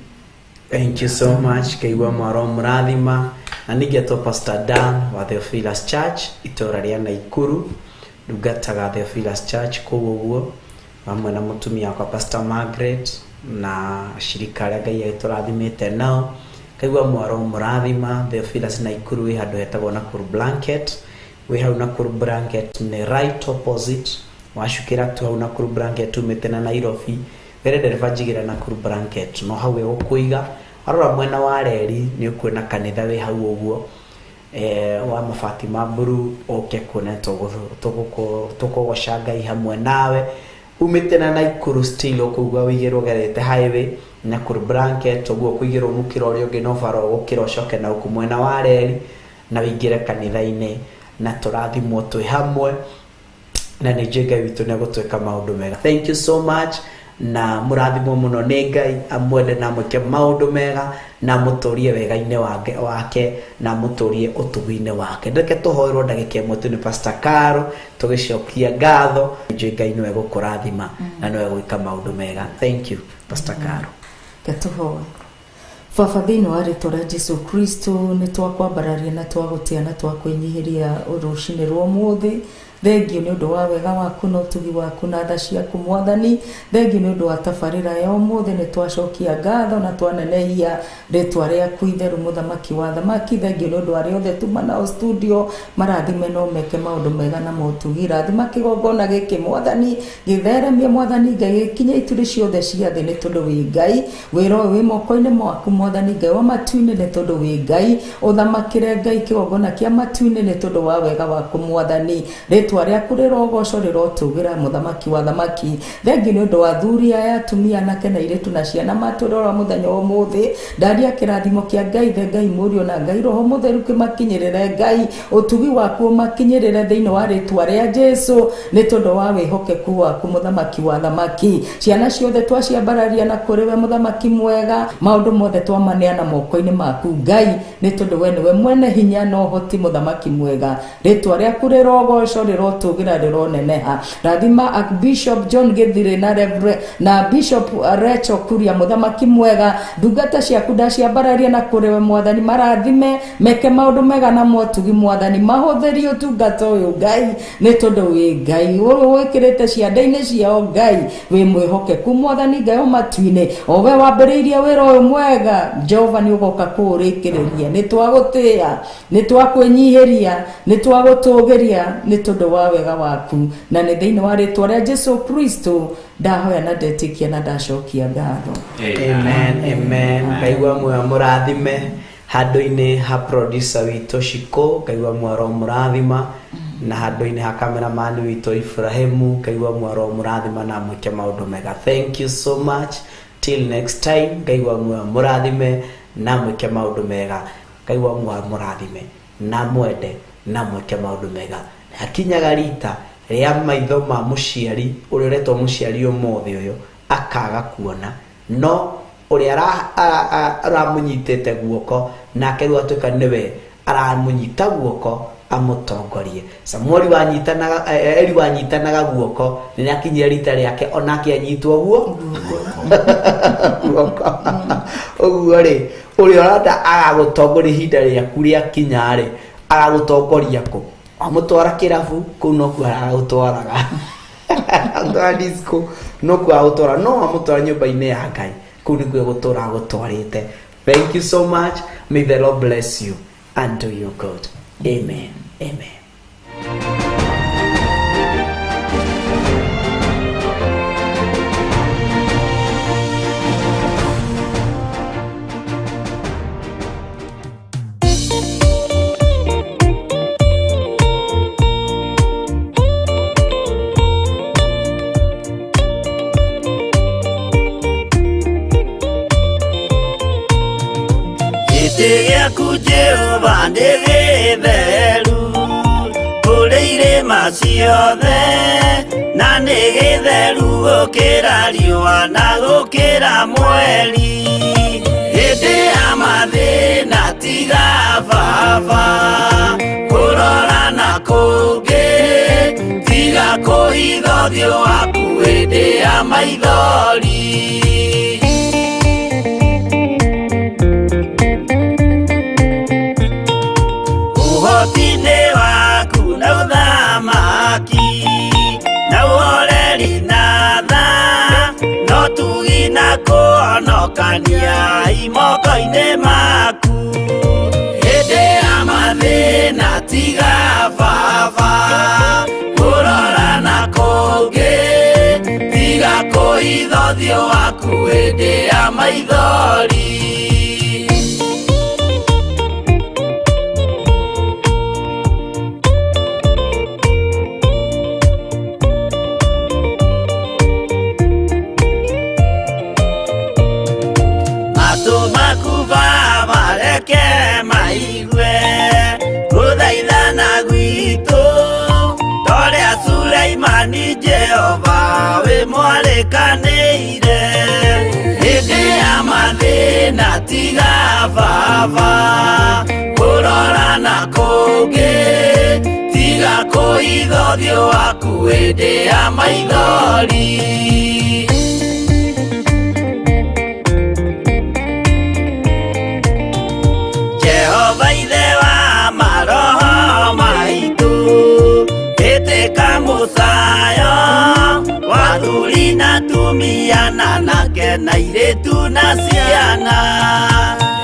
Thank you so much. Kaigua mwaro mũrathima. Na ningĩ Pastor Dan wa Theophilus Church itũra rĩa Naikuru, ndungataga Theophilus Church kũu ũguo hamwe na mũtumia wakwa Pastor Margaret na shirika arĩa Ngai agĩtũrathimĩte nao. Kaigua mwaro mũrathima. Theophilus Naikuru wĩ handũ hetagwo Nakuru Blanket. Wĩ hau Nakuru Blanket nĩ right opposite, wacukĩra tu hau Nakuru Blanket umĩte na Nairobi, wĩre ndereba njigĩra Nakuru Blanket, no hau ĩgũkũiga. Warora mwena wa reri nĩ ũkuona kanitha wĩ hau ũguo wa mabati ma mburu, ũke kuona tũkũgoca Ngai hamwe nawe. Umĩte na Naikuru still ũkũigua wĩigĩrwo ũgerete highway Nakuru Blanket ũguo kũigĩrwo mũkĩra ũrĩa ũngĩ, no bara ũgũkĩra ũcoke na gũkũ mwena wa reri na wĩingĩre kanitha-inĩ, na tũrathimwo twĩ hamwe, na nĩ njũĩ Ngai witũ nĩ egũtwĩka maũndũ mega. Thank you so much, na mũrathimwo mũno nĩ Ngai, amwende na amwĩke maũndũ mega na mũtũrie wega-inĩ wake na mũtũrie ũtugi-inĩ wake. Ndeke tũhoerwo ndagĩka ĩmwe tu nĩ Pastor Caro tũgĩcokia ngatho. Njũĩ Ngai nĩwe gũkũrathima na nĩwe gwĩka maũndũ mega. Thank you, Pastor Caro. Ketũhoe. Baba, thĩinĩ wa rĩtwa rĩa Jesu Kristo, nĩ twakwambararia na twagũtĩa na twakwĩnyihĩria rũcinĩ rwa ũmũthĩ. Thengio nĩ ũndũ wa wega waku na ũtugi waku na tha ciaku, Mwathani. Thengio nĩ ũndũ wa tabarĩra ya ũmũthĩ. Nĩ twacokia ngatho na twanenehia rĩtwa rĩaku itheru, mũthamaki wa thamaki. Thengio nĩ ũndũ arĩa othe tuma nao studio, marathime no meke maũndũ mega na motugi. Rathima kĩgongona gĩkĩ, Mwathani, gĩtheremie, Mwathani Ngai, gĩkinye ituri ciothe cia thĩ, nĩ tondũ wĩ Ngai. Wĩra ũyũ wĩ moko-inĩ maku, Mwathani Ngai wa matu-inĩ, nĩ tondũ wĩ Ngai. Ũthamakĩre, Ngai, kĩgongona kĩa matu-inĩ, nĩ tondũ wa wega waku, Mwathani. Rĩtwa Rĩtwa rĩaku rĩrogocwo, rĩrotũgĩra, mũthamaki wa thamaki. Thengi nĩ ũndũ wa athuri aya, atumia, anake na airĩtu na ciana matũrora mũthenya wa ũmũthĩ. Ndaria kĩrathimo kĩa Ngai the Ngai Mũriũ na Ngai Roho Mũtheru kĩmakinyĩrĩre. Ngai, ũtugi waku ũmakinyĩrĩre thĩinĩ wa rĩtwa rĩa Jesu, nĩ tondũ wa wĩhokeku waku, mũthamaki wa thamaki. Ciana ciothe twaciambararia na kũrĩ we, mũthamaki mwega. Maũndũ mothe twamaneana moko-inĩ maku, Ngai, nĩ tondũ we nĩwe mwene hinya na ũhoti, mũthamaki mwega. Rĩtwa rĩaku rĩrogocwo, rĩrotũgĩra, rĩroneneha. Rathima Archbishop John Gĩthirĩ na Reverend na Bishop Rachel Kuria, mũthamaki mwega. Ndungata ciaku ndaciambararia na kũrĩ we, mwathani. Marathime, meke maũndũ mega na motugi, mwathani. Mahũthĩrie ũtungata ũyũ, Ngai, nĩ tondũ wĩ Ngai ũyũ wĩkĩrĩte ciande-inĩ ciao. Ngai wĩ mwĩhokeku, mwathani Ngai o matu-inĩ, o we wambĩrĩirie wĩra ũyũ mwega. Jehova, nĩ ũgoka kũũrĩkĩrĩria. Nĩ twagũtĩĩa, nĩ twakwĩnyihĩria, nĩ twagũtũgĩria, nĩ tondũ wa wega waku, na nĩ thĩinĩ wa rĩtwa rĩa Jesu Kristo ndahoya na ndetĩkia na ndacokia ngatho. Amen, amen. Ngai wa muoyo mũrathime. Handũ-inĩ ha producer witũ Shiko, Ngai wa muoyo aromũrathima, na handũ-inĩ ha cameraman witũ Ibrahimu, Ngai wa muoyo aromũrathima na amwĩke maũndũ mega. Thank you so much, till next time. Ngai wa muoyo mũrathime na amwĩke maũndũ mega. Ngai wa muoyo mũrathime na mwende na mwĩke maũndũ mega. Hakinyaga rita rĩa maitho ma mũciari ũrĩa ũretwo mũciari ũmũthĩ ũyũ akaga kuona, no ũrĩa aramũnyitĩte guoko nake rĩu atuĩka nĩwe aramũnyita guoko amũtongorie. Samueli wanyitanaga, Eli wanyitanaga guoko, nĩ akinyire rita rĩake onake anyitwo guo guoko. Ũguo rĩ, ũrĩa ũrenda agagũtongoria ihinda rĩaku rĩakinya rĩ, agagũtongoria kũ? Wamũtwara kĩrabu kũu nokuo aragũtwaraga, amũtwara disco nokuo agũtwara, no wamũtwara nyũmba-inĩ ya Ngai, kũu nĩkuo egũtũra agũtwarĩte. Thank you so much. May the Lord bless you and do you good. Amen, amen. Gĩtĩ gĩaku Jehova nĩ gĩtheru kũrĩ irĩma ciothe, na nĩ gĩtheru gũkĩra riũa na gũkĩra mweri. Hĩndĩ ya mathĩna tiga baba kũrora na kũngĩ, tiga kũhitha ũthiũ waku hĩndĩ ya maithori. Ũhoti-inĩ waku na ũthamaki na ũhoreri na tha no tugi na kũhonokania imoko-inĩ maku. Hĩndĩ ya mathĩna tiga baba kũrora na kũngĩ, tiga kũhitha ũthiũ waku hĩndĩ ya maithori. Matũ maku Baba reke maigue gũthaithana gwitũ, torĩa Suleimani Jehova wĩ mwarĩkanĩire. Hĩndĩ ya mathĩna tiga baba kũrora na kũngĩ, tiga kũhitha ũthiũ waku hĩndĩ ya maithori. Jehova ithe wa maroho maitũ, ĩtĩka mũcayo wa athuri na atumia na anake na airĩtu na ciana.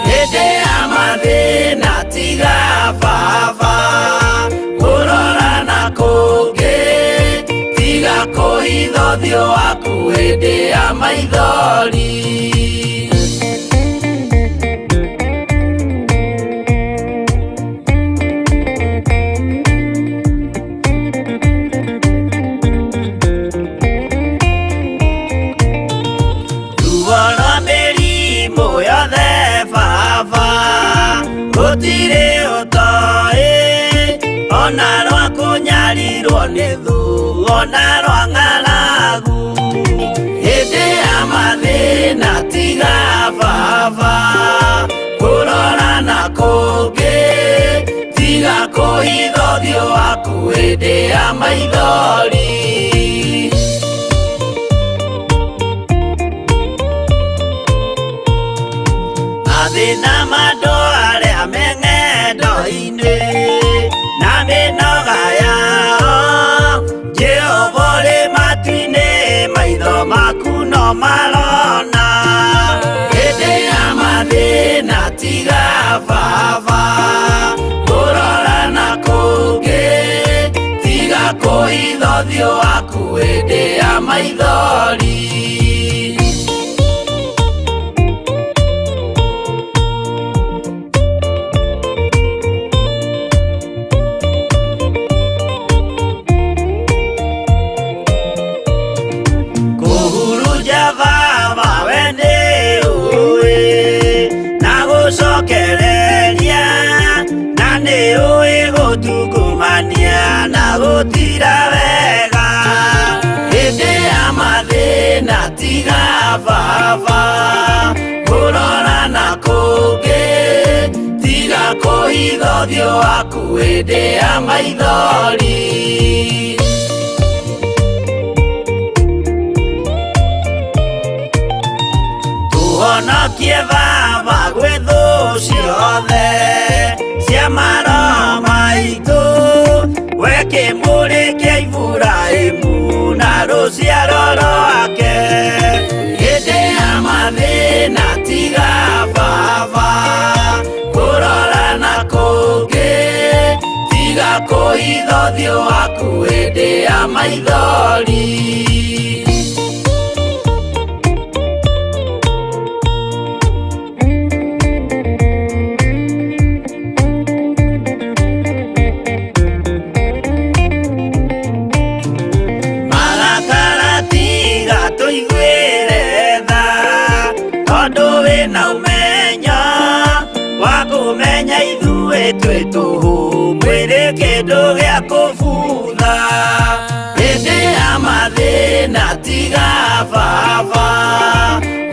Hĩndĩ ya mathĩna tiga baba kũrora na kũngĩ, tiga kũhitha ũthiũ waku hĩndĩ ya maithori. Ũnyarirwo nĩ thũ ona rwa ng'aragu. Hĩndĩ ya mathĩna tiga baba kũrora na kũngĩ, tiga kũhitha ũthiũ waku hĩndĩ ya maithori. Mathĩna ma andũ arĩa me ng'endo-inĩ na mĩnoga yao, Jehova ũrĩ matu-inĩ, maitho maku no marona. Hĩndĩ ya mathĩna tiga baba kũrora na kũngĩ, tiga kũhitha ũthiũ waku hĩndĩ ya maithori. Kũhurunja baba we nĩ ũĩ na gũcokereria, na nĩ ũĩ gũtungumania na gũtira wega. Hĩndĩ ya mathĩna tiga baba kũrora na kũngĩ, tiga kũhitha ũthiũ waku hĩndĩ ya maithori. Tũhonokie baba gwĩ thũ ciothe cia maroho maitũ, we kĩmũrĩ kĩa Iburahĩmu na rũciaro rwake. Hĩndĩ ya mathĩna tiga baba kũrora na kũngĩ, tiga kũhitha ũthiũ waku hĩndĩ ya maithori. Marakara tiga tũiguĩre tha, tondũ wĩna ũmenyo wa kũmenya ithuĩ twĩ tũhũ, mwĩrĩ kĩndũ gĩa kũbutha. Hĩndĩ ya mathĩna tiga baba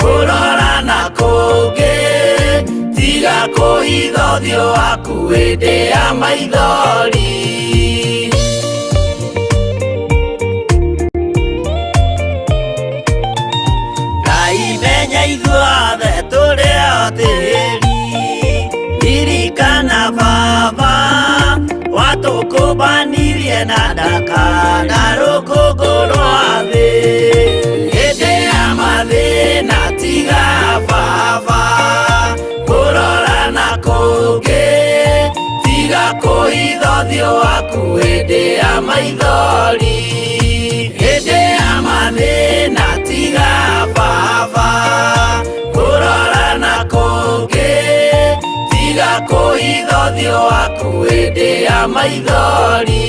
kũrora na kũngĩ, tiga kũhitha ũthiũ waku hĩndĩ ya maithori. Ngai menya ithuothe tũrĩ o tĩri, ririkana baba watũkũmbanirie na ndaka na rũkũngũ rwa thĩ. Hĩndĩ ya mathĩna tiga baba kũrora na kũngĩ, tiga kũhitha ũthiũ waku hĩndĩ ya maithori. Hĩndĩ ya mathĩna tiga baba kũrora na kũngĩ, tiga kũhitha ũthiũ waku hĩndĩ ya maithori.